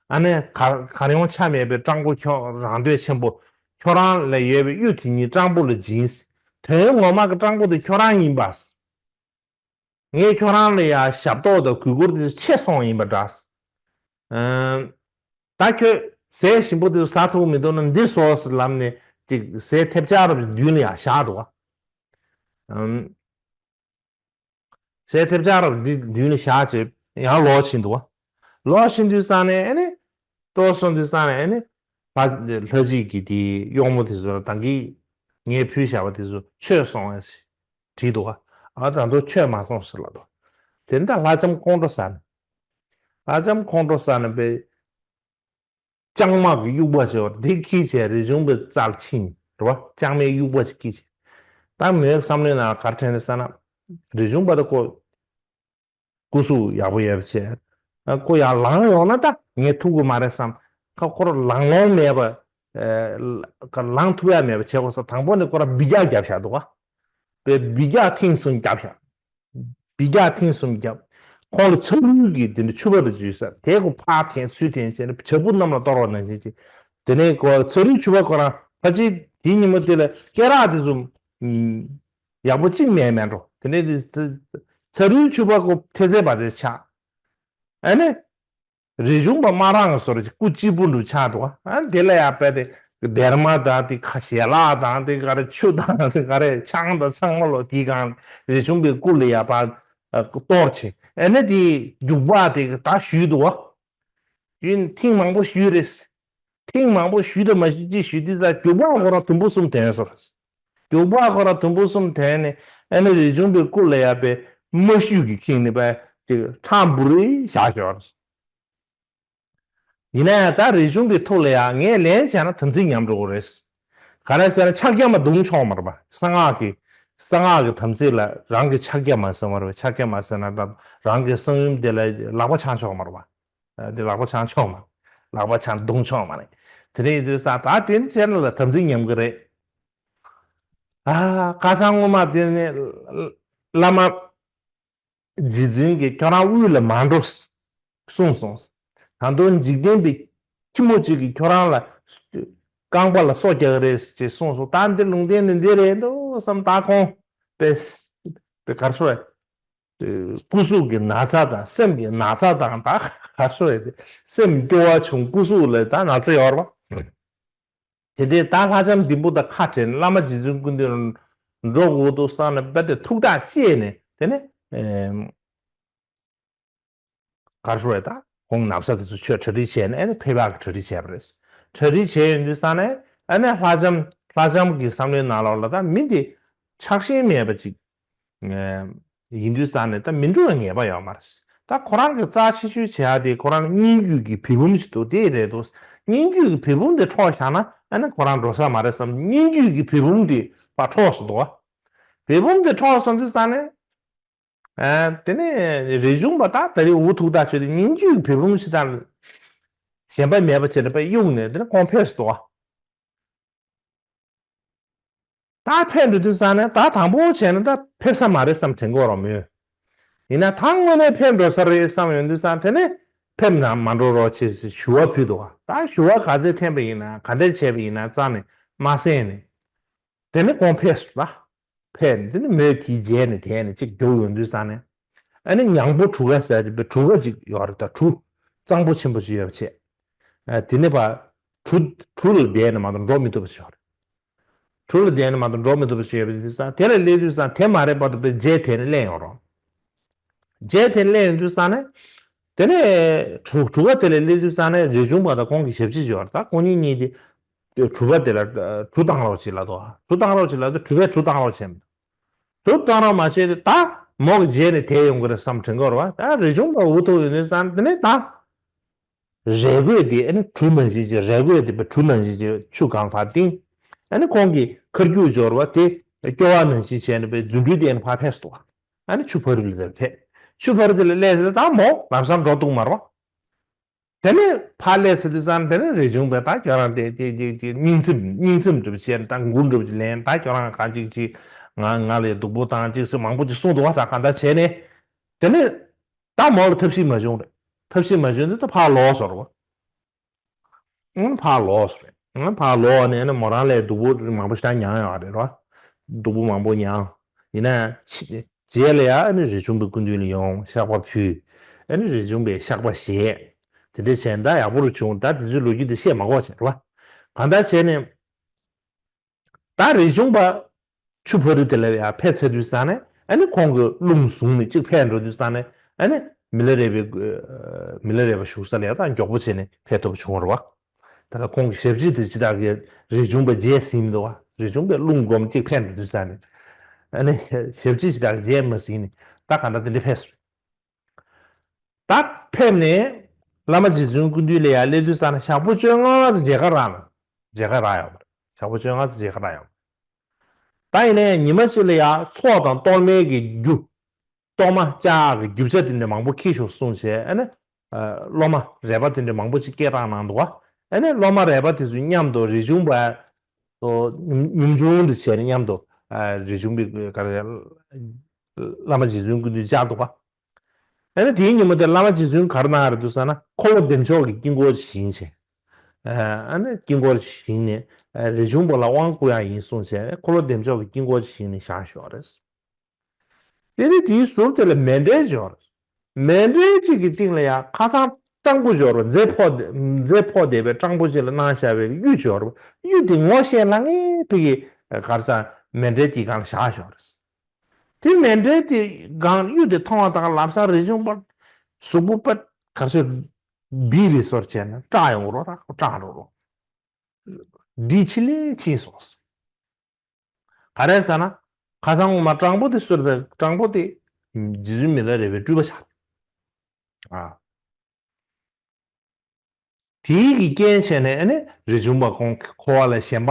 ཨ་ནི་གར་གར་ཡོང་ཆ་མེད་པའི་སྤྲང་པོ་ཁྱོད་རང་འདོད་ཆེན་པོ། ཁྱོད་རང་ལ་ཡོད་པའི་གཡུ་དེ་གཉིས་སྤྲང་པོ་ལ་སྦྱིན། དོན་ངོ་མ་གི་སྤྲང་པོ་དེ་ཁྱོད་རང་ཡིན་པ། ངས་ཁྱོད་རང་ལ་ཡ་ཞབས་ཏོག་དང་གུས་བཀུར་དེ་ཆེ་སོང་ཡིན་པ་འདྲ། ཨ། ད་ཁྱོད་ཟས་ཞིམ་པོ་དེ་ཟ་ཐུབ་མི་འདུག་ན་འདི་ཟོ་ཟེར་ལབ་ནས་ཅིག་ཟས་ཐེབས་ཆག་རེ་མདུན་ལ་ཡ་བཞག་འདུག་ག། ཨམ། ཟས་ཐེབས་ཆག་རེ་འདི་མདུན་ལ་བཞག་བྱས་ཡང་ལོག་ཕྱིན་འདུག་ག། ལོག་ཕྱིན་དུས་ཙང་ནས་ཨ་ནི་ལྟོགས་སོང་དུས་ཙང་ནས་ཨ་ནི་ཕ་ལྷ་གཅིག་གི་དེའི་གཡོག་མོ་དེ་ཚོ་ལ་ད་གིན་ངས་ཕུལ་བཞག་པ་དེ་ཚོ་མཆོད་སོང་ངས་བྲིས་འདུག་ག། ཨ། ད་དུང་མཆོད་མ་སོང་ཟེར་ལབ་འདུག། དེ་ནས་ད་ལྷ་ལྕམ་ཁོང་ཁྲོ་ཟ་ནས། ལྷ་ལྕམ་ཁོང་ཁྲོ་ཟ་ནས་པའི་ལྕང་མ་གི་དབྱུག་པ་ཞེས་པ་དེ་འཁྱེར་བྱས་རིག་གཞུང་པའི་རྩར་ཕྱིན་རེད་པ། ལྕང་མའི་དབྱུག་པ་ཞིག་འཁྱེར་བྱས། ད་མོའི་བསམ་བློའི་ནང་ག་རེ་དྲན་རེད་ཟེར་ན། རིག་གཞུང་པ་དེ་ཁོ་སྐུ་གཟུགས་ཡག་པོ་ཡོད་པ་བྱས། ཁོ་ཡར་ལངས་ཡོང་ན་ད་ངས་ཐུབ་ཀྱི་མ་རེད་བསམ། ཁ་ཁོ་རང་ལངས་ལོང་མེད་པ། ཨེ། ཁ་ལངས་ཐུབ་ཡ་མེད་པ་བྱེད་དགོས་ས། དང་པོ་ནས་ཁོ་རང་འབུད་རྒྱག་བརྒྱབ་བཞག་འདུག་ག། པའི་འབུད་རྒྱག་ཐེངས་གསུམ་བརྒྱབ་བཞག། འབུད་རྒྱག་ཐེངས་གསུམ་བརྒྱབ། ཁོང་ལ་ཚ་རུལ་གྱི་དེ་འདྲ་ཕྱུ་པ་རེ་འཇུས་ས། དེ་ཁོ་ཕར་འཐེན་ཚུར་འཐེན་བྱས་ནས་བྱ་སྤུ་གནམ་ལ་གཏོར་བ་ནང་བཞིན་བྱས། དེ་ནས་ཁོ་ཚ་རུལ་ཕྱུ་པ་ཁོ་རང་ཕལ་ཆེར་དེའི་ཉིན་མོ་དེ་ལ་སྐེ་རགས་དེ་ཚོ་ཡག་པོ་གཅིག་མེད་མེད་འགྲོ། དེ་ནས་དེ་ཚ་རུལ་ཕྱུ་པ་ཁོ་ཐེ་ཚེ་བ་ཚེ་ཆགས། ཨ་ནི། རིག་གཞུང་པ་སྨ་ར་ང་བཟོ་འདྲ་ཅིག་སྐུ་གཅིག་པུ་འདྲ་ཆགས་འདུག་ག། ཨ། དེ་ལ་ཡ་དཔེ་དེ་སྡེར་མ་དང་དེ་ཁ་ཞལ་ལག་དང་དེ་ག་རེ་ཆུ་དང་དེ་ག་རེ་ཆང་དང་ཚང་མ་ལོ་དེའི་སྒང་རིག་གཞུང་པའི་སྐུ་ལ་ཡ་ཕར་གཏོར་བྱས། ཨ་ནི་དེ་རྒྱུག་པ་དེ་ད་ཞུས་འདུག་ག། ཡིན་ཐེངས་མང་པོ་ཞུས་རེད། ཐེངས་མང་པོ་ཞུས་དང་མ་ཞུས་ཅིག་ཞུས་དུས་ཙང་རྒྱུག་པ་ཁོ་རང་དུམ་བུ་གསུམ་ཐོན་སོང་། རྒྱུག་པ་ཁོ་རང་དུམ་བུ་གསུམ་ཐོན་ནས་ཨ་ནི་རིག་གཞུང་པའི་སྐུ་ལ་ཡ་པའི་མ་ཤུད་ཀྱིས་ཁེངས་ནས་པའི་ཅིག་ཁྲ་འབུར་རེ་བཞག་ཤོར། ཡིན་ན་ཡང་ད་རིག་གཞུང་པའི་ཐུགས་ལ་ཡ་ངས་ལན་བྱས་ན་དམ་ཚིག་ཉམས་འགྲོ་གི་རེད། ག་རེ་ཟེར་ན་ཕྱག་རྒྱ་མ་བརྡུང་ཆོག་མ་རེད་པ། གསང་སྔགས་ཀྱི་གསང་སྔགས་ཀྱི་དམ་ཚིག་ལ་རང་གི་ཕྱག་རྒྱ་མ་ཟེར་མ་རེད་པ། ཕྱག་རྒྱ་མ་ཟེར་ན་ད་རང་གི་གསང་ཡུམ་དེ་ལ་ལག་པ་འཆང་ཆོག་མ་རེད་པ། ཨ། དེ་ལག་པ་འཆང་ཆོག་མ་རེད། ལག་པ་འཆང་བརྡུང་ཆོག་མ་རེད། དེ་འདྲ་ཡིན་དུས་ཙང་ད་དེ་འདྲ་བྱས་ན་ལ་དམ་ཚིག་ཉམས་ཀྱི་རེད། ཨ། ཁ་སང་སྔོན་མ་དེ་ནས་བླ་མ་རྗེ་བཙུན་གྱིས་ཁྱོད་རང་དབུས་ལ་མ་འགྲོ་གསུངས་སོང་། ད་དུང་འཇིག་རྟེན་པའི་ཁྱི་མོ་གཅིག་གིས་ཁྱོད་རང་ལ་ རྐང་པ་ལ་སོ་རྒྱག་གི་རེད་ཅེས་གསུངས་སོང་། ད་འདི་ལུང་བསྟན་ནི་འདི་རེད་འདུག་བསམ། ད་ཁོང་པས་པས་གར་སོ་རེད། སྐུ་གཟུགས་ཀྱི་ན་ཚ་དང་སེམས་ཀྱི་ན་ཚ་དང་ད་གར་སོ་རེད། སེམས་སྐྱོ་བ་བྱུང་། སྐུ་གཟུགས་ལ་ད་ན་ཚ་ཡོད་རེད་པ། དེ་འདྲའི་ད་ལྷ་ལྕམ་ལྡིང་པོ་དང་ཁ་བྲལ་ནས་བླ་མ་རྗེ་བཙུན་སྐུ་མདུན་ལ་འགྲོ་དགོས་འདུག་བསམ་ནས་རྦད་དེ་ཐུགས་ཐག་བཅད་ནས། དེ་ནས་ཨེམ། གར་སོ་རེད། ད་ཁོང་ན་བཟའ་དེ་ཚོ་ཆོས་གྲ་སྒྲིག་བྱས་ནས་ཨ་ནི་ཕེབས་པ་གི་གྲ་སྒྲིག་བྱས་པ་རེད། གྲ་སྒྲིག་བྱས་ཡོང་དུས་ཙང་ནས་ཨ་ནི་ལྷ་ལྕམ་ལྷ་ལྕམ་གྱི་བསམ་བློའི་ནང་ལོགས་ལ་ད་མི་འདི་ཆགས་ཞེན་མེད་པ་ཅིག་ཨེམ། ཡིན་དུས་ཙང་ནས་ད་མི་འགྲོ་བའི་ངེས་པ་ཡོད་མ་རེད། ད་ཁོ་རང་གི་རྩ་ཆེ་ཤོས་བྱེད་ཡག་དེ་ཁོ་རང་སྙན་བརྒྱུད་ཀྱི་བེ་བུམ་ཞིག་འདུག་དེ་རེད་འདུག་སྙན་བརྒྱུད་ཀྱི་བེ་བུམ་དེ་འཕྲོག་བཞག་ན་ཨ་ནི་ཁོ་རང་འགྲོ་ས་མ་རེད་བསམ། སྙན་བརྒྱུད་ཀྱི་བེ་བུམ་དེ་ཕར་འཕྲོག་སོང་འདུག་བ། བེ་བུམ་དེ་འཕྲོག་སོང་དུས་ཙང་ནས་ཨ་དེ་ནས་རས་ཆུང་པ་ད་ད་རེས་འུ་ཐུག་ཐག་ཆོད་དེ་སྙན་བརྒྱུད་ཀྱི་བེ་བུམ་ཞིག་དང་གཞན་པ་མེད་པ་བྱས་ནས་ཕར་གཡུགས་ནས་དེ་ནས་ཁོང་ཕེབས་སོང་འདུག་བ། ད་ཕེབས་འགྲོ་དུས་ཙང་ནས་ད་དང་པོ་བྱས་ན་ད་ཕེབས་ས་མ་རེད་བསམ་དྲན་གྱི་ཡོད་རེད་མོད། ཡིན་ན་ད་དངོས་གནས་ཕེབས་འགྲོ་ས་རེད་བསམ་ཡོང་དུས་ཙང་དེ་ནས་ཕེབས་ན་མ་འགྲོ་རོགས་བྱེད་ཟེར་ཞུ་བ་ཕུལ་འདུག་བ། ད་ཞུ་བ་ག་ཚད་འཐེན་པ་ཡིན་ན་ག་འདྲས་བྱས་པ་ཡིན་ན་རྩ་ནས་མ་གསན་ནས། དེ་ནས་ཁོང་ཕེབས་སོང་ད། ཕེབས་ནས་དེ་ནས་མོས་དེའི་རྗེས་ནས་དེད་ནས་ཅིག་རྒྱུགས་ཡོང་དུས་ཙང་ནས། ཨ་ནི་ཉང་པོ་གྲུ་ཁ་ཟེར་གྱི་གྲུ་ཁ་ཅིག་ཡོད་རེད། ད་གྲུ་གཙང་པོ་ཆེན་པོ་ཅིག་ཡོད་པ་བྱས། ཨ་དེ་ནས་ཕར་གྲུ་གྲུ་ལ་བསྡད་ནས་མ་གཏོགས་འགྲོ་མི་ཐུབ་པ་ཅིག་ཡོད་རེད། གྲུ་ལ་བསྡད་ནས་མ་གཏོགས་འགྲོ་མི་ཐུབ་པ་ཅིག་ཡོད་པ་དེ་ཙང་དེ་ལ་སླེབས་དུས་ཙང་དེ་མ་རེད་པ་དང་པའི་རྗེས་དེད་ནས་སླེབས་ཡོང་རོགས། རྗེས་དེད་ནས་སླེབས་ཡོང་དུས་ཙང་ནས། དེ་ནས་གྲུ་གྲུ་ཁ་དེ་ལ་སླེབས་དུས་ཙང་ནས་རས་ཆུང་པ་དང་ཁོང་གི་ཞབས་ཕྱི་ཅིག་ཡོད་རེད། ད་ཁོང་གཉིས་གཉིས་དེ། དེ་གྲུ་པ་དེ་ལ་གྲུ་བཏང་རོགས་བྱེད་ལབ་འདུག་གྲུ་བཏང་རོགས་བྱེད་ལབ་དུས་གྲུ་པས་གྲུ་བཏང་རོགས་བྱས་མི་འདུག་གྲུ་བཏང་རོགས་མ་བྱས་ཏེ་ད་མོ་གི་རྗེས་ནས་དེད་ཡོང་གི་རེད་བསམ་དྲན་གྱི་ཡོད་རེད་བ། ད་རས་ཆུང་པ་འུ་ཐུག་ཡོང་དུས་ཙང་དེ་ནས་ད། རས་གོས་དེ་ཨ་ནི་གྲུ་ནང་བཞིན་གྱི་རས་གོས་དེ་བ་གྲུ་ནང་བཞིན་གྱི་ཆུ་གང་ཕར་བཏིང་། ཨ་ནི་ཁོང་གི་ཁར་རྒྱུག་འབྱོར་བ་དེ་སྐྱོ་བ་ནང་བཞིན་བྱས་ནས་པའི་རྫུ་འཕྲུལ་ལྡན་ཕར་ཕེབས་སོང་བ། ཨ་ནི་ཆུ་ཕ་རི་ལ་དེར་ཕེབས། ཆུ་ཕ་རི་དེ་ལ་སླེབས་ཚེ་ད་མོ་ལམ་སང་འགྲོ་འདུག་མ་རེད་བ། དེ་ནས་ཕར་སླེབས་ཚེ་དུས་ཙང་དེ་ནས་རས་ཆུང་པས་ད་ཁྱོད་རང་དེ་དེ་དེ་དེ་སྙིང་ཚིམ་སྙིང་ཚིམ་འདྲ་པོ་བྱས་ནས་ད་མགུར་འདྲ་པོ་ཅིག་ལེན། ད་ཁྱོད་རང་གང་ཅིག་ཅིག་ང་ང་ལ་སྡུག་པོ་བཏང་ཅིག་ཟེར་མང་པོ་ཅིག་གསུངས་འདུག་བ། ད་གང་ལྟར་བྱས་ནས་དེ་ནས། ད་མོ་ལ་ཐབས་ཤེས་མ་བྱུང་རེད། ཐབས་ཤེས་མ་བྱུང་དུས་ད་ཕར་ལོག་སོང་རེད་བ། ཨང་ཕར་ལོག་སོང་རེད། ཨང་ཕར་ལོག་ནས་ཨ་ནི་མོ་རང་ལ་སྡུག་པོ་མང་པོ་ཞེ་དྲག་མྱངས་ཡོད་རེད་བ། སྡུག་པོ་མང་པོ་མྱངས། ཡིན་ན་ཕྱི་རྗེས་ལ་ཡ་ཨ་ནི་རས་ཆུང་པའི་སྐུ་མདུན་ལ་ཡོང་བཤགས་པ་ཕུལ། ཨ་ནི་རས་ཆུང་པས་བཤགས་པ་བཞེས། དེ་འདྲ་བྱས་ན་ད་ཡག་པོ་རུ་བྱུང་། ད་དེ་ཚོའི་ལོ་རྒྱུས་དེ་བཤད་མ་དགོས་བྱས་རེད་བ། གང་ལྟར་བྱས་ནས། ད་རས་ཆུང་པ་ཆུ་ཕ་རི་དེ་ལ་ཡར་ཕེབས་ཚར་དུས་ཙང་ནས་ཨ་ནི་ཁོང་གི་རླུང་བཟུང་ནས་གཅིག་ཕེབས་འགྲོ་དུས་ཙང་ནས་ཨ་ནི་མི་ལ་རས་པའི་མི་ལ་རས་པ་བཞུགས་ས་ལ་ཡར་ད་མགྱོགས་པོ་བྱས་ནས་ཕེབས་ཐུབ་པ་བྱུང་བ་རེད་བ། ད་ལྟ་ཁོང་གི་ཞབས་ཕྱི་དེ་ཅི་ལྟར་གི་རས་ཆུང་པ་རྗེས་ཟིན་མི་འདུག་བ། རས་ཆུང་པས་རླུང་སྒོམ་གཅིག་ཕེབས་འགྲོ་དུས་ཙང་ནས་ཨ་ནི་ཞབས་ཕྱི་ཅི་ལྟར་གི་རྗེས་མ་ཟིན་ནས་ད་ག་འདྲ་དེ་འདྲ་ཕེབས་སོང་། ད་ཕེབས་ནས་བླ་མ་རྗེ་བཙུན་སྐུ་མདུན་ལ་ཡར་སླེབས་དུས་ཙང་ནས་ཞག་པོ་བཅོ་ལྔ་ཙམ་མཇལ་ཁ་རག་ན། མཇལ་ཁ་རག་ཡོང་བ་རེད། ཞག་པོ་བཅོ་ལྔ་ཙམ་མཇལ་ཁ་རག་ཡོང་། ད་ཡིན་ནའི་ཉི་མ་གཅིག་ལ་ཡར་ཚོགས་དང་གཏོར་མའི་གི་རྒྱུ། གཏོར་མ་བཅའ་ཡག་གི་རྒྱུ་ཆ་དེ་འདྲ་མང་པོ་འཁྱེར་ཤོག་གསུངས་བྱས་ཨ་ནི། སློབ་མ་རས་པ་དེ་འདྲ་མང་པོ་ཅིག་སྐད་བཏང་གནང་འདུག་བ། ཨ་ནི་སློབ་མ་རས་པ་དེ་ཚོ་མཉམ་དུ་རས་ཆུང་པ། ཉུང་ཉུང་ཆུང་དུ་བྱས་ནས་མཉམ་དུ་རས་ཆུང་པའི་ག་རེ། བླ་མ་རྗེ་བཙུན་སྐུ་མདུན་བཅར་འདུག་བ། ཨ་ནི་དེའི་ཉིན་མོ་དེ་བླ་མ་རྗེ་བཙུན་ག་རེ་གནང་རེད་འདུག་ཟེར་ན་འཁོར་ལོ་བདེ་མཆོག་གི་དཀྱིལ་འཁོར་བཞེངས་བྱས། ཨ་ནི་དཀྱིལ་འཁོར་བཞེངས་ནས་རས་ཆུང་པ་ལ་དབང་བསྐུར་ཡག་ཡིན་གསུངས་བྱས་འཁོར་ལོ་བདེ་མཆོག་གི་དཀྱིལ་འཁོར་བཞེངས་ནས་བཞག་ཞོག་རེད། དེ་ནས་དེའི་ཟུར་དེ་ལ་མཎྜལ་ཅིག་ཡོད་རེད། མཎྜལ་གཅིག་གི་སྟེང་ལ་ཡང་ཁ་སང་སྤྲང་པོ་ཅིག་ཡོད་རེད། མཛེ་ཕོག་མཛེ་ཕོག་བསྡད་པའི་སྤྲང་པོ་ཅིག་ལ་གནང་བཞག་པའི་གཡུ་ཅིག་ཡོད་རེད། གཡུ་དེ་ངོ་ཤེས་ལ་ངའི་ཕ་གི་གར་ས་མཎྜལ་དེའི་སྒང་ལ་བཞག་ཞོག་རེད། དེ་མཎྜལ་དེའི་སྒང་གཡུ་དེ་མཐོང་བ་དང་ལམ་སང་རས་ཆུང་པ་གཟུགས་པོ་པ་གར་སོ་སྦིས་པའི་སོར་བྱས་ནས་སྐྲག་ཡོང་གི་རོ། ད་སྐྲག་འགྲོ་རོ། འདི་ཕྱི་ལས་ཕྱིན་སོང་། ག་རེ་ཟེར་ན། ཁ་སང་ངོ་མ་སྤྲང་པོ་དེ་གསོལ་ད་སྤྲང་པོ་དེ། རྗེ་བཙུན་མི་ལ་རས་པའི་སྤྲུལ་པ་ཆགས། ཨ། དེའི་གི་རྐྱེན་བྱས་ནས་ཨ་ནི་རས་ཆུང་པ་ཁོང་འཁོར་བ་ལ་ཞེན་པ་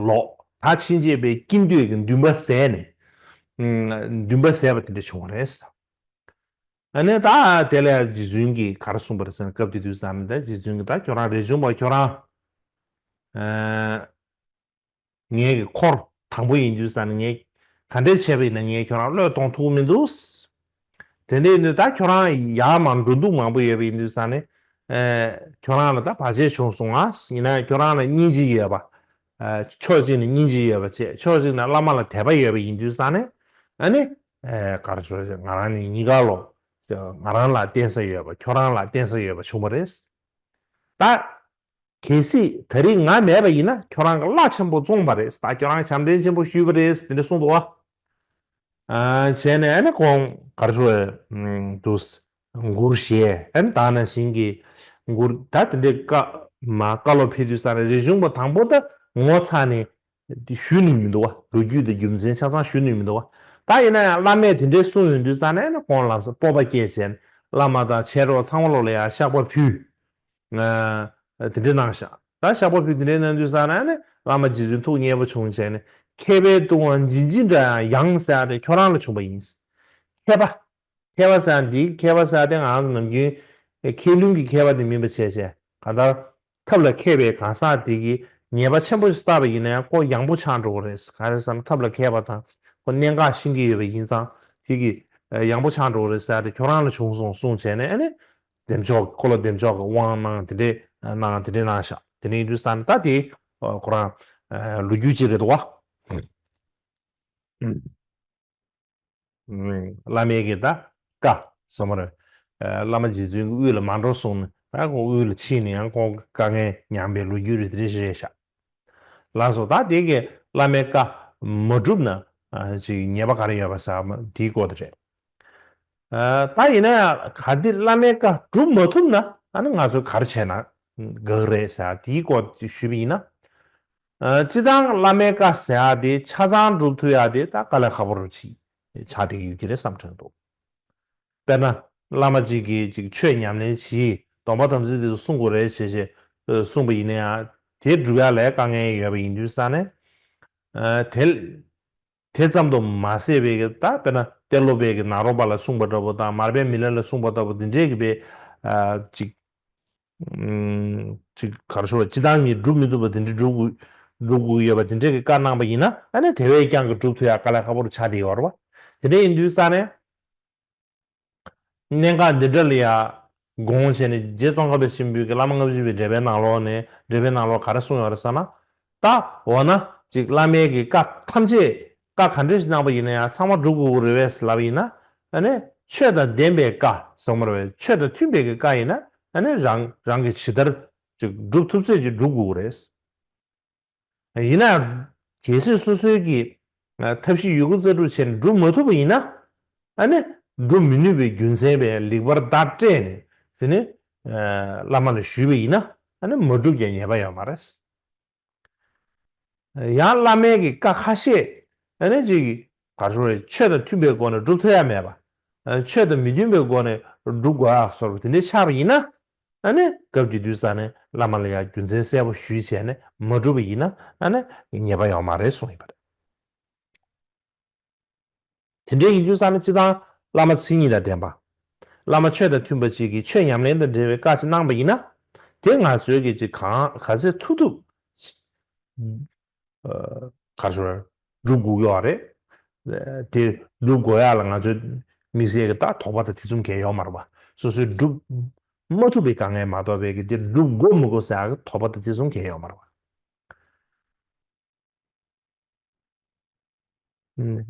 ལོག་ད་ཕྱིན་ཆད་པའི་ཀུན་འདུས་ཀྱི་འདུན་པ་ཟད་ནས། འདུན་པ་ཟད་པ་དེ་འདྲ་བྱུང་བ་རེད། ཨ་ནི་ད་དེ་ལ་རྗེ་བཙུན་གྱིས་ག་རེ་གསུངས་པ་རེད་ཟེར་ན་སྐབས་དེ་དུས་ཙམ་ནས་ད་རྗེ་བཙུན་གྱིས་ད་ཁྱོད་རང་རས་ཆུང་པ་ཁྱོད་རང་། ངའི་གི་འཁོར་དང་པོ་ཡིན་དུས་ཙམ་ནས་ངས་ག་འདྲས་བྱས་པ་ཡིན་ན་ངས་ཁྱོད་རང་བློས་གཏོང་ཐུབ་མི་འདུག་དེ་འདྲ་ཡིན་དུས་ད་ཁྱོད་རང་ཡར་མར་འགྲོ་འདུག་མང་པོ་ཡོད་པ་ཡིན་དུས་ཙམ་ནས་ཁྱོད་རང་ལ་ད་བར་ཆད་བྱུང་སོང་ང་། ཡིན་ན་ཁྱོད་རང་ལ་སྙིང་རྗེ་ཡོད་པ། ཕྱོགས་གཅིག་ནས་སྙིང་རྗེ་ཡོད་པ་བྱས། ཕྱོགས་གཅིག་ནས་བླ་མ་ལ་དད་པ་ཡོད་པ་ཡིན་དུས་ཙང་ནས། ཨ་ནི། ག་རེ་ཟེར། ང་རང་ནི་གཉིས་ཀ་ལོ། ང་རང་ལ་བརྟེན་ས་ཡོད་པ། ཁྱོད་རང་ལ་བརྟེན་ས་ཡོད་པ་བྱུང་བ་རེད། ད། གལ་སྲིད་ད་རིང་ང་མེད་པ་ཡིན་ན་ཁྱོད་རང་གི་བླ་ཆེན་པོ་བཙོངས་པ་རེད། ད་ཁྱོད་རང་བྱམས་བརྩེ་ཆེན་པོ་ཞུས་པ་རེད། དེ་འདྲ་གསུངས་འདུག་བ། བྱས་ནས་ཨ་ནི་ཁོང་ག་རེ་ཟེར། དུ། མགུར་བཞེས། ཨ་ནི་ད་ནང་བཞིན་གྱི་མགུར་ད་དེ་འདྲའི་བཀའ་མ་བཀའ་སློབ་ཕེབས་དུས་ཙང་ནས། རིག་གཞུང་པ་དང་པོ་ད་ངོ་ཚ་ནས་ཞུ་ནི་མི་འདུག་བ། ལོ་རྒྱུས་དང་རྒྱུ་མཚན་ཆ་ཚང་ཞུ་ནི་མི་འདུག་བ། ད་ཡིན་ན་ཡང་བླ་མས་དེ་འདྲའི་གསུངས་ཡོང་དུས་ཙང་ནས་ཨ་ནི་ཁོང་ལམ་སང་སྤོབས་པ་སྐྱེས་བྱས་ནས། བླ་མ་དང་མཆེད་གྲོགས་ཚང་མ་ལོ་ལ་ཡང་བཤགས་པ་ཕུལ། དེ་འདྲ་གནང་ཤག་ད་བཤགས་པ་ཕུལ་དེ་འདྲ་གནང་དུས་ཙང་ནས་ནི་བླ་མ་རྗེ་བཙུན་ཐུགས་མཉེས་པོ་བྱུང་བྱས་ནས། མཁས་པའི་ལྟུང་བ་ལྗིད་ལྗིད་འདྲ་ཡང་ཡང་ཟེར་ཡ་དེ་ཁྱོད་རང་ལ་བྱུང་བ་ཡིན། མཁས་པ། མཁས་པ་ཟེར་ཡ་འདི། མཁས་པ་ཟེར་ཡ་དེ་ང་རང་ཚོ་ནམ་རྒྱུན་མཁས་བླུན་གྱི་མཁས་པ་དེ་མིན་པ་བྱས་བྱས། གང་ལྟར་ཐབས་ལ་མཁས་པའི་གང་ཟག་དེ་གིས་ཉེས་པ་ཆེན་པོ་ཞིག་བསགས་པ་ཡིན་ན་ཡང་ཁོ་ཡང་པོ་ཆགས་འགྲོ་གི་རེད། ག་རེ་ཟེར་ན་ཐབས་ལ་མཁས་པ་དང་ཁོ་གནད་འགག་ཤེས་ཀྱི་ཡོད་པ་ཡིན་ཙང་དེ་གིས་ཡང་པོ་ཆགས་འགྲོ་གི་རེད་ཟེར་ཡ་དེ་ཁྱོད་རང་ལ་བྱུང་སོང་གསུངས་བྱས་ནས། ཨ་ནི། བདེ་མཆོག་ཁོ་ལ་བདེ་མཆོག་གི་དབང་གནང་། དེ་འདྲས་གནང་། དེ་འདྲས་གནང་ཤག་དེ་ནས་ཡིན་དུས་ཙང་ནས་ད་དེ་ཁོ་རང་ལོ་རྒྱུས་ཅིག་རེད་འདུག་བ། བླ་མའི་གི་ད་བཀའ་ཟེར་མ་རེད། བླ་མ་རྗེ་བཙུན་གྱི་དབུས་ལ་མ་འགྲོ་གསུངས་ནས། ད་ཁོང་དབུས་ལ་ཕྱིན་ནས་ཡང་ཁོང་དཀའ་ངལ་མྱངས་པའི་ལོ་རྒྱུས་རེ་དེ་འདྲས་ཞིག་རེད་ཤག་ལགས་སོ། ད་དེ་གི་བླ་མའི་བཀའ་མ་བསྒྲུབས་ན་ཅིག་ཉེས་པ་ག་རེ་ཡོད་པ་ཟེར་བ་དེའི་སྐོར་དེ་རེད། ད་ཡིན་ན་ཡང་གལ་ཏེ་བླ་མའི་བཀའ་སྒྲུབ་མ་ཐུབ་ན་ཨ་ནི་ང་ཚོས་ག་རེ་བྱས་ན་དགའ་གི་རེད་ཟེར་དེའི་སྐོར་ཅིག་ཞུས་པ་ཡིན་ན། སྤྱིར་བཏང་བླ་མའི་བཀའ་ཟེར་ཡ་དེ་ཆ་ཚང་སྒྲུབ་ཐུབ་ཡ་དེ་ད་དཀའ་ལས་ཁག་པོ་རུ་ཆགས་བསྡད་ཡོད་ཀྱི་རེད་བསམ་དྲན་འདུག་དཔེར་ན། བླ་མ་གཅིག་གིས་ཅིག་ཆོས་ཉམས་ལེན་བྱེད། སྡོམ་པ་དམ་ཚིག་དེ་ཚོ་སྲུང་དགོས་རེད་ཅེས་ཅེས་གསུངས་པ་ཡིན་ན་ཡང་། དེ་སྒྲུབ་ཡ་ལ་དཀའ་ངལ་ཡོད་པ་ཡིན་དུས་ཙང་ནས། དེ་དེ་ཙམ་དུ་མ་ཟད་པའི་གི་ད་དཔེར་ན་ཏེ་ལོ་པའི་གི་ནཱ་རོ་པ་ལ་གསུངས་པ་འདྲ་པོ་དང་། མར་པའི་མི་ལ་ལ་གསུངས་པ་འདྲ་པོ་འདི་འདྲའི་གི་བའི་ཅིག་ཅིག་ག་རེ་ཞུ་བ། སྤྱིར་བཏང་ནི་སྒྲུབ་མི་ཐུབ་པ་དེ་འདྲ་སྒྲུབ་དགོས་སྒྲུབ་དགོས་ཡོད་པ་དེ་འདྲའི་གི་བཀའ་གནང་པ་ཡིན་ན། ཨ་ནི་དེ་བས་ཀྱང་གི་སྒྲུབ་ཐུབ་ཡ་དཀའ་ལས་ཁག་པོ་རུ་ཆགས་བསྡད་ཡོད་རེད་བ། དེ་འདྲ་ཡིན་དུས་ཙང་ནས། གནད་འགག་འདི་འདྲ་ལ་ཡ་དགོངས་བྱས་ནས་རྗེ་ཙོང་ཁ་པ་ཆེན་པོས་ཀྱི་བླ་མ་ལྔ་བཅུ་པའི་འགྲེལ་པའི་ནང་ལོགས་ནས། འགྲེལ་པའི་ནང་ལོགས་ག་རེ་གསུངས་ཡོད་རེད་ཟེར་ན། ད་འོ་ན་ཅིག་བླ་མའི་གི་བཀའ་ཐམས་ཅད། བཀའ་ག་འདྲ་ཞིག་གནང་པ་ཡིན་ན་ཡང་ཚང་མ་སྒྲུབ་དགོས་ཀྱི་རེད་པས་ལབ་ཡིན་ན། ཨ་ནི་ཆོས་དང་ལྡན་པའི་བཀའ་ཟེར་མ་རེད་པས། ཆོས་དང་མཐུན་པའི་གི་བཀའ་ཡིན་ན། ཨ་ནི་རང་རང་གི་ཇི་ལྟར་ཅིག་སྒྲུབ་ཐུབ་ཚད་ཅིག་སྒྲུབ་དགོས་ཀྱི་རེད། ཡིན་ནའང་། གལ་སྲིད་སོ་སོའི་གི་ཐབས་ཤེས་ཡོད་རྒུ་རྩལ་སྤྲུགས་བྱས་ནས་སྒྲུབ་མ་ཐུབ་པ་ཡིན་ན། ཨ་ནི་སྒྲུབ་མི་ནུས་པའི་རྒྱུ་མཚན་བས་ལེགས་པར་བརྡ་སྤྲད་ནས། དེ་ནི་བླ་མ་ལ་ཞུས་པ་ཡིན་ན། ཨ་ནི་མ་སྒྲུབ་ཀྱང་ཉེས་པ་ཡོད་མ་རེད། ཡང་བླ་མའི་གི་བཀའ་ཁ་ཤས། ཨ་ནི་ཅིག་ག་རེ་ཞུ་རེད། ཆོས་དང་མཐུན་པའི་སྒོ་ནས་སྒྲུབ་ཐུབ་ཡ་མེད་པ། ཆོས་དང་མི་མཐུན་པའི་སྒོ་ནས་སྒྲུབ་དགོས་ཡ་སོགས་པ་དེ་འདྲའི་ཆགས་པ་ཡིན་ན། ཨ་ནི་སྐབས་དེ་དུས་ཙ་ནས་བླ་མ་ལ་ཡང་རྒྱུ་མཚན་གསལ་པོ་ཞུས་བྱས་ནས་མ་སྒྲུབ་པ་ཡིན་ན། ཨ་ནི་ཉེས་པ་ཡོད་མ་རེད་གསུངས་ཡོད་པ་རེད། དེ་འདྲ་ཡིན་དུས་ཙ་ནས་སྤྱིར་བཏང་བླ་མ་མཚན་ཉིད་དང་ལྡན་པ། བླ་མ་ཆོས་དང་མཐུན་པ་ཅིག་གིས་ཆོས་ཉམས་ལེན་དང་འབྲེལ་བའི་བཀའ་ཅིག་གནང་པ་ཡིན་ན། དེ་ང་ཚོས་ཀྱི་ཅིག་གང་ག་ཚོད་ཐུབ་ཐུབ། ག་རེ་ཞུ་རེད། སྒྲུབ་དགོས་ཡོད་རེད། དེ་སྒྲུབ་དགོས་ཡ་ལ་ང་ཚོའི་དམིགས་བསལ་གྱི་ད་དོགས་པ་དང་ཐེ་ཚོམ་གང་ཡང་ཡོད་མ་རེད་པ། སོ་སོས་སྒྲུབ་མ་ཐུབ་པའི་དཀའ་ངལ་མ་གཏོགས་པའི་གི་དེ་སྒྲུབ་དགོས་མི་དགོས་ཟེར་ཡ་གི་དོགས་པ་དང་ཐེ་ཚོམ་གང་ཡང་ཡོད་མ་རེད་པ།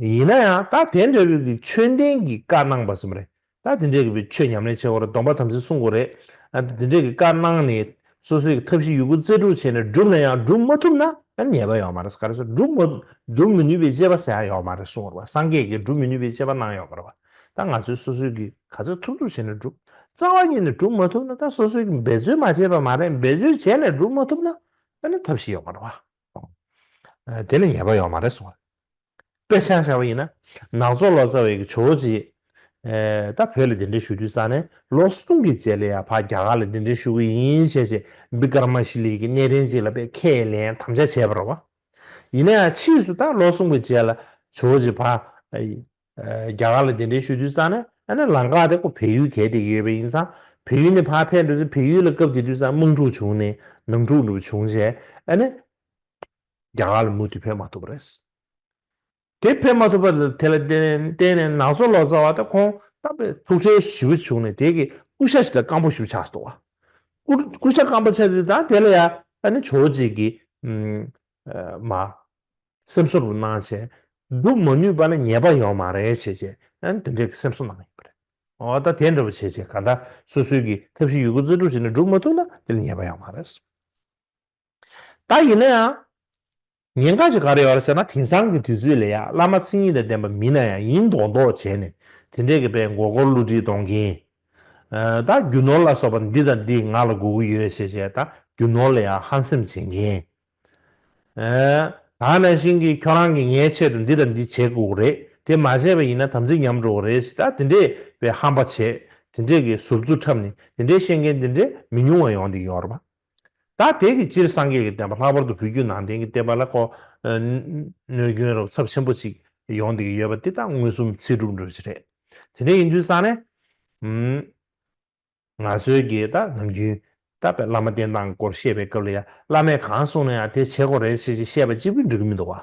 ཡིན་ན་ཡང་ད་དེ་འདྲ་བའི་གི་ཆོས་ལྡན་གྱི་བཀའ་གནང་པ་ཟེར་མ་རེད། ད་དེ་འདྲའི་གི་བའི་ཆོས་ཉམས་ལེན་བྱེད་དགོས་རེད། སྡོམ་པ་དམ་ཚིག་སྲུང་དགོས་རེད། ཨ་དེ་འདྲའི་གི་བཀའ་གནང་ནས་སོ་སོའི་གི་ཐབས་ཤེས་ཡོད་རྒུ་རྩལ་སྤྲུགས་བྱས་ནས་བསྒྲུབས་ན་ཡང་སྒྲུབ་མ་ཐུབ་ན་ཨ་ཉེས་པ་ཡོད་མ་རེད། ག་རེ་ཟེར། སྒྲུབ་མ་སྒྲུབ་མི་ནུས་པའི་བཅས་པ་ཟེར་ཡ་ཡོད་མ་རེད་གསུངས་པ་རེད་པ། སངས་རྒྱས་ཀྱིས་སྒྲུབ་མི་ནུས་པའི་བཅས་པ་གནང་ཡོད་མ་རེད་པ། ད་ང་ཚོས་སོ་སོའི་གི་ག་ཚོད་ཐུབ་ཐུབ་བྱས་ནས་སྒྲུབ། རྩ་བ་ཉིད་ནས་སྒྲུབ་མ་ཐུབ་ན། ད་སོ་སོའི་གི་འབད་རྩོལ་མ་བྱས་པ་མ་རེད། འབད་རྩོལ་བྱས་ནས་སྒྲུབ་མ་ཐུབ་ན་ཨ་ནི་ཐབས་ཤེས་ཡོད་མ་རེད་པ། དེ་ལ་ཉེས་པ་ཡོད་མ་རེད་གསུངས་པ་རེད། དཔེ་ཆ་བཞག་པ་ཡིན་ན། ནག་ཚོ་ལོ་ཙཱ་བའི་གི་ཇོ་བོ་རྗེ། ད་བོད་ལ་གདན་འདྲེན་ཞུ་དུས་ཙ་ནས་ལོ་གསུམ་གྱི་རྗེས་ལ་ཡང་ཕར་རྒྱ་གར་ལ་གདན་འདྲེན་ཞུ་གི་ཡིན་ཞེས་བྱས། བི་ཀར་མ་ཤི་ལའི་གི་གནས་བརྟན་ཅིག་ལ་དཔེ་ཁས་ལེན་དམ་བཅའ་བྱས་པ་རེད་པ། ཡིན་ན་ཡང་ཕྱིས་སུ་ད་ལོ་གསུམ་གྱི་རྗེས་ལ་ཇོ་བོ་རྗེ་ཕར་རྒྱ་གར་ལ་གདན་འདྲེན་ཞུ་དུས་ཙ་ནས། ཨ་ནི་ལམ་ཁ་དེ་ཁོ་བལ་ཡུལ་བརྒལ་བསྡད་ཀྱི་ཡོད་པ་ཡིན་ཙང་། བལ་ཡུལ་ནས་ཕར་ཕེབས་འགྲོ་དུས་བལ་ཡུལ་ལ་སྐབས་དེ་དུས་ཙ་དམག་འཁྲུག་བྱུང་ནས་ནང་འཁྲུག་འདྲ་བྱུང་བྱས། ཨ་ནི། རྒྱ་གར་ལ་མུ་མཐུད་ཕེབས་མ་ཐུབ་པ་རེད། དེ་ཕེབས་མ་ཐུབ་པ་དེ་ལ་བརྟེན་བརྟེན་ནས་ནག་ཚོ་ལོ་ཙཱ་བ་དེ་ཁོང་ད་དཔེ་ཐུགས་ཁྲལ་ཞེ་པོ་བྱུང་ནས། དེ་གི་སྐུ་ཤ་ཞིག་ལ་སྐམ་པོ་ཞེ་པོ་ཆགས་སོང་བ། སྐུ་སྐུ་ཤ་སྐམ་པོ་ཆགས་དུས་ད་དེ་ལ་ཡ་ཨ་ནི་ཇོ་བོ་རྗེ་གིས། ཨམ། མ་སེམས་གསོ་རུ་གནང་བྱས་སྒྲུབ་མ་ནུས་པ་ན་ཉེས་པ་ཡོང་མ་རེད་བྱས་བྱས་ཨ་ནི་དེ་འདྲས་ཀྱི་སེམས་གསོ་གནང་ཡོད་པ་རེད། འོ་ད་དེ་འདྲ་བ་བྱས་བྱས་ག་ད་སོ་སོའི་གི་ཐབས་ཤེས་ཡོད་རྒུ་རྩལ་སྤྲུགས་བྱས་ནས་སྒྲུབ་མ་ཐུབ་ན་དེ་ལ་ཉེས་པ་ཡོང་མ་རེད། ད་ཡིན་ན་ཡང་། ཉེན་ཁ་ཅིག་ག་རེ་ཡོད་རེད་ཟེར་ན་དེང་སང་གི་དུས་ཚོད་ལ་ཡ་བླ་མ་མཚན་ཉིད་དང་ལྡན་པ་མིན་ན་ཡང་ཡིན་མདོག་མདོག་བྱས་ནས་དེ་འདྲས་ཀྱི་པའི་མགོ་སྐོར་བསླུ་བྲིད་གཏོང་མཁན། ད་རྒྱུ་ནོར་ལ་སོགས་པ་འདི་དང་འདི་ང་ལ་དགོས་ཀྱི་ཡོད་ཞེས་བྱས་ད་རྒྱུ་ནོར་ལ་ཡང་ཧམ་སེམས་བྱེད་མཁན། ད་ནང་བཞིན་གྱི་ཁྱོད་རང་གིས་ངའི་ཆེད་དུ་འདི་དང་འདི་བྱེད་དགོས་རེད། དེ་མ་བྱས་པ་ཡིན་ན་དམ་ཚིག་ཉམས་འགྲོ་གི་རེད་ཟེར་ད་དེ་འདྲས་པའི་ཧམ་པ་བྱས་དེ་འདྲས་ཀྱི་ཟུར་ཚུགས་འཁྲབ་ནས་དེ་འདྲས་བཤད་མཁན་དེ་འདྲས་མི་ཉུང་བ་ཡོང་བསྡད་ཀྱི་ཡོད་རེད་པ། ད་དེ་གི་སྤྱིར་སངས་རྒྱས་ཀྱི་བསྟན་པ་ལྷག་པར་དུ་བོད་བརྒྱུད་ནང་བསྟན་གྱི་བསྟན་པ་ལ་ཁོ་གནོད་སྐྱོན་རབ་ཚབས་ཆེན་པོ་ཅིག་ཡོང་བསྡད་ཀྱི་ཡོད་པ་དེ་ད་མངོན་སུམ་ཚིག་གྲུབ་འདྲ་ཞིག་རེད། དེ་འདྲ་ཡིན་དུས་ཙང་ནས་ང་ཚོའི་གི་ད་ནམ་རྒྱུན་ད་བླ་མ་བསྟེན་སྟངས་སྐོར་བཤད་པའི་སྐབས་ལ་ཡང་བླ་མས་གང་གསུངས་ན་ཡང་དེ་བྱེད་དགོས་རེད་ཅེས་བཤད་པ་གཅིག་པུས་འགྲིག་གི་མི་འདུག་བ།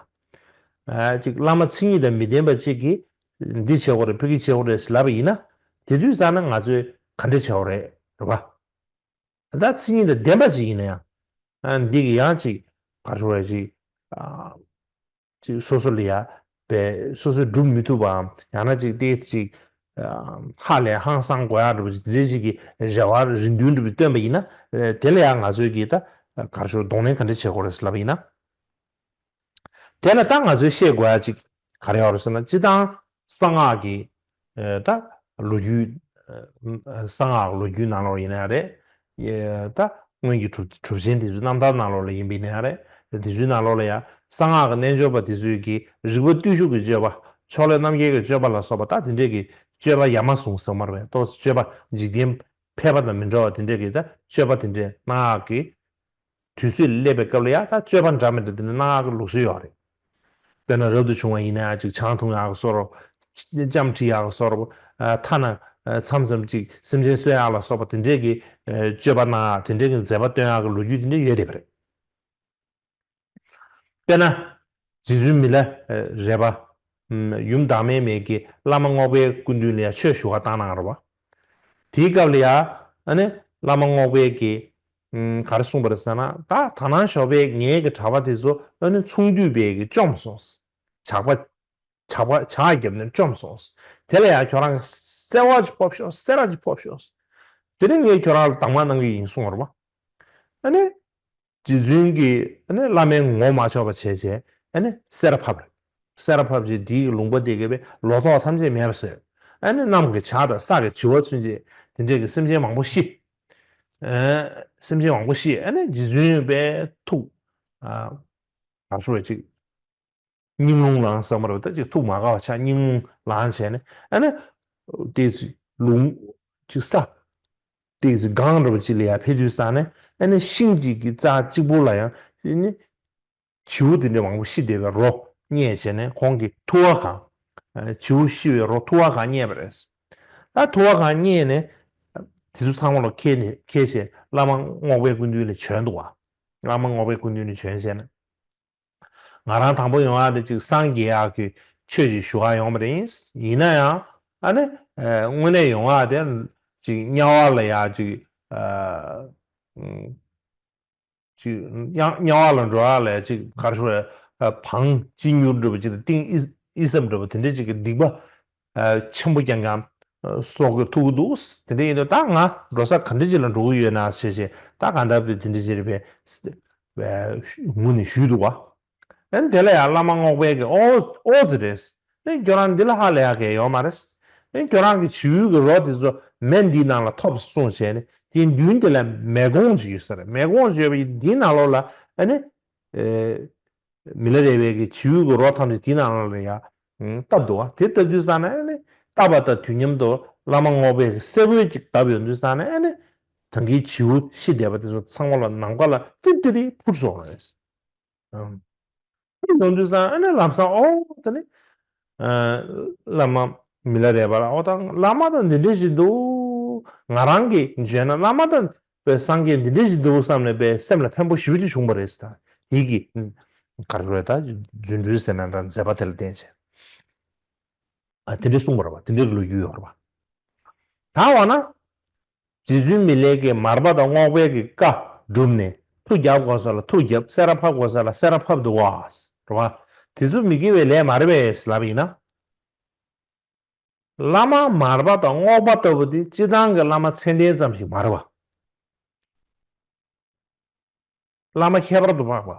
ཅིག་བླ་མ་མཚན་ཉིད་དང་མི་ལྡན་པ་གཅིག་གིས་འདི་བྱེད་དགོས་རེད་ཕ་གི་བྱེད་དགོས་རེད་ལབ་པ་ཡིན་ན་དེ་དུས་ཙང་ན་ང་ཚོས་ག་འདྲ་བྱེད་དགོས་རེད་རེད་བ། ད་མཚན་ཉིད་དང་ལྡན་པ་ཅིག་ཡིན་ན་ཡང་། ཨ་འདི་གི་ཡང་ཅིག་ག་རེ་ཞུ་དགོས་རེད་ཅིག་ཨ་ཅིག་སོ་སོ་ལ་ཡ་པའི་སོ་སོས་སྒྲུབ་མི་ཐུབ་པའམ་ཡང་ན་ཅིག་ཏོག་ཙམ་ཅིག་ཨ་ཧ་ལས་ཧང་སང་དགོས་ཡག་འདྲ་པོ་ཅིག་དེ་འདྲའི་ཅིག་གི་རེ་བ་རེ་འདུན་འདྲ་པོ་བཏོན་པ་ཡིན་ན་ཨ་དེ་ལ་ཡང་ང་ཚོས་ཀྱིས་ད་ག་རེ་ཞུ་གདོང་ལེན་ག་འདྲ་བྱེད་དགོས་རེད་ལབ་པ་ཡིན་ན། དེ་ལ་ད་ང་ཚོས་ཤེས་དགོས་ཡ་ཅིག་ག་རེ་ཡོད་རེད་ཟེར་ན་སྤྱིར་བཏང་གསང་སྔགས་ཀྱི་ཨ་ད་ལོ་རྒྱུས་ཨ་གསང་སྔགས་ལོ་རྒྱུས་ནང་ལོགས་ཡིན་ན་ཡང་རེད། ཨ་ད་སྔོན་གྱི་གྲུབ་གྲུབ་ཆེན་དེ་ཚོའི་རྣམ་ཐར་ནང་ལོགས་ལ་ཡིན་པ་ཡིན་ན་ཡང་རེད། དེ་ཚོའི་ནང་ལོགས་ལ་ཡང་གསང་སྔགས་ཀྱི་རྣལ་འབྱོར་པ་དེ་ཚོས་ཀྱི་རིག་པ་བརྟུལ་ཞུགས་ཀྱི་སྤྱོད་པ་ཕྱོགས་ལས་རྣམ་རྒྱལ་གྱི་སྤྱོད་པ་ལ་སོགས་པ་ད་དེ་འདྲས་ཀྱི་སྤྱོད་པ་ཡ་མ་ཟུང་ཟེར་མ་རེད་པས་ཏོག་ཙམ་སྤྱོད་པ་འཇིག་རྟེན་ཕལ་པ་དང་མི་འདྲ་བ་དེ་འདྲས་ཀྱི་ད་སྤྱོད་པ་དེ་འདྲས་གནང་ཡག་གི་དུས་ཚོད་སླེབས་པའི་སྐབས་ལ་ཡང་ད་སྤྱོད་པ་འདྲ་མི་འདྲ་དེ་འདྲ་གནང་ཡག་གི་ལུགས་སྲོལ་ཡོད་རེད། དཔེར་ན་རབ་ཏུ་བྱུང་བ་ཡིན་ན་ཡང་ཅིག་ཆང་འཐུང་ཡག་གི་བཟོ་འདྲ། ལྕམ་ཁྲིད་ཡག་གི་བཟོ་འདྲ། ཐ་ན་མཚམས་མཚམས་ཅིག་སེམས་ཅན་གསོ་ཡག་ལ་སོགས་པ་དེ་འདྲས་ཀྱི་སྤྱོད་པ་གནང་ཡག་དེ་འདྲས་ཀྱི་མཛད་པ་སྟོན་ཡག་གི་ལོ་རྒྱུས་དེ་འདྲས་ཡོད་བསྡད་པ་རེད། དཔེར་ན། རྗེ་བཙུན་མི་ལ་རས་པ། ཡུམ་བདག་མེད་མའི་གི་བླ་མ་རྔོག་པའི་སྐུ་མདུན་ལ་ཡང་ཆོས་ཞུ་བར་བཏང་གནང་རེད་བ། དེའི་སྐབས་ལ་ཡང་ཨ་ནི་བླ་མ་རྔོག་པའི་གི་ག་རེ་གསུངས་པ་རེད་ཟེར་ན་ད་ད་ནང་ཞོགས་པའི་ངའི་གི་གྲྭ་པ་དེ་ཚོ་ཨ་ནི་ཚོང་འདུས་པའི་གི་བཅོམ་སོང་། ཇག་པ་ཇག་པ་ཇག་བརྒྱབ་ནས་བཅོམ་སོང་། དེ་ལ་ཡང་ཁྱོད་རང་གསེར་བ་ཅིག་ཕབ་ཤོག་གསེར་བ་ཅིག་ཕབ་ཤོག་དེ་ནས་ངས་ཁྱོད་རང་ལ་གདམས་ངག་གནང་གི་ཡིན་གསུངས་པ་རེད་བ། ཨ་ནི། རྗེ་བཙུན་གྱིས་ཨ་ནི་བླ་མའི་ངོ་མ་ཆོག་པ་བྱས་བྱས་ཨ་ནི་སེར་ཕབ་རེད། སེར་ཕབ་བྱས་དེའི་ལུང་པ་དེ་གའི་བའི་ལོ་ཏོག་ཐམས་ཅད་མེད་པ་བཟོས། ཨ་ནི་གནམ་གྱི་བྱ་དང་ས་གི་བྱི་བ་ཚུན་ཆད་དེ་འདྲས་ཀྱི་སེམས་ཅན་མང་པོ་ཤི། ཨ་སེམས་ཅན་མང་པོ་ཤི་ཨ་ནི་རྗེ་བཙུན་པའི་ཐུགས་ཨ་ག་རེ་ཞུ་བ་ཅིག་སྙིང་རླུང་ལངས་ས་མ་རེད་པ་ད་ཅིག་ཐུགས་མ་དགའ་བ་ཆགས་སྙིང་རླུང་ལངས་བྱས་ནས་ཨ་ནི་ཏོག་ཙམ་ལུང་ཅིག་ས་ཏོག་ཙམ་སྒང་འདྲ་པོ་ཅིག་ལ་ཡར་ཕེབས་དུས་ཙང་ནས་ཨ་ནི་ཤིང་གཅིག་གི་རྩ་གཅིག་པོ་ལ་ཡང་ཨ་ནི་བྱིའུ་དེ་འདྲ་མང་པོ་ཤི་བསྡད་པའི་རོ་རྙེད་བྱས་ནས་ཁོང་གིས་ཐུབ་པ་གང་། བྱིའུ་ཤི་བའི་རོ་ཐུབ་པ་གང་རྙེད་པ་རེད། ད་ཐུབ་པ་གང་རྙེད་ནས་དེ་ཚོ་ཚང་མ་ལ་ཁྱེར་ནས་ཁྱེར་བྱས་བླ་མ་རྔོག་པའི་སྐུ་མདུན་ལ་བྱོན་འདུག་བ། བླ་མ་རྔོག་པའི་སྐུ་མདུན་ལ་བྱོན་བྱས་ནས། ང་རང་དང་པོ་ཡོང་ཡག་དེ་ཅིག་སངས་རྒྱས་ཡག་གི་ཆོས་ཅིག་ཞུ་ག་ཡོང་བ་རེད། ཡིན་ན་ཡང་ཨ་ནི་དངོས་གནས་ཡོང་ཡག་དེ་ཅིག་དམྱལ་བ་ལ་ཡག་ཅིག་ཅིག་དམྱལ་བ་ལ་འགྲོ་ཡག་ལ་ཅིག་ག་རེ་ཞུ་དགོས་རེད། བང་ཅི་མྱུར་འདྲ་པོ་ཅིག་དང་ཏིང་ཨི་ཨི་སམ་འདྲ་པོ་དེ་འདྲས་ཅིག་གི་སྡིག་པ། ཆེན་པོ་རྐྱང་རྐྱང་གསོག་གི་ཐུག་གི་འདུག་དེ་འདྲ་ཡིན་དུས་ད་ང་འགྲོ་ས་ག་འདྲ་ཅིག་ལ་འགྲོ་གི་ཡོད་ན་ཞེས་བྱས་ད་གང་ལྟར་དེ་འདྲ་ཅིག་རེད་པས་ངུ་ནས་ཞུས་འདུག་བ། ཨན་དེ་ལ་ཡང་བླ་མ་རྔོག་པའི་གི་ཨོ་ཨོ་ཙི་རེད། ཨན་ཁྱོད་རང་འདི་ལ་ཧ་ལས་ཡག་གི་ཡོད་མ་རེད། ཨན་ཁྱོད་རང་གི་བྱིའུ་གི་རོ་དེ་ཚོ་མེ་འདིའི་ནང་ལ་ཐོབ་གསུངས་བྱས་ནས་དེའི་མདུན་དེ་ལ་མེ་གོང་ཅིག་ཡོད་ས་རེད། མེ་གོང་ཅིག་ཡོད་པ་ཡིན་འདིའི་ནང་ལོགས་ལ་ཨ་ནི། མི་ལ་རས་པའི་གི་བྱིའུ་གི་རོ་ཐམས་ཅད་དེའི་ནང་ལ་ཡ་བཏབ་འདུག་བ། དེ་ལྟ་དུས་ཙང་ནས་ཨ་ནི་བཏབ་པ་དང་དུས་མཉམ་དུ་བླ་མ་རྔོག་པའི་གི་སེ་གོལ་ཅིག་བརྡབས་ཡོང་དུས་ཙང་ནས་ཨ་ནི་ད་གིན་བྱིའུ་ཤི་བསྡད་པ་དེ་ཚོ་ཚང་མ་ལ་ནམ་མཁའ་ལ་ཙི་ཏི་རི་འཕུར་སོང་བ་རེད། འཕུར་ཡོང་དུས་ཙང་ཨ་ནི་ལམ་སང་ཨོ་ད་ནི་བླ་མ་མི་ལ་རས་པ་ལ་ཨོ་ད་བླ་མ་དང་འདི་འདྲ་ཞིག་འདུག་ང་རང་གི་བརྗོད་ན་བླ་མ་དང་པའི་སངས་རྒྱས་འདི་འདྲ་ཞིག་འདུག་བསམ་ནས་པའི་སེམས་ལ་ཕན་པོ་ཞེ་པོ་ཅིག་བྱུང་བ་རེད་ཟེར། དེ་གི་ག་རེ་ད་རྫུ་འཕྲུལ་ཟེར་ན་འདྲ་མཛད་པ་དེ་ལ་བརྟེན་བྱས་ཨ་དེ་འདྲ་གསུངས་པ་རེད་པ། དེ་འདྲའི་ལོ་རྒྱུས་ཡོད་རེད་པ། ད་འོ་ན་རྗེ་བཙུན་མི་ལས་ཀྱི་མར་པ་དང་རྔོག་པའི་གི་བཀའ་བསྒྲུབས་ནས་ མཐུ་རྒྱབ་དགོས་ས་ལ་མཐུ་རྒྱབ། སེ་ར་ཕབ་དགོས་ས་ལ་སེ་ར་ཕབ་འདུག་བ། རེད་བ། དེ་ཚོ་མི་དགེ་བའི་ལས་མ་རེད་པས་ལབ་པ་ཡིན་ན། བླ་མ་མར་པ་དང་རྔོག་པ་ལྟ་བུ་དེ་སྤྱིར་བཏང་གི་བླ་མ་མཚན་ལྡན་ཙམ་ཞིག་མ་རེད་བ། བླ་མ་ཁྱད་པར་དུ་འཕགས་པ།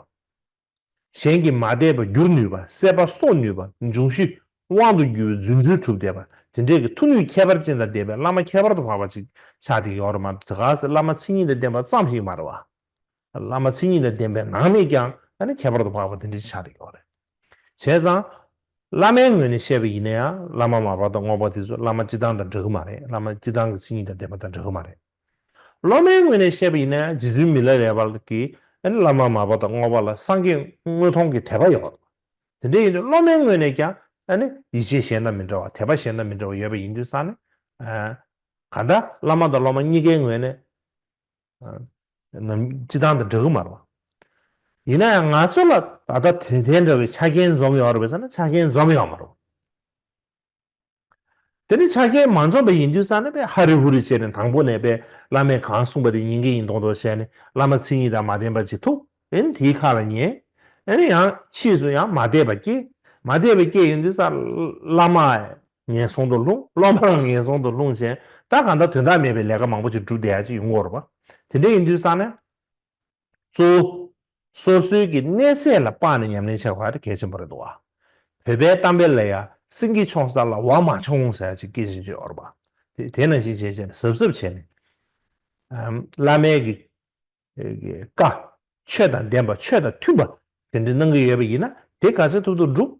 གཞན་གྱིས་མ་དད་པ་བསྒྱུར་ནུས་པ། སྲེད་པ་གསོ་ནུས་པ། འབྱུང་བཞི་དབང་དུ་གྱུར་པའི་རྫུ་འཕྲུལ་གྲུབ་བསྡད་པ། དེ་འདྲས་ཀྱི་མཐུ་ནུས་ཁྱད་པར་ཅན་དང་ལྡན་པའི་བླ་མ་ཁྱད་པར་དུ་འཕགས་པ་ཅིག་ཆགས་བསྡད་ཀྱི་ཡོད་རེད་མ་གཏོགས། དེ་ག་ཚོད་བླ་མ་མཚན་ཉིད་དང་ལྡན་པ་ཙམ་ཞིག་མ་རེད་བ། བླ་མ་མཚན་ཉིད་དང་ལྡན་པའི་ནང་ནས་ཀྱང་ཨ་ནི་ཁྱད་པར་དུ་འཕགས་པ་དེ་འདྲ་ཆགས་ཀྱི་ཡོད་རེད། བྱས་ཙང་། བླ་མའི་ངོས་ནས་བཤད་པ་ཡིན་ན་ཡང་བླ་མ་མར་པ་དང་རྔོག་པ་དེ་ཚོ་བླ་མ་སྤྱིར་བཏང་དང་འདྲ་གི་མ་རེད། བླ་མ་སྤྱིར་བཏང་གི་མཚན་ཉིད་དང་ལྡན་པ་དང་འདྲ་གི་མ་རེད། སློབ་མའི་ངོས་ནས་བཤད་པ་ཡིན་ན་ཡང་རྗེ་བཙུན་མི་ལ་རས་པ་གིས་ཨ་ནི་བླ་མ་མར་པ་དང་རྔོག་པ་ལ་སངས་རྒྱས་དངོས་མཐོང་གི་དད་པ་ཡོད་རེད། དེ་འདྲ་ཡིན་དུས་སློབ་མའི་ངོས་ནས་ཀྱང་ཨ་ནི་ཡིད་ཆེས་གཞན་དང་མི་འདྲ་བ། དད་པ་གཞན་དང་མི་འདྲ་བ་ཡོད་པ་ཡིན་དུས་ཙང་ནས། ཨ། གང་ལྟར་བླ་མ་དང་སློབ་མ་གཉིས་ཀའི་ངོས་ནས། ནམ་སྤྱི་བཏང་དང་འདྲ་གི་མ་རེད་བ། ཡིན་ན་ཡང་ང་ཚོ་ལ་ད་ལྟ་དེ་དེ་འདྲ་བའི་ཆ་རྐྱེན་འཛོམས་ཡོད་རེད་པས་ཟེར་ན་ཆ་རྐྱེན་འཛོམས་ཡོད་མ་རེད་བ། དེ་ནི་ཆ་རྐྱེན་མ་འཛོམས་པ་ཡིན་དུས་ཙང་ནས་པས་ཧ་རི་ཧུ་རི་བྱས་ནས་དང་པོ་ནས་པས་བླ་མས་གང་གསུངས་པ་དེ་ཉན་གྱི་ཡིན་མདོག་མདོག་བྱས་ནས་བླ་མ་མཚན་ཉིད་དང་མ་ལྡན་པ་ཅིག་ཐུག་ཨེ་ནི་དེའི་ཁ་ལ་ཉན། ཨེ་ནི་ཡང་ཕྱིས་སུ་ཡང་མ་དད་པ་སྐྱེ། མ་དད་པ་སྐྱེ་ཡོང་དུས་ཙང་བླ་མ་ངན་སོང་དུ་ལྷུང་། སློབ་མ་ངན་སོང་དུ་ལྷུང་བྱས། ད་གང་ལྟར་དོན་དག་མེད་པའི་ལས་ཀ་མང་པོ་ཅིག་སྒྲུབ་བསྡད་ཡ་ཅིག་ཡོང་གི་ཡོད་རེད་པ། དེ་འདྲ་ཡིན་དུས་ཙང་ནས། གཙོ་བོ། སོ་སོའི་གི་གནས་ཚད་ལ་དཔག་ནས་ཉམས་ལེན་བྱ་དགོས་པ་དེ་གལ་ཆེན་པོ་རེད་འདུག་བ། བོད་པའི་གཏམ་དཔེ་ལ་ཡ་སེང་གེ་མཆོང་ས་ལ་ཝ་མ་མཆོང་ཟེར་ཡ་ཅིག་སྐད་ཆ་ཅིག་ཡོད་རེད་པ། དེ་དེ་ནང་བཞིན་བྱས་བྱས་ནས་གཟབ་གཟབ་བྱས་ནས། ཨམ། བླ་མའི་གི་བཀའ། ཆོས་དང་ལྡན་པ། ཆོས་དང་མཐུན་པ། དེ་འདྲ་གནང་གི་ཡོད་པ་ཡིན་ན་དེ་ག་ཚོད་ཐུབ་ཐུབ་སྒྲུབ།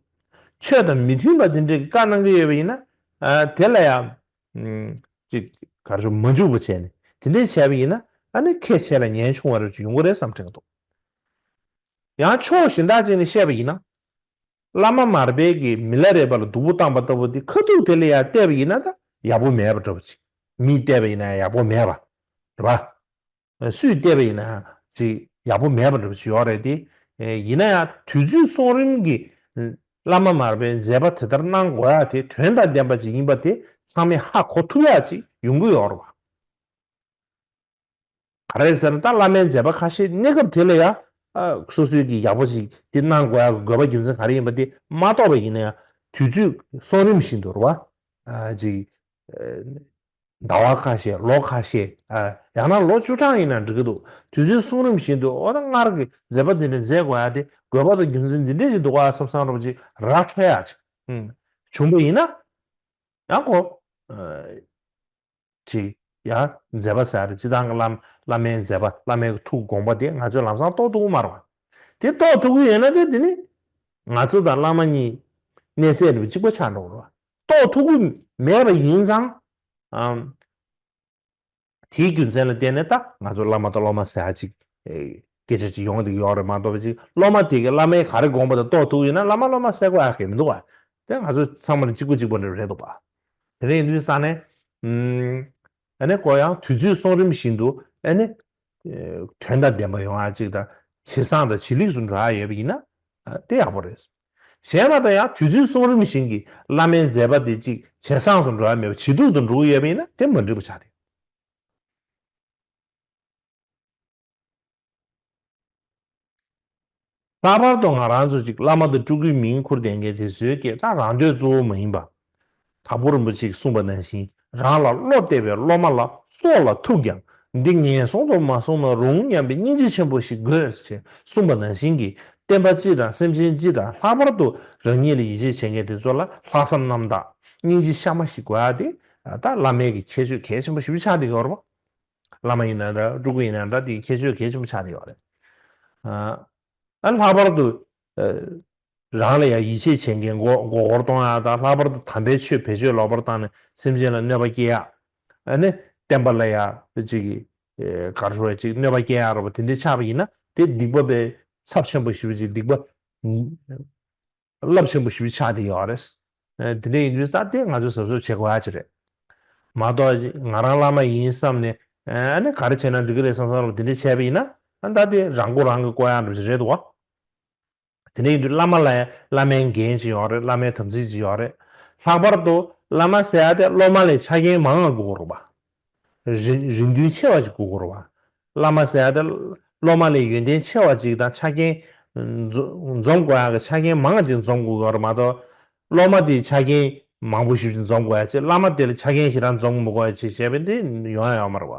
ཆོས་དང་མི་མཐུན་པ་དེ་འདྲའི་བཀའ་གནང་གི་ཡོད་པ་ཡིན་ན། ཨ། དེ་ལ་ཡང་། ཨམ། ཅིག་ག་རེ་ཞུ། མ་འཇུག་པ་བྱས་ནས་དེ་འདྲ་བྱས་པ་ཡིན་ན་ཨ་ནི་ཁས་འཆེ་ལ་ཉན་ཆུང་བ་རེ་ཅིག་ཡོང་གི་རེད་བསམ་དྲན་གྱི་འདུག་ཡང་ཕྱོགས་གཞན་དག་ཅིག་ནས་བཤད་པ་ཡིན་ན། བླ་མ་མར་པས་ཀྱི་མི་ལ་རས་པ་ལ་སྡུག་པོ་བཏང་པ་ལྟ་བུ་དེ་ཁ་ཐུག་དེ་ལ་ཡང་བལྟས་པ་ཡིན་ན་ད་ཡག་པོ་མེད་པ་འདྲ་པོ་ཅིག་མིས་བལྟས་པ་ཡིན་ན་ཡག་པོ་མེད་པ། རེད་པ། སུས་བལྟས་པ་ཡིན་ན་ཡང་ཅིག་ཡག་པོ་མེད་པ་འདྲ་པོ་ཅིག་ཡོད་རེད་དེ། ཡིན་ན་ཡང་དུས་ཚོད་སོང་རིམ་གྱིས་བླ་མ་མར་པའི་མཛད་པ་དེ་ལྟར་གནང་དགོས་ཡ་དེ་དོན་དང་ལྡན་པ་ཅིག་ཡིན་པ་དེ་ཚང་མས་ཧ་གོ་ཐུབ་ཡ་ཅིག་ཡོང་གི་ཡོད་རེད་པ། ག་རེ་ཟེར་ན་ད་བླ་མའི་མཛད་པ་ཁ་ཤས་གནས་སྐབས་དེ་ལ་ཡ། ཨ། སོ་སོའི་གི་ཡག་པོ་ཅིག་དེ་གནང་དགོས་ཡ་གི་དགོས་པ་རྒྱུ་མཚན་ག་རེ་ཡིན་པ་དེ་མ་རྟོགས་པ་ཡིན་ན་ཡང་དུས་ཚོད་སོང་རིམ་བཞིན་དུ་རེད་པ། ཨ། ཅིག་ཟླ་བ་ཁ་ཤས། ལོ་ཁ་ཤས། ཨ། ཡང་ན་ལོ་བཅུ་གྲངས་ཡིན་ན་འགྲིག་གི་འདུག་དུས་ཚོད་སོང་རིམ་བཞིན་དུ་འོ་ན་སྔར་གྱི་མཛད་པ་འདི་འདྲ་མཛད་དགོས་ཡ་དེ་དགོས་པ་དང་རྒྱུ་མཚན་འདི་འདྲ་ཞིག་འདུག་ག་བསམ་བསམ་རོབ་ཅིག་ར་འཕྲོད་ཡ་ཅིག་ཨུམ། བྱུང་པ་ཡིན་ན་ཡང་ཁོ། ཨ། ཅིག་ཡང་མཛད་པ་ཟེར་ཡ་དེ་སྤྱིར་བཏང་གི་བླ་བླ་མའི་མཛད་པ། བླ་མའི་ཐུགས་དགོངས་པ་དེ་ང་ཚོས་ལམ་སང་རྟོགས་ཐུབ་ཀྱི་མ་རེད་པ། དེ་རྟོགས་ཐུབ་ཀྱི་ཡོད་ན་དེ་དེ་ནི་ང་ཚོ་དང་བླ་མ་གཉིས་གནས་ཚད་རེད་པ་གཅིག་པ་ཆགས་འགྲོ་གི་རེད་པ། རྟོགས་ཐུབ་ཀྱི་མེད་པ་ཡིན་ཙང་། ཨམ། དེའི་རྒྱུ་མཚན་ལ་བརྟེན་ནས་ད་ང་ཚོ་བླ་མ་དང་སློབ་མ་ཟེར་ཡ་ཅིག་ཨེ། སྐད་ཆ་ཅིག་ཡོང་གི་ཡོད་རེད་མ་གཏོགས་པ་ཅིག་སློབ་མ་དེ་གིས་བླ་མའི་ག་རེ་དགོངས་པ་དེ་རྟོགས་ཐུབ་ཡོད་ན་བླ་མ་སློབ་མ་ཟེར་དགོས་ཡ་གང་ཡང་མི་འདུག་པ། དེ་ང་ཚོ་ཚང་མ་ལ་གཅིག་པ་གཅིག་པ་འདྲ་རེད་འདུག་པ། དེ་འདྲ་ཡིན་དུས་ཙང་ནས། ཨམ། ཨ་ནི་ཁོ་ཡང་དུས་ཚོད་སོང་རིམ་བཞིན་དུ་ཨ་ནི། ཨེ། དོན་དང་ལྡན་པ་ཡོང་ཡ་ཅིག་དང་ཇེ་བཟང་དང་ཇེ་ལེགས་སུ་འགྲོ་ཡ་ཡོད་པ་ཡིན་ན། ཨ། དེ་ཡག་པོ་རེད། གཞན་མ་གཏོགས་ཡང་དུས་ཚོད་སོང་རིམ་བཞིན་གྱི་བླ་མའི་མཛད་པ་དེ་ཅིག་ཇེ་བཟང་དུ་འགྲོ་ཡ་མེད་པ་ཇེ་སྡུག་ཏུ་འགྲོ་གི་ཡོད་པ་ཡིན་ན་དེ་མ་འགྲིག་པ་ཆགས་ཏེ། ལྷག་པར་དུ་ང་རང་ཚོ་ཅིག་བླ་མ་དང་སྤྲུལ་སྐུའི་མིང་ཁུར་བསྡད་མཁན་དེ་ཚོའི་སྐད་ད་རང་འདོད་གཙོ་བོ་མ་ཡིན་པ། དྭགས་པོ་རིན་པོ་ཆེས་གསུངས་པ་ནང་བཞིན་རང་ལ་བློ་གཏད་པའི་སློབ་མ་ལ་སྲོག་ལ་ཐུག་ཀྱང་འདི་ངན་སོང་དུ་མ་སོང་ན་རུང་སྙམ་པའི་སྙིང་རྗེ་ཆེན་པོ་ཞིག་དགོས་ཞེས་གསུངས་པ་ནང་བཞིན་གྱི་བསྟན་པ་སྤྱི་དང་སེམས་ཅན་སྤྱི་དང་ལྷག་པར་དུ་རང་ཉིད་ལ་ཡིད་ཆེས་བྱེད་མཁན་དེ་ཚོ་ལ་ལྷག་བསམ་རྣམ་དག་སྙིང་རྗེ་གཤའ་མ་ཞིག་དགོས་ཡ་དེ་ད་བླ་མའི་གི་ཁྱད་ཆོས་གལ་ཆེན་པོ་ཞེ་པོ་ཆགས་བསྡད་ཡོད་རེད་པ། བླ་མ་ཡིན་ན་འདྲ་སྤྲུལ་སྐུ་ཡིན་ན་འདྲ་དེའི་ཁྱད་ཆོས་གལ་ཆེན་པོ་ཆགས་བསྡད་ཡོད་རེད། ཨ། ཨ། ལྷག་པར་དུ། ཨ། རང་ལ་ཡང་ཡིད་ཆེས་བྱེད་མཁན་མགོ་མགོ་སྐོར་གཏོང་ཡག་དང་ལྷག་པར་དུ་དམ་པའི་ཆོས་བེད་སྤྱོད་ལོག་པར་བཏང་ནས་སེམས་ཅན་ལ་གནོད་པ་སྐྱེལ་ཡག་ཨ་ནི་བསྟན་པ་ལ་ཡང་ཅིག་གི་ཨེ། ག་རེ་ཞུ་དགོས་རེད། ཅིག་གནོད་པ་སྐྱེལ་ཡག་རེད་པ། དེ་འདྲ་ཆགས་པ་ཡིན་ན་དེ་སྡིག་པ་པའི་ཚབས་ཆེན་པོ་ཞེ་པོ་ཅིག་སྡིག་པ་རླབས་ཆེན་པོ་ཞེ་པོ་ཆགས་བསྡད་ཡོད་རེད། ཨ། དེ་འདྲ་ཡིན་དུས་ད་དེ་ང་ཚོས་གཟབ་གཟབ་བྱེད་དགོས་ཡག་ཅིག་རེད། མ་གཏོགས་ང་རང་བླ་མ་ཡིན་བསམ་ནས་ཨ་ནི་ག་རེ་བྱས་ན་འགྲིག་གི་རེད་བསམ་བསམ་རེད་པ། དེ་འདྲ་བྱས་པ་ཡིན་ན་ཨ་ད་དེ་རང་མགོ་རང་གིས་སྐོར་ཡག་འདྲ་པོ་ཞིག་རེད་འདུག་པ། དེ་འདྲ་ཡིན་དུས་བླ་མ་ལ་བླ་མའི་འགན་ཅིག་ཡོད་རེད། བླ་མའི་དམ་ཚིག་ཅིག་ཡོད་རེད། ལྷག་པར་དུ་བླ་མ་ཟེར་ཡག་དེ་སློབ་མ་ལས་ཆ་རྐྱེན་མང་བ་དགོས་ཀྱི་རེད་པ། རིན་རིན་བསྡུར་ཆེ་བ་ཅིག་དགོས་ཀྱི་རེད་པ། བླ་མ་ཟེར་ཡག་དེ་ སློབ་མ་ལས་ཡོན་ཏན་ཆེ་བ་ཅིག་དང་ཆ་རྐྱེན་འཛོ- འཛོམས་དགོས་ཡག་གི་ཆ་རྐྱེན་མང་ཅིག་འཛོམས་དགོས་ཀྱི་ཡོད་རེད་མ་གཏོགས། སློབ་མ་དེ་ཆ་རྐྱེན་མང་པོ་ཞིག་ཅིག་འཛོམས་དགོས་ཡག་ཅིག་བླ་མ་དེ་ལ་ཆ་རྐྱེན་ཞེ་དྲག་འཛོམས་མི་དགོས་ཡག་ཅིག་བྱས་པ་དེ་ཡོང་ཡག་ཡོད་མ་རེད་བ།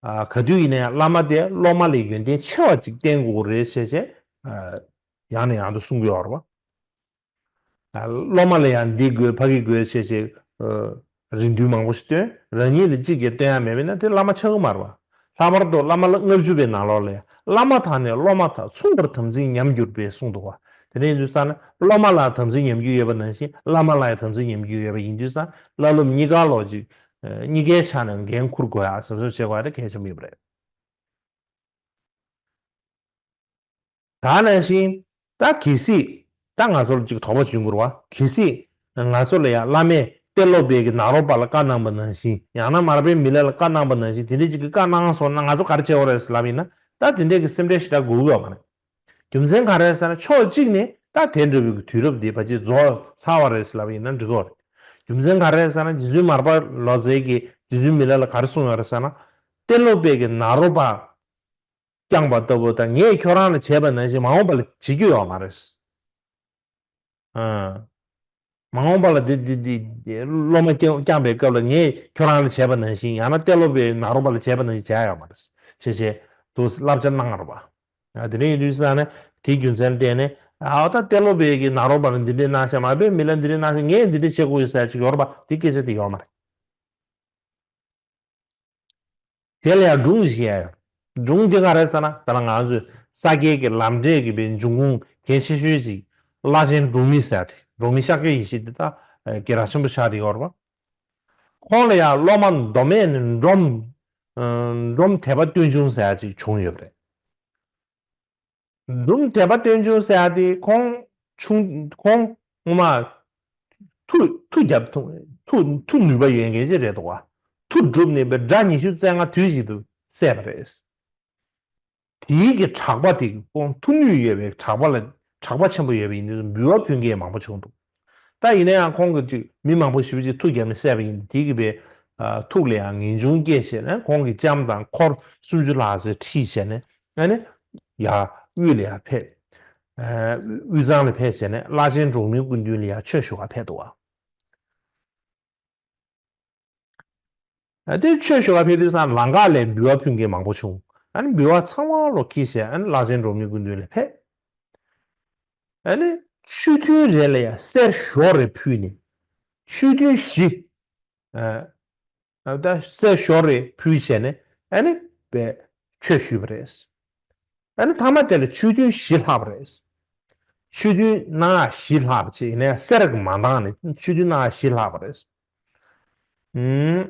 ཨ། ག་དུས་ཡིན་ན་ཡང་བླ་མ་དེ་སློབ་མ་ལས་ཡོན་ཏན་ཆེ་བ་ཅིག་བསྟེན་དགོས་རེད་ཟེར་བྱས། ཨ། ཡང་ནས་ཡང་དུ་གསུང་གི་ཡོད་རེད་བ། ཨ། སློབ་མ་ལ་ཡང་འདི་དགོས་ཕ་གི་དགོས་ཟེར་བྱས། ཨ། རེ་འདུན་མང་པོ་ཞིག་བཏོན། རང་ཉིད་ལ་གཅིག་ཀྱང་བཏོན་ཡ་མེད་པས་ན་དེ་བླ་མ་ཆགས་ཀྱི་མ་རེད་བ། ལྷག་པར་དུ་བླ་མ་ལ་ལྔ་བཅུ་པའི་ནང་ལོགས་ལ་ཡང་བླ་མ་དང་ནི་སློབ་མ་དག་མཚུངས་པར་དམ་ཚིག་ཉམས་གྱུར་པའི་གསུངས་འདུག་བ། དེ་འདྲ་ཡིན་དུས་ཙང་ན་སློབ་མ་ལ་དམ་ཚིག་ཉམས་རྒྱུ་ཡོད་པ་ནང་བཞིན་བླ་མ་ལ་ཡང་དམ་ཚིག་ཉམས་རྒྱུ་ཡོད་པ་ཡིན་དུས་ཙང་བླ་སློབ་གཉིས་ཀ་ལོག་ཅིག་གཉིས་ཀའི་ཆ་ནས་འགན་འཁུར་དགོས་ཡག་གཟབ་གཟབ་བྱེད་དགོས་ཡག་དེ་གལ་ཆེན་པོ་ཡིན་པ་རེད། ད་ནང་བཞིན་ད་གལ་སྲིད་ད་ང་ཚོར་ཅིག་དོགས་པ་བྱུང་དགོས་རེད་བ། གལ་སྲིད་ང་ཚོ་ལ་ཡང་བླ་མས་གཏེར་སློབ་པའི་གི་ནཱ་རོ་པ་ལ་བཀའ་གནང་པ་ནང་བཞིན་ཡང་ན་མར་པའི་མི་ལ་ལ་བཀའ་གནང་པ་ནང་བཞིན་དེ་འདྲ་ཅིག་གི་བཀའ་གནང་སོང་ན་ང་ཚོ་ག་རེ་བྱེད་དགོས་རེད་ལབ་ཡིན་ན། ད་དེ་འདྲའི་གི་སེམས་ཁྲལ་ཞེ་དྲག་དགོས་ཀྱི་ཡོད་མ་རེད། རྒྱུ་མཚན་ག་རེ་ཟེར་ན་ཕྱོགས་གཅིག་ནས་ད་དེ་འདྲ་བའི་གི་དུས་རབས་འདི་ཕལ་ཆེར་རྫོགས་ཚར་བ་རེད་ལབ་ཡིན་ན་འགྲིག་གི་རེད། རྒྱུ་མཚན་ག་རེ་ཟེར་ན་རྗེ་བཙུན་མར་པ་ལོ་ཙཱ་གིས་རྗེ་བཙུན་མི་ལ་ལ་ག་རེ་གསུངས་ཡོད་རེད་ཟེར་ན། གཏེར་སློབ་པའི་གི་ནཱ་རོ་པ་བསྐྱངས་པ་ལྟ་བུ་དང་ངས་ཁྱོད་རང་ལ་བྱས་པ་ནང་བཞིན་མ་འོངས་པ་ལ་བྱེད་རྒྱུ་ཡོད་མ་རེད། ཨ། མ་འོངས་པ་ལ་འདི་འདི་འདི་སློབ་མ་བསྐྱངས་བསྐྱངས་པའི་སྐབས་ལ་ངས་ཁྱོད་རང་ལ་བྱས་པ་ནང་བཞིན་ཡང་ན་གཏེར་སློབ་པའི་ནཱ་རོ་པ་ལ་བྱས་པ་ནང་བཞིན་བྱས་ཡོད་མ་རེད། ཞེས་བྱས་འདུག་བསླབ་བྱ་གནང་ཡོད་རེད་པ། ཨ། དེ་འདྲ་ཡིན་དུས་ཙང་ནས་དེའི་རྒྱུ་མཚན་བརྟེན་ནས། ཨ། ད་གཏེར་སློབ་པའི་གི་ནཱ་རོ་པ་ལ་འདི་འདྲའི་གནང་ཤག་མར་པའི་མི་ལ་འདི་འདྲའི་གནང་ཤག་ངས་འདི་འདྲ་བྱེད་དགོས་ཡོད་ཟེར་ཅིག་ཡོད་རེད་པ། དེ་སྐད་ཆ་དེ་ཡོད་མ་རེད། དེ་ལ་ཡང་སྒྲུང་ཞིག་ཡང་ཡོད། སྒྲུང་དེ་ག་རེ་ཟེར་ན་ད་ལྟ་ང་ཚོས་ས་སྐྱའི་གི་ལམ་འབྲས་ཀྱི་པའི་འབྱུང་ཁུངས་གལ་ཆེ་ཤོས་ཅིག་བླ་ཆེན་འབྲོག་མི་ཟེར་ཏེ་འབྲོག་མི་ཤཱཀྱ་ཡེ་ཤེས་དེ་ད་སྐད་གྲགས་ཆེན་པོ་ཆགས་བསྡད་ཡོད་རེད་པ། ཁོང་ལ་ཡང་སློབ་མ་མདོ་སྨད་ནས་འབྲོམ། ཨ། འབྲོམ་དད་པ་བསྟན་འབྱུང་ཟེར་ཡག་ཅིག་བྱུང་ཡོད་པ་རེད། འབྲོམ་དད་པ་བསྟན་འབྱུང་ཟེར་ཡག་དེ་ཁོང་ཆུང་ཁོང་སྔོན་མ་མཐུ་མཐུ་རྒྱབ་མཐུ་མཐུ་ནུས་པ་ཡོད་མཁན་ཅིག་རེད་འདུག་བ། མཐུ་བསྒྲུབས་ནས་པའི་དགྲ་ཉི་ཤུ་རྩ་ལྔ་དུས་གཅིག་ཏུ་བསད་པ་རེད། དེའི་གི་གྲགས་པ་དེ་ཁོང་མཐུ་ནུས་ཡོད་པའི་གྲགས་པ་ལ་གྲགས་པ་ཆེན་པོ་ཡོད་པ་ཡིན་དུས་འབུལ་བ་ཕུལ་མཁན་མང་པོ་བྱུང་འདུག་ད་ཡིན་ན་ཡང་ཁོང་གིས་ཅིག་མི་མང་པོ་ཞེ་པོ་ཅིག་མཐུ་རྒྱབ་ནས་བསད་པ་ཡིན་དུས་དེའི་གི་པའི་ཨ་ཐུགས་ལ་ཡང་ངེས་འབྱུང་སྐྱེས་བྱས་ནས་ཁོང་གིས་ལྕམ་དང་འཁོར་སུམ་ཅུ་ལྷག་ཙམ་ཁྲིད་བྱས་ནས་ཨ་ནི་ཡར་དབུས་ལ་ཡར་ཕེབས། ཨ་དབུས་གཙང་ལ་ཕེབས་བྱས་ནས་བླ་ཆེན་འབྲོག་མིའི་སྐུ་མདུན་ལ་ཡར་ཆོས་ཞུ་ག་ཕེབས་འདུག་བ། ཨ་དེ་ཆོས་ཞུ་ག་ཕེབས་དུས་ཙང་ལམ་ཁ་ལ་འབུལ་བ་ཕུལ་མཁན་མང་པོ་བྱུང་། ཨ་ནི་འབུལ་བ་ཚང་མ་ལོག་འཁྱེར་བྱས་ཨ་ནི་བླ་ཆེན་འབྲོག་མིའི་སྐུ་མདུན་ལ་ཕེབས། ཨ་ནི་ཆོས་ཐུན་རེ་ལ་ཡང་གསེར་ཞོ་རེ་ཕུལ་ནས་ཆོས་ཐུན་བཞི། ཨ་ཨ་ད་གསེར་ཞོ་རེ་ཕུལ་བྱས་ནས་ཨ་ནི་པའི་ཆོས་ཞུས་པ་རེད། ཨ་ནི་མཐའ་མ་དེ་ལ་ཆོས་ཐུན་བཞི་ལྷག་པ་རེད། ཆོས་ཐུན་གནང་ཡག་བཞི་ལྷག་པ་བྱས་ཡིན་ནའི་གསེར་གྱིས་མ་འདང་ནས་ཆོས་ཐུན་གནང་ཡག་བཞི་ལྷག་པ་རེད། ཨུམ།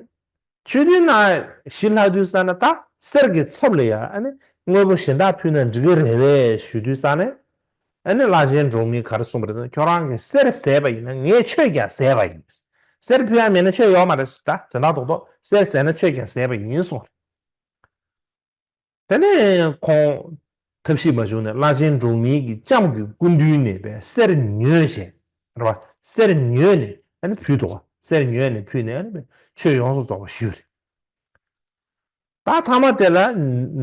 ཆོས་ཐུན་གནང་ཡག་བཞི་ལྷག་དུས་ཙ་ན་ད་གསེར་གྱི་ཚབ་ལ་ཡང་ཨ་ནི་དངོས་པོ་གཞན་དག་ཕུལ་ན་འགྲིག་གི་རེད་པས་ཞུ་དུས་ཙ་ན། ཨ་ནི་བླ་ཆེན་འབྲོག་མིས་ག་རེ་གསུངས་པ་རེད་ཟེར་ན་ཁྱོད་རང་གིས་གསེར་བཟས་པ་ཡིན་ན་ངས་ཆོས་ཀྱང་བཟས་པ་ཡིན། གསེར་ཕུལ་ཡག་མེད་ན་ཆོས་ཡོད་མ་རེད་ཟེར། ད་དོན་དག་རྡོག་རྡོག་གསེར་བཟས་ན་ཆོས་ཀྱང་བཟས་པ་ཡིན་གསུངས། དེ་ནས་ཁོང་ཐབས་ཤེས་མ་བྱུང་ནས་བླ་ཆེན་འབྲོག་མིའི་གི་ལྕམ་གྱི་སྐུ་མདུན་ནས་པའི་གསེར་ཉོས་བྱས། རེད་བ། གསེར་ཉོས་ནས་ཨ་ནི་ཕུལ་འདུག་བ། གསེར་ཉོས་ནས་ཕུལ་ནས་ཨ་ནི་ཆོས་ཡོངས་སུ་རྫོགས་པ་ཞུས་རེད། ད་མཐའ་མ་དེ་ལ་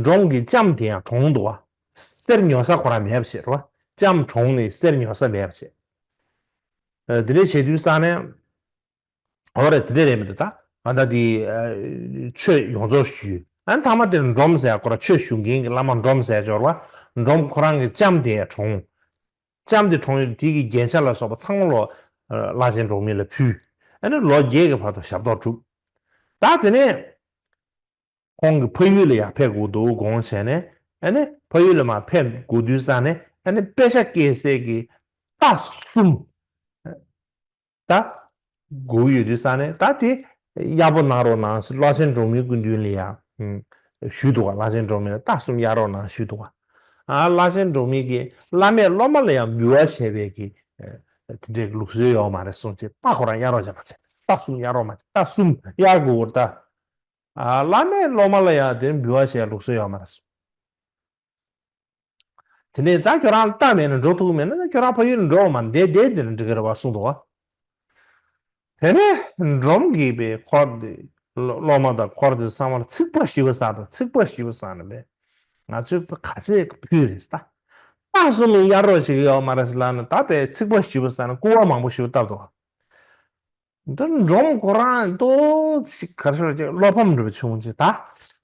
འབྲོམ་གྱི་ལྕམ་དེ་ཡང་གྲོངས་འདུག་བ། གསེར་ཉོ་ས་ཁོ་རང་མེད་པ་བྱས་རེད་བ། ལྕམ་གྲོངས་ནས་གསེར་ཉོ་ས་མེད་པ་བྱས། ཨ་དེ་འདྲ་བྱེད་དུས་ཙ་ནས། འོ་རེད། དེ་འདྲ་རེད་མི་འདུག་ད་ང་ད་དེ་ཨ་ཆོས་ཡོངས་རྫོགས་ཞུས། ཨ་ནི་མཐའ་མ་དེར་འབྲོམ་ཟེར་ཡག་ཁོ་རང་ཆོས་ཞུ་མཁན་གྱི་བླ་མ་འབྲོམ་ཟེར་ཡག་ཅིག་ཡོད་རེད་བ། འབྲོམ་ཁོ་རང་གི་ལྕམ་དེ་གྲོངས། ལྕམ་དེ་གྲོངས་ཡོད་དེ་གི་རྒྱན་ཆ་ལ་སོགས་པ་ཚང་མ་ལོ་ཨ་བླ་ཆེན་འབྲོག་མི་ལ་ཕུལ། ཨ་ནི་ལོ་བརྒྱད་ཀྱི་བར་དུ་ཞབས་ཏོག་བསྒྲུབས། ད་དེ་ནས་ཁོང་གི་ཕ་ཡུལ་ལ་ཡར་ཕེབས་དགོས་འདུག་དགོངས་བྱས་ནས་ཨ་ནི་ཕ་ཡུལ་ལ་མར་ཕེབས་དགོས་དུས་ཙ་ནས་ཨ་ནི་དཔེ་ཆ་བཀལ་སའི་གི་རྟ་གསུམ། ད་དགོས་ཡོད་དུས་ཙ་ནས་ད་དེ་གཡར་པོ་གནང་རོགས་གནང་ཟེར་བླ་ཆེན་འབྲོག་མིའི་སྐུ་མདུན་ལ་ཡང་ཞུས་འདུག་ག་བླ་ཆེན་འབྲོག་མི་ལ་རྟ་གསུམ་གཡར་རོགས་གནང་ཞུས་འདུག་ག་ཨ་བླ་ཆེན་འབྲོག་མི་གིས་བླ་མས་སློབ་མ་ལ་ཡང་འབུལ་བ་བྱས་པའི་གི་དེ་འདྲའི་ལུགས་སྲོལ་ཡོད་མ་རེད་གསུངས་བྱས། རྟ་ཁོ་རང་གཡར་རོགས་བྱས་མ་བྱས། རྟ་གསུམ་གཡར་རོགས་མ་བྱས། རྟ་གསུམ་གཡར་དགོས་ཀྱི་རེད་ད། ཨ་བླ་མས་སློབ་མ་ལ་ཡང་དེ་འབུལ་བ་བྱས་ལུགས་སྲོལ་ཡོད་མ་རེད། དེ་ནས་ད་ཁྱོད་རང་ལ་རྟ་མེད་ན་འགྲོ་ཐུབ་ཀྱི་མེད་ན་ཁྱོད་རང་ཕ་ཡུལ་ལ་འགྲོ་འོང་མ་བསྡད་བསྡད་དེ་ལ་འགྲིག་གི་རེད་བ་གསུངས་འདུག་བ། དེ་ནས་འབྲོམ་གྱིས་པའི་འཁོར་དེ་སློབ་མ་དང་འཁོར་དེ་ཚང་མ་ལ་ཚིག་པ་ཞི་བ་ཟེར་དང་ཚིག་པ་ཞི་བ་ཟེར་ནས་པས། ང་ཚོས་ག་ཚད་ཕུལ་རེད་ད། རྟགས་གསུམ་གཡར་རོགས་ཞིག་ཡོད་མ་རེད་ཟེར་ལབ་ན། ད་དཔེ་ཚིག་པ་ཞིབ་པ་ཟེར་ན་སྐུར་བ་མང་པོ་ཞིག་བཏབ་འདུག་འདི་འབྲོམ་ཁོ་རང་ཏོག་ཙམ་ག་རེ་ཞུ་ཅིག་བློ་ཕམ་འགྲོ་བའི་བྱུང་ཅིག་ད་ད་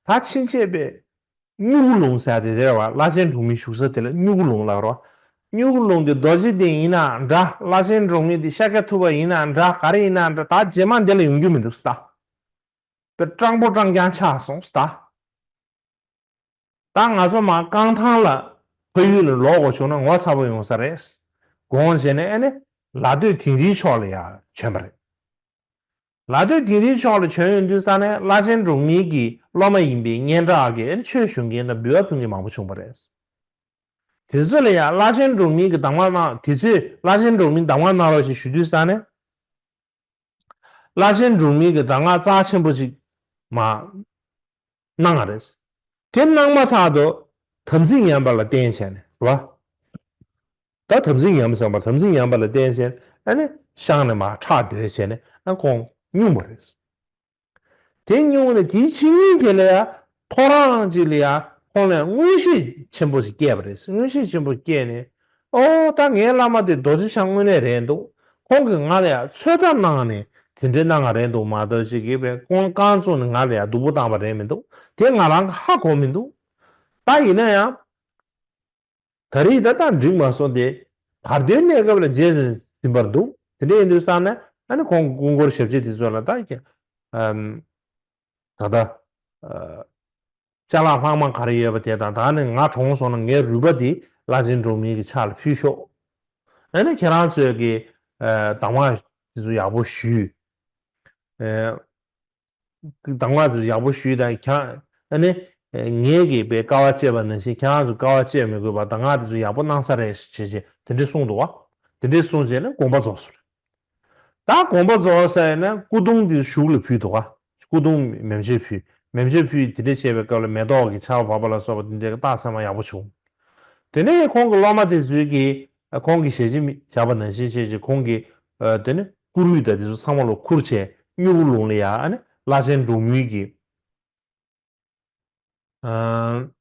ཕྱིན་ཆད་པའི་སྨྱུ་གུ་ལུང་ཟེར་དེ་རེད་བ། བླ་ཆེན་འབྲོག་མིའི་བཞུགས་ས་དེ་ལ་སྨྱུ་གུ་ལུང་ལབ་རོ། སྨྱུ་གུ་ལུང་དེ་རྡོ་རྗེ་གདན་ཡིན་ན་འདྲ། བླ་ཆེན་འབྲོག་མི་དེ་ཤཱཀྱ་ཐུབ་པ་ཡིན་ན་འདྲ། ག་རེ་ཡིན་ན་འདྲ། ད་རྗེས་མ་འདི་ལ་ཡོང་རྒྱུ་མི་འདུག་ཟེར་ད། དཔེ་སྤྲང་པོ་སྤྲང་རྐྱང་ཆགས་སོང་ཟེར་ད། ད་ང་ཚོ་མར་རྐང་ཐང་ལ་ཕ་ཡུལ་ལ་ལོག་དགོས་བྱུང་ན་ངོ་ཚ་པོ་ཡོང་ས་རེད། དགོངས་བཞེས་ནས་ཨ་ནི་ལ་སྟོད་དིང་རིའི་ཕྱོགས་ལ་ཡར་བྱོན་པ་རེད། ལ་སྟོད་དིང་རིའི་ཕྱོགས་ལ་བྱོན་ཡོང་དུས་ས་ནས་བླ་ཆེན་འབྲོག་མིའི་གི་སློབ་མ་ཡིན་པའི་སྙན་གྲགས་ཀྱིས་ཨ་ནི་ཆོས་ཞུ་མཁན་དང་འབུལ་བ་ཕུལ་མཁན་མང་པོ་བྱུང་བ་རེད། དེ་ཚོ་ལ་ཡང་བླ་ཆེན་འབྲོག་མིའི་གི་གདམས་ངག་གནང་། དེ་ཚོས་བླ་ཆེན་འབྲོག་མིའི་གདམས་ངག་གནང་རོགས་ཞེས་ཞུ་དུས་ས་ནས། བླ་ཆེན་འབྲོག་མིའི་གི་གདམས་ངག་རྩ་ཆེན་པོ་ཅིག་མར་གནང་བ་རེད། དེ་གནང་མ་ཐག་ཏུ་དམ་ཚིག་ཉམས་པ་ལ་བརྟེན་བྱས་ནས་རེད་བ། ད་དམ་ཚིག་ཉམས་ཟེར་བ། དམ་ཚིག་ཉམས་པ་ལ་བརྟེན་བྱས་ནས་ཨ་ནི་ཤངས་ནས་མར་ཁྲག་བརྡོལ་བྱས་ནས་ཨ་ཁོང་སྨྱུང་བ་རེད། དེ་སྨྱུང་ནས་དེའི་ཕྱི་ཉིན་དེ་ལ་ཡང་ཐོ་རངས་ཅིག་ལ་ཡང་ཁོང་ལ་མངོན་ཤེས་ཆེན་པོ་ཞིག་སྐྱེས་པ་རེད། མངོན་ཤེས་ཆེན་པོ་སྐྱེས་ནས། ཨོ་ད་ངའི་བླ་མ་དེ་རྡོ་རྗེ་འཆང་དངོས་གནས་རེད་འདུག་ཁོང་གིས་ང་ལ་ཡང་ཚོད་ལྟ་གནང་ནས་དེ་འདྲའི་གནང་བ་རེད་འདུག་མ་གཏོགས་ཅིག་གིས་དཔེ་ཁོང་རྐང་བཙུགས་ནས་ང་ལ་ཡང་སྡུག་པོ་བཏང་བ་རེད་མི་འདུག་དེ་ང་རང་གིས་ཧ་གོ་མི་འདུག་ད་ཡིན་ན་ཡང་། ད་རེས་ད་ལྟ་འགྲིག་མ་སོང་སྟེ། བར་དོའི་གནས་སྐབས་ལ་རྗེས་ཟིན་པར་འདུག་དེ་འདྲ་ཡིན་དུས་ཙང་ནས་ཨ་ནི་ཁོང་གི་སྐུ་འཁོར་ཞབས་ཕྱི་དེ་ཚོ་ལ་ད་ཀྱང་། ཨམ། ད་ལྟ། ཨ། ཅ་ལག་ལྷག་མ་ག་རེ་ཡོད་པ་དེ་དང་། ད་ནི་ང་གྲོངས་སོང་ན་ངའི་རུས་པ་དེ་བླ་ཆེན་འབྲོག་མིའི་གི་ཕྱག་ལ་ཕུལ་ཤོག་ཨ་ནི་ཁྱེད་རང་ཚོས་ཀྱི། ཨ། གདམས་ངག་དེ་ཚོ་ཡག་པོ་ཞུས། ཨ། གདམས་ངག་དེ་ཚོ་ཡག་པོ་ཞུས་དང་། ཁྱེད་ཨ་ནི་ངས་ཀྱིས་དཔེ་དཀའ་བ་སྤྱད་པ་ནང་བཞིན་ཁྱེད་རང་ཚོ་དཀའ་བ་སྤྱད་མི་དགོས་པར་གདམས་ངག་དེ་ཚོ་ཡག་པོ་གནང་ས་རེད་ཅེས་བྱས་དེ་འདྲས་གསུངས་འདུག་བ། དེ་འདྲས་གསུངས་བྱས་ནས་དགོངས་པ་རྫོགས་སོང་རེད། ད་དགོངས་པ་རྫོགས་ཟེར་ནས་སྐུ་གདུང་དེ་གཞུག་ལ་ཕུལ་འདུག་ག་སྐུ་གདུང་མེ་མཆོད་ཕུལ། མེ་མཆོད་ཕུལ་དེ་འདྲ་བྱས་པའི་སྐབས་ལ་མེ་ཏོག་གི་ཆར་པ་བབས་པ་ལ་སོགས་པ་དེ་འདྲའི་རྟགས་མཚན་མ་ཡག་པོ་བྱུང་། དེ་ནས་ཁོང་གི་སློབ་མ་དེ་ཚོས་ཀྱིས་ཁོང་གི་ཞལ་ལྕེ་བཞག་པ་ནང་བཞིན་བྱས་བྱས། ཁོང་གིས་དེ་ནས་སྐུ་རུས་དང་དེ་ཚོ་ཚང་མ་ལ་ཁུར་བྱས་སྨྱུ་གུ་ལུང་ལ་ཡར་ཨ་ནི་བླ་ཆེན་འབྲོག་མིའི་གི། ཨ།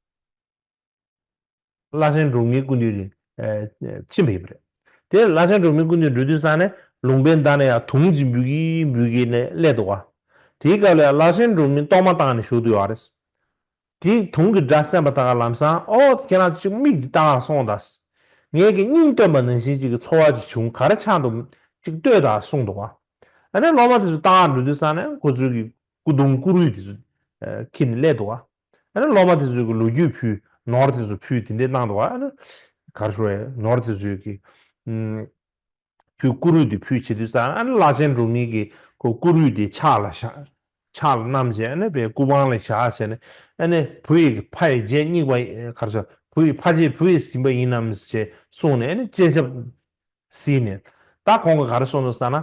བླ་ཆེན་འབྲོག་མིའི་སྐུ་མདུན་ནས་ཨ་ཕྱིན་པ་ཡིན་པ་རེད། དེ་བླ་ཆེན་འབྲོག་མིའི་སྐུ་མདུན་འགྲོ་དུས་ཙང་ནས་ལུང་པའི་མདའ་ནས་ཡར་དུང་ཅིག་འབུད་ཀྱིན་འབུད་ཀྱིན་ནས་སླེབས་འདུག་ག་དེའི་སྐབས་ལ་བླ་ཆེན་འབྲོག་མི་གཏོར་མ་བཏང་ནས་བཞུགས་འདུག་ཡོད་རེད། དེའི་དུང་གི་སྒྲ་གསན་པ་དག་ལམ་སང་། ཨོ་ཁྱེད་རང་ཅིག་མིག་འདི་ལྟ་ག་སོང་ད། ངས་ཀྱི་སྙིང་བཏོན་པ་ནང་བཞིན་ཅིག་གི་ཚོར་བ་ཅིག་བྱུང་། ག་རེ་ཆགས་འདུག་ཅིག་ལྟོས་དང་གསུངས་འདུག་ག་ཨ་ནི་སློབ་མ་དེ་ཚོ་ལྟ་ག་འགྲོ་དུས་ཙང་ནས་ཁོ་ཚོའི་གི་སྐུ་གདུང་སྐུ་རུས་དེ་ཚོ་ཨ་འཁྱེར་ནས་སླེབས་འདུག་ག་ཨ་ནི་སློབ་མ་དེ་ཚོས་ཀྱི་ལོ་རྒྱུས་ཕུལ། ནོར་དེ་ཚོ་ཕུལ། དེ་འདྲས་གནང་འདུག་ག་ཨ་ནི་ག་རེ་ཞུ་དགོས་རེད། ནོར་དེ་ཚོས་ཀྱི་ཨུམ་ཕུལ། སྐུ་རུས་དེ་ཕུལ་བྱེད་དུས་ཙང་ཨ་ནི་བླ་ཆེན་འབྲོག་མི་གིས་ཁོ་སྐུ་རུས་དེ་ཕྱག་ལ་བཞག་ཕྱག་ལ་བསྣམས་བྱས། ཨ་ནི་དཔེ་སྐུ་པང་ལ་བཞག་བྱས་ནས། ཨ་ནི་བུ་ཡི་ཕ་ཡི་རྗེས་སྙེགས་པ། ག་རེ་ཞུ། བུ་ཡི་ཕ་རྗེས་བུ་ཡིས་ཟིན་པ་ཡིན་ནམ་ཞེས་གསུངས་ནས། ཨ་ནི་སྤྱན་ཆབ་གཟིགས་ནས། ད་ཁོང་གིས་ག་རེ་གསུངས་འདུག་ཟེར་ན།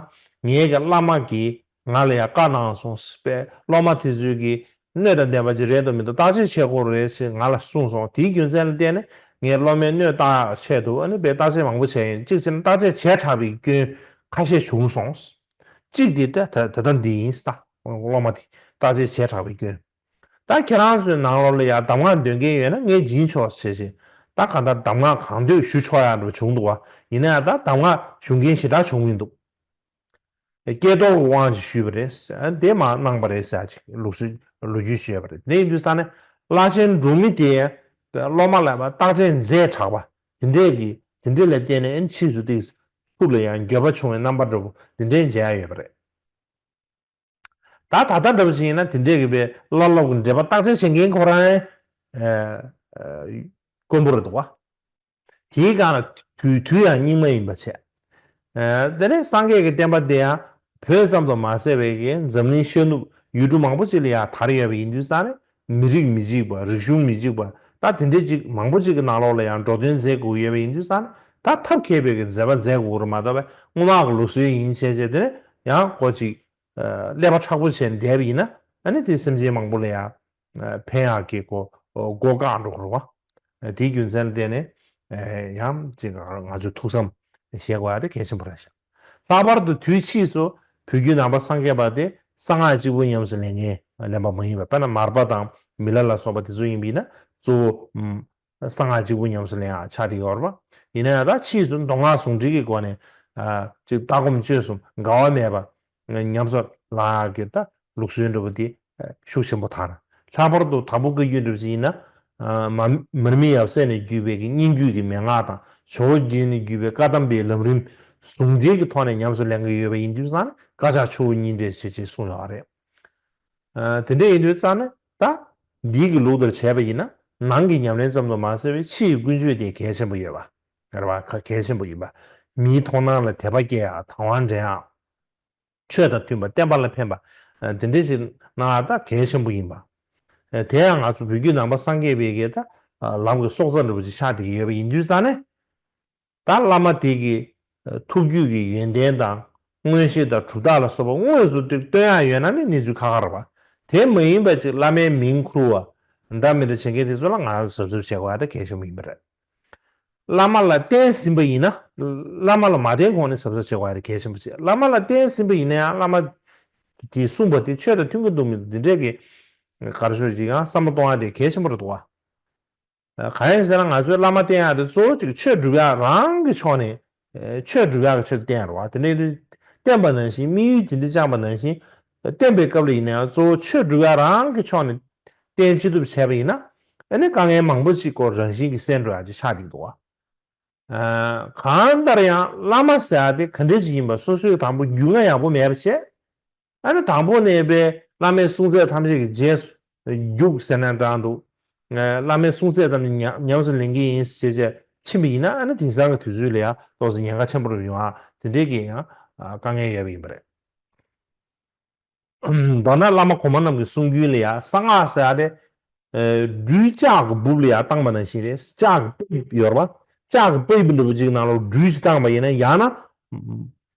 ངའི་གི་བླ་མ་གིས་ང་ལ་ཡང་བཀའ་གནང་སོང་། དཔེ་སློབ་མ་དེ་ཚོས་ཀྱི་སྣོད་དང་ལྡན་པ་ཅིག་རེད་འདུག་མི་འདུག་བརྟག་དཔྱད་བྱེད་དགོས་རེད་ཅེས་ང་ལ་གསུངས་སོང་། དེའི་རྒྱུ་མཚན་ལ་བརྟེན་ནས་ངས་སློབ་མའི་སྣོད་བརྟག་ཆེད་དུ་ཨ་ནི་དཔེ་བརྟག་དཔྱད་མང་པོ་བྱས་ཡིན། གཅིག་བྱས་ན་བརྟག་དཔྱད་བྱས་དྲགས་པའི་སྐྱོན་ཁ་ཤས་བྱུང་སོང་། གཅིག་དེ་ད་ད་ད་ལྟ་འདི་ཡིན་ད། སློབ་མ་དེ་བརྟག་དཔྱད་བྱས་དྲགས་པའི་སྐྱོན། ད་ཁྱེད་རང་ཚོའི་ནང་ལོགས་ལ་ཡང་གདམས་ངག་འདོན་མཁན་ཡོད་ན་ངས་སྦྱིན་ཆོག་ཟེར་བཞིན། ད་གང་ལྟར་གདམས་ངག་གང་འདོད་ཞུ་ཆོག་ཡག་འདྲ་བྱུང་འདུག་བ། ཡིན་ན་ཡང་ད་གདམས་ངག་ཞུ་མཁན་ཞེ་དྲག་བྱུང་མི་འདུག་སྐལ་གཏོར་གྱི་དབང་ཅིག་ཞུས་པ་རེད། དེ་མར་གནང་པ་རེད་ཟེར་ཅིག་ལུགས་སྲོལ་ལོ་རྒྱུས་ཤིག་ཡོད་པ་རེད། དེ་ཡིན་དུས་ཙང་ནས་བླ་ཆེན་འབྲོག་མི་དེ་སློབ་མ་ལ་བརྟག་དཔྱད་མཛད་དྲགས་པ་དེ་འདྲས་ཀྱི་དེ་འདྲས་ལ་བརྟེན་ནས་ཨ་ནི་ཕྱིས་སུ་ཏོག་ཙམ་ཐུགས་ལ་ཡང་འགྱོད་པ་བྱུང་བའི་རྣམ་པ་འདྲ་པོ་དེ་འདྲས་མཇལ་ཡག་ཡོད་པ་རེད། ད་ད་ལྟ་འདྲ་པོ་ཞིག་ཡིན་ན་དེ་འདྲས་ཀྱི་དཔེ་བླ་སློབ་ཀྱི་འབྲེལ་པ་བརྟག་དཔྱད་བྱེད་མཁན་ཁོ་རང་ཨེ་ཨེ་དཀོན་པོ་རེད་འདུག་བ། དེའི་སྒང་ལ་དུས་དུས་ཡང་སྙིགས་མ་ཡིན་པ་བྱས། ཨེ་དེ་ནས་སངས་རྒྱས་ཀྱི་བསྟན་པ་དེ་ཡང་བོད་ཙམ་དུ་མ་ཟད་པའི་གི་འཛམ་གླིང་ཤར་ནུབ་ཡུལ་གྲུ་མང་པོ་ཅིག་ལ་ཡང་དར་ཡོད་པ་ཡིན་དུས་ཙང་ནས། མི་རིགས་མི་གཅིག་པ། རིག་གཞུང་མི་གཅིག་པ། ད་དེ་འདྲས་ཅིག་མང་པོ་ཅིག་གི་ནང་ལོགས་ལ་ཡང་འགྲོ་དོན་མཛད་དགོས་ཡོད་པ་ཡིན་དུས་ཙང་ནས། ད་ཐབས་མཁས་པའི་གི་མཛད་པ་མཛད་དགོས་རེད་མ་གཏོགས་པའི་དངོས་མ་གི་ལུགས་སྲོལ་ཡིན་བྱས་བྱས་དེ་ནས་ཡང་ཁོ་ཅིག་ཨ་ཀླད་པ་མཁྲེགས་པོ་བྱས་ནས་བསྡད་པ་ཡིན་ན། ཨ་ནི་དེ་སེམས་ཅན་མང་པོ་ལ་ཡང་ཨ་ཕན་ཡག་གི་སྒོ་སྒོ་བཀག་འགྲོ་གི་རེད་བ། ཨ་དེའི་རྒྱུ་མཚན་ལ་བརྟེན་ནས་ཨ་ཡང་ཅིག་ང་ཚོས་ཐུགས་བསམ་བཞེས་དགོས་ཡག་དེ་གལ་ཆེན་པོ་རེད་ཤག་ལྷག་པར་དུ་དུས་ཕྱིས་སུ་བོད་བརྒྱུད་ནང་པ་སངས་རྒྱས་པ་དེ་གསང་སྔགས་གཅིག་པུ་ཉམས་སུ་ལེན་མཁན་ལེན་པ་མ་ཡིན་པ། དཔེར་ན་མར་པ་དང་མི་ལ་ལ་སོགས་པ་དེ་ཚོ་ཡིན་པ་ཡིན་ན། གཙོ་བོ་ཨམ་གསང་སྔགས་གཅིག་པུ་ཉམས་སུ་ལེན་ཡག་ཆགས་བསྡད་ཡོད་རེད་པ། ཡིན་ན་ཡང་ད་ཕྱིས་སུ་མདོ་སྔགས་ཟུང་འབྲེལ་གྱི་སྒོ་ནས་ཨ་ཅིག་ལྟ་སྒོམ་སྤྱོད་གསུམ་འགལ་བ་མེད་པ་ཉམས་སུ་ལེན་ཡག་གི་ད་ལུགས་སྲོལ་འདྲ་པོ་དེ་ཤུགས་ཆེན་པོ་དར། ལྷག་པར་དུ་དྭགས་པོ་བཀའ་བརྒྱུད་འདྲ་པོ་ཞིག་ཡིན་ན། ཨ་མ་མར་མི་ཡབ་སྲས་ནས་བརྒྱུད་པའི་གི་སྙན་བརྒྱུད་ཀྱི་མན་ངག་དང་ཇོ་བོ་རྗེ་ནས་བརྒྱུད་པའི་བཀའ་གདམས་པའི་ལམ་རིམ་ཟུང་འབྲེལ་གྱི་ཐོག་ནས་ཉམས་སུ་ལེན་གྱི་ཡོད་པ་ཡིན་དུས་ཙང་ནས་བཀའ་ཕྱག་ཆུ་བོ་གཉིས་འདྲེས་བྱེད་ཅེས་གསུངས་ཡོད་རེད། ཨ་དེ་འདྲ་ཡིན་དུས་ཙང་ནས་ད་འདི་གི་ལུགས་ལྟར་བྱས་པ་ཡིན་ན་ནང་གི་ཉམས་ལེན་ཙམ་དུ་མ་ཟད་པའི་ཕྱི་ཡི་ཀུན་སྤྱོད་དེ་གལ་ཆེན་པོ་ཡོད་པ་རེད་བ། གལ་ཆེན་པོ་ཡིན་པ། མིའི་མཐོང་སྣང་ལ་དད་པ་སྐྱེ་ཡག་དང་བ་འདྲེན་ཡག་ཆོས་དང་མཐུན་པ་བསྟན་པ་ལ་ཕན་པ། ཨ་དེ་འདྲ་ཞིག་གནང་ཡག་ད་གལ་ཆེན་པོ་ཡིན་པ། ཨ་དེ་ཡང་ང་ཚོ་བོད་བརྒྱུད་ནང་པ་སངས་རྒྱས་པའི་གི་ད་ལམ་གྱི་སྲོག་རྩ་འདྲ་པོ་ཅིག་ཆགས་བསྡད་ཀྱི་ཡོད་པ་ཡིན་དུས་ཙང་ནས། ད་བླ་མ་དེ་གི་ཐུགས་རྒྱུད་ཀྱི་ཡོན་ཏན་དང་མངོན་ཤེས་དང་གྲུབ་རྟགས་ལ་སོགས་པ་དངོས་སུ་སྟོན་ཡག་ཡོད་ན་ནི་གནས་ཚུལ་ཁག་ཁག་རེད་པ། དེ་མ་ཡིན་པ་ཅིག་བླ་མའི་མིང་ཁུར་བ་འདྲ་མི་འདྲ་བྱེད་མཁན་དེ་ཚོ་ལ་ང་རང་ཚོ་གཟབ་གཟབ་བྱེད་དགོས་ཡག་ད་གལ་ཆེན་པོ་ཡིན་པ་རེད། བླ་མ་ལ་བརྟེན་ཟིན་པ་ཡིན་ན། བླ་མ་ལ་མ་བརྟེན་གོང་ནས་གཟབ་གཟབ་བྱེད་དགོས་ཡག་དེ་གལ་ཆེན་པོ་ཆེ། བླ་མ་ལ་བརྟེན་ཟིན་པ་ཡིན་ན་ཡང་བླ་མ་དེས་གསུངས་པ་དེ་ཆོས་དང་མཐུན་གྱི་འདུག་མི་འདུག་འདི་འདྲས་ཀྱི་ག་རེ་ཞུ་ཅིག་ཡང་བསམ་བློ་གཏོང་ཡག་དེ་གལ་ཆེན་པོ་རེད་འདུག་བ། གང་ཡིན་ཟེར་ན་ང་ཚོས་བླ་མ་བསྟེན་ཡག་དེ་གཙོ་བོ་ཅིག་ཆོས་སྒྲུབ་ཡག་རང་གི་ཕྱོགས་ནས་ཆོས་སྒྲུབ་ཡག་གི་ཆེད་དུ་བསྟེན་ཡག་རེད་བ། དེ་འདྲས་དུས་བསྟེན་པ་ནང་བཞིན་དམིགས་ཡུལ་ཇི་འདྲ་བཅངས་པ་ནང་བཞིན་བསྟེན་པའི་སྐབས་ལ་ཡིན་ན་ཡང་གཙོ་བོ་ཆོས་སྒྲུབ་ཡག་རང་གི་ཕྱོགས་ནས། བསྟེན་ཅི་ཐུབ་བྱས་པ་ཡིན་ན། ཨ་ནི་དཀའ་ངལ་མང་པོ་ཅིག་ཁོ་རང་བཞིན་གྱིས་སེལ་འགྲོ་ཡག་ཅིག་ཆགས་བསྡད་འདུག་བ། ཨ་གང་ལྟར་ཡང་བླ་མ་ཟེར་ཡག་དེ་ག་འདྲ་ཅིག་ཡིན་པ་སོ་སོས་དང་པོ་རྒྱུས་མངའ་ཡག་པོ་མེད་པ་བྱས། ཨ་ནི་དང་པོ་ནས་པའི་བླ་མའི་གསུང་ཚད་ཐམས་ཅད་ཀྱི་རྗེས་སུ་རྒྱུགས་ཟེར་ན་འདྲ་འདུག་བླ་མའི་གསུང་ཚད་ཐམས་ཅད་ཉམས་ཉམས་སུ་ལེན་གྱི་ཡིན་ཞེས་བྱས་ཕྱིན་པ་ཡིན་ན་ཨ་ནི་དེང་སང་གི་དུས་ཚོད་ལ་ཡང་ཏོག་ཙམ་ཉེན་ཁ་ཆེན་པོ་རུ་ཡོང་ཡག་དེ་འདྲའི་གི་ཡང་དཀའ་ངལ་ཡོད་པ་ཡིན་པ་རེད། མདོར་ན་བླ་མ་གོང་མ་རྣམས་ཀྱི་གསུང་རྒྱུན་ལ་ཡང་གསང་སྔགས་ཟེར་ཡག་དེ། སྦྲུལ་ལྕགས་ཀྱི་སྦུབས་ལ་ཡང་བཏང་པ་ནང་བཞིན་རེད། ལྕགས་ཀྱི་པིབ་ཡོད་རེད་བ། ལྕགས་ཀྱི་པིབ་འདྲ་པོ་ཅིག་ནང་ལ་སྦྲུལ་ཅིག་བཏང་པ་ཡིན་ན་ཡང་ན།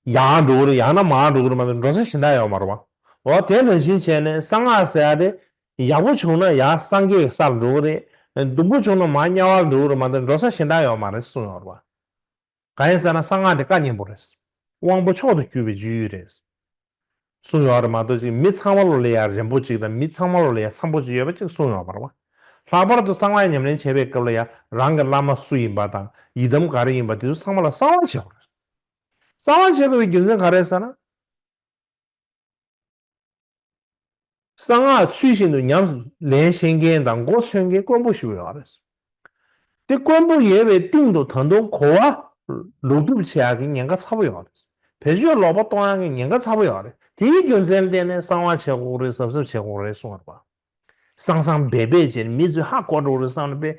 ཡར་འགྲོ་གི་རེད། ཡང་ན་མར་འགྲོ་གི་རེད་མ་གཏོགས་འགྲོ་ས་གཞན་དག་ཡོད་མ་རེད་བ། འོ་དེ་ནང་བཞིན་བྱས་ནས་གསང་སྔགས་ཟེར་ཡག་དེ། ཡག་པོ་བྱུང་ན་ཡར་སངས་རྒྱས་ཀྱི་སར་འགྲོ་གི་རེད། སྡུག་པོ་བྱུང་ན་མར་དམྱལ་བར་འགྲོ་གི་རེད་མ་གཏོགས་འགྲོ་ས་གཞན་དག་ཡོད་མ་རེད་གསུངས་ཡོད་རེད་བ། གང་ཡིན་ཟེར་ན་གསང་སྔགས་དེ་བཀའ་གཉན་པོ་རེད། དབང་པོ་མཆོག་ཏུ་གྱུར་པའི་སྤྱོད་ཡུལ་རེད། གསུངས་ཡོད་རེད་མ་གཏོགས་ཅིག་མི་ཚང་མ་ལོ་ལ་ཡ་རན་པོ་ཅིག་དང་མི་ཚང་མ་ལོ་ལ་ཡ་འཚམ་པོ་ཅིག་ཡོད་པ་ཅིག་གསུངས་ཡོད་མ་རེད་བ། ལྷག་པར་དུ་གསང་སྔགས་ཉམས་ལེན་བྱེད་པའི་སྐབས་ལ་ཡ་རང་གི་བླ་མ་སུ་ཡིན་པ་དང་ཡི་དམ་ག་རེ་ཡིན་པ་དེ་ཚོ་ཚང་མ་ལ་གསང་བ་བྱེད་དགོས་རེད། གསང་བ་བྱེད་དགོས་པའི་རྒྱུ་མཚན་ག་རེ་ཟེར་ན། གསང་སྔགས་ཚུལ་བཞིན་དུ་ཉམས་སུ་ལེན་ཤེས་མཁན་དང་མགོ་ཚོད་མཁན་དཀོན་པོ་ཞིག་ཡོད་རེད། དེ་དཀོན་པོ་ཡོད་པའི་སྟེང་དུ་ད་དུང་གོ་བ་ལོག་སྒྲུབ་བྱེད་ཡག་གི་ཉེན་ཁ་ཚ་པོ་ཡོད་རེད། བེད་སྤྱོད་ལོག་པ་གཏོང་ཡག་གི་ཉེན་ཁ་ཚ་པོ་ཡོད་རེད། དེའི་རྒྱུ་མཚན་ལ་བརྟེན་ནས་གསང་བ་བྱེད་དགོས་རེད། གཟབ་གཟབ་བྱེད་དགོས་རེད་གསུངས་པ་རེད་པ། གསང་གསང་རྦད་རྦད་བྱས་ནས་མི་ཚོས་ཧ་གོ་འགྲོ་རེད་བསམ་ནས་པས་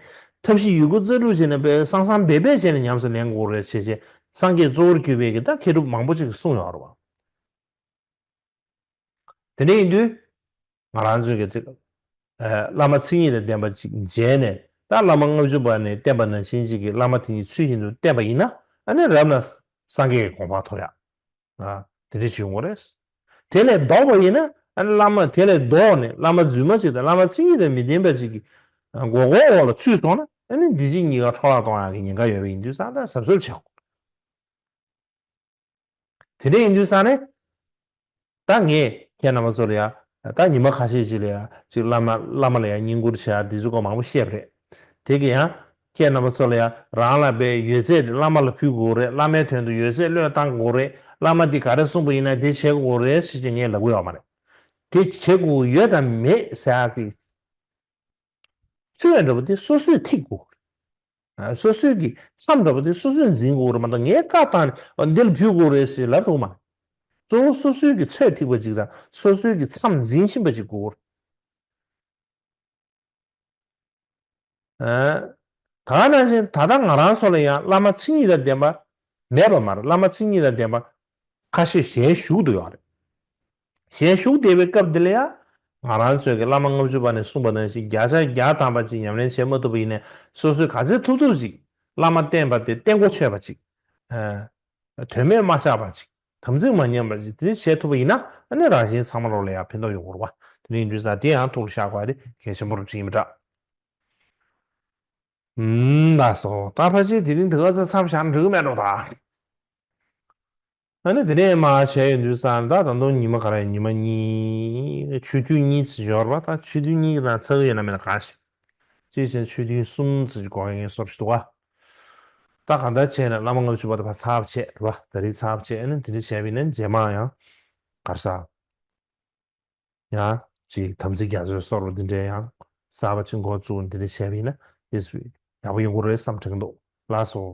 ཐབས་ཤེས་ཡོད་རྒུ་རྩལ་སྤྲུགས་བྱས་ནས་པས་གསང་གསང་རྦད་རྦད་བྱས་ནས་ཉམས་སུ་ལེན་དགོས་རེད་བྱས་བྱས་སངས་རྒྱས་གཙོ་བོར་གྱུར་པའི་གི་ད་མཁས་གྲུབ་མང་པོ་ཅིག་གིས་གསུངས་ཡོད་རེད་པ། དེ་འདྲ་ཡིན་དུས། ང་རང་ཚོའི་གི་ཚིག་ཨ་བླ་མ་མཚན་ཉིད་དང་ལྡན་པ་ཅིག་མཇལ་ནས་ད་བླ་མ་ལྔ་བཅུ་པ་ནས་བསྟེན་པ་ནང་བཞིན་ཅིག་གི་བླ་མ་དེ་ཉིད་ཚུལ་བཞིན་དུ་བསྟེན་པ་ཡིན་ན་ཨ་ནི་རབ་ན་སངས་རྒྱས་ཀྱི་གོ་འཕང་ཐོབ་ཡག་ཨ་དེ་འདྲ་བྱུང་བ་རེད། དེ་ལས་ལྡོག་པ་ཡིན་ན་ཨ་ནི་བླ་མ་དེ་ལས་ལྡོག་ནས་བླ་མ་རྫུན་མ་ཅིག་དང་བླ་མ་མཚན་ཉིད་དང་མི་ལྡན་པ་ཅིག་གི་མགོ་སྐོར་འོག་ལ་ཚུད་སོང་ན་ཨ་ནི་འདི་གཅིག་གཉིས་ཀ་འཕྲོ་བརླག་གཏོང་ཡག་གི་ཉེན་ཁ་ཡོད་པ་ཡིན་དུས་ཙང་ད་གཟབ་གཟབ་བྱེད་དགོས། དེ་འདྲ་ཡིན་དུས་ཙང་ནས། ད་ངས་ཁྱེད་རྣམ་པ་ཚོ་ལ་ཡ། ད་ཉི་མ་ཁ་ཤས་ཤིག་ལ་ཡ་ཅིག་བླ་མ་བླ་མ་ལ་ཡ་བསྙེན་བཀུར་བྱེད་ཡ་འདི་ཚོ་སྐོར་མང་པོ་བཤད་པ་རེད། དེ་གི་ཡང་ཁྱེད་རྣམ་པ་ཚོ་ལ་ཡ་རང་ལ་དཔེ་ཡོད་ཚད་དེ་བླ་མ་ལ་ཕུལ་དགོས་རེད། བླ་མའི་དོན་དུ་ཡོད་ཚད་བློས་བཏང་དགོས་རེད། བླ་མ་འདི་ག་རེ་གསུངས་པ་ཡིན་ན་དེ་བྱེད་དགོས་རེད་ཞེས་ཀྱི་ངས་ལབ་གི་ཡོད་མ་རེད། དེ་བྱེད་དགོས་ཡོད་དམ་མེད་ཟེར་ཡ་གི་ཚོད་འདྲ་པོ་དེ་སོ་སོས་ཐིག་དགོས། ཨ་སོ་སོའི་གི་མཚམས་འདྲ་པོ་དེ་སོ་སོས་འཛིན་དགོས་རེད་མ་གཏོགས་ངས་བཀའ་བཏང་ནས་འདི་ལ་ཕུལ་དགོས་རེད་ཞེས་ལབ་ཐུབ་མ་རེད། གཙོ་བོ་སོ་སོའི་གི་ཚོད་ཐིག་པ་ཅིག་དང་སོ་སོའི་གི་མཚམས་འཛིན་ཤེས་པ་ཅིག་དགོས་རེད། ཨ་ད་ག་ནང་བཞིན་ད་ལྟ་ང་རང་ཚོ་ལ་ཡང་བླ་མ་མཚན་ཉིད་དང་ལྡན་པ་མེད་པ་མ་རེད། བླ་མ་མཚན་ཉིད་དང་ལྡན་པ་ཁ་ཤས་གཞན་ཞུགས་འདུག་ཡོད་རེད། གཞན་ཞུགས་བསྡད་པའི་སྐབས་འདི་ལ་ཡང་ང་རང་ཚོའི་གི་བླ་མ་ལྔ་བཅུ་པ་ནས་གསུངས་པ་ནང་བཞིན་བརྒྱ་ཆ་བརྒྱ་ཐམ་པ་ཅིག་ཉམས་ལེན་བྱེད་མ་ཐུབ་པ་ཡིན་ནའི་སོ་སོས་ག་ཚོད་ཐུབ་ཐུབ་ཅིག་བླ་མ་བསྟེན་པ་དེ་བསྟེན་གོ་ཆོད་པ་ཅིག་ཨ་དོན་མེད་མ་བཞག་པ་ཅིག་དམ་ཚིག་མ་ཉམས་པ་ཅིག་དེ་འདྲ་བྱེད་ཐུབ་པ་ཡིན་ན་ཨ་ནི་རང་གཞན་ཚང་མ་ལོ་ལ་ཡང་ཕན་ཐོགས་ཡོང་གི་རེད་བ། དེ་འདྲ་ཡིན་དུས་ཙང་དེ་ཡང་ཐུགས་ལ་བཞག་དགོས་ཡ་དེ་གལ་ཆེན་པོ་རུ་ཅིག་ཡིན་པ་འདྲ། ཨུམ་ལགས་སོ། ད་ཕལ་ཆེར་དེ་རིང་དེ་ག་ཚོད་མཚམས་བཞག་ན་འགྲིག་གི་མེད་འགྲོ་ད། ཨ་ནི་དེ་ནས་མར་བྱས་ཡོང་དུས་ཙང་ད་ད་དུང་ཉི་མ་ག་རེ་ཉི་མ་གཉིས་ཆུ་ཚོད་གཉིས་ཙམ་ཡོད་རེད་པ། ད་ཆུ་ཚོད་གཉིས་ཀྱི་ནང་ཚར་གི་ཡོད་ན་མེད་ན་གང་ཤེས། ཅེས་བྱས་ཆོས་ཐུན་གསུམ་ཙམ་གྱི་སྒོ་ངའི་སོར་ཞིག་འདུག་ག་ད་གང་ལྟར་བྱས་ན་བླ་མ་ལྔ་བཅུ་པ་དང་ཕར་ཚར་བ་བྱས་རེད་པ། ད་རེས་ཚར་བ་བྱས་ཨ་ནི་དེ་འདྲ་བྱས་པ་ཡིན་ན་རྗེས་མ་ཡང་གར་ས། ཡང་ཅིག་དམ་ཚིག་རྒྱ་མཚོའི་སོར་བ་འདི་འདྲའི་ཡང་གསར་པ་ཅིག་འགོ་བཙུགས་འདི་འདྲ་བྱས་པ་ཡིན་ན་ཡིས་ཡག་པོ་ཡོང་གི་རེད་བསམ་དྲན་གྱི་འདུག་ལགས་སོ།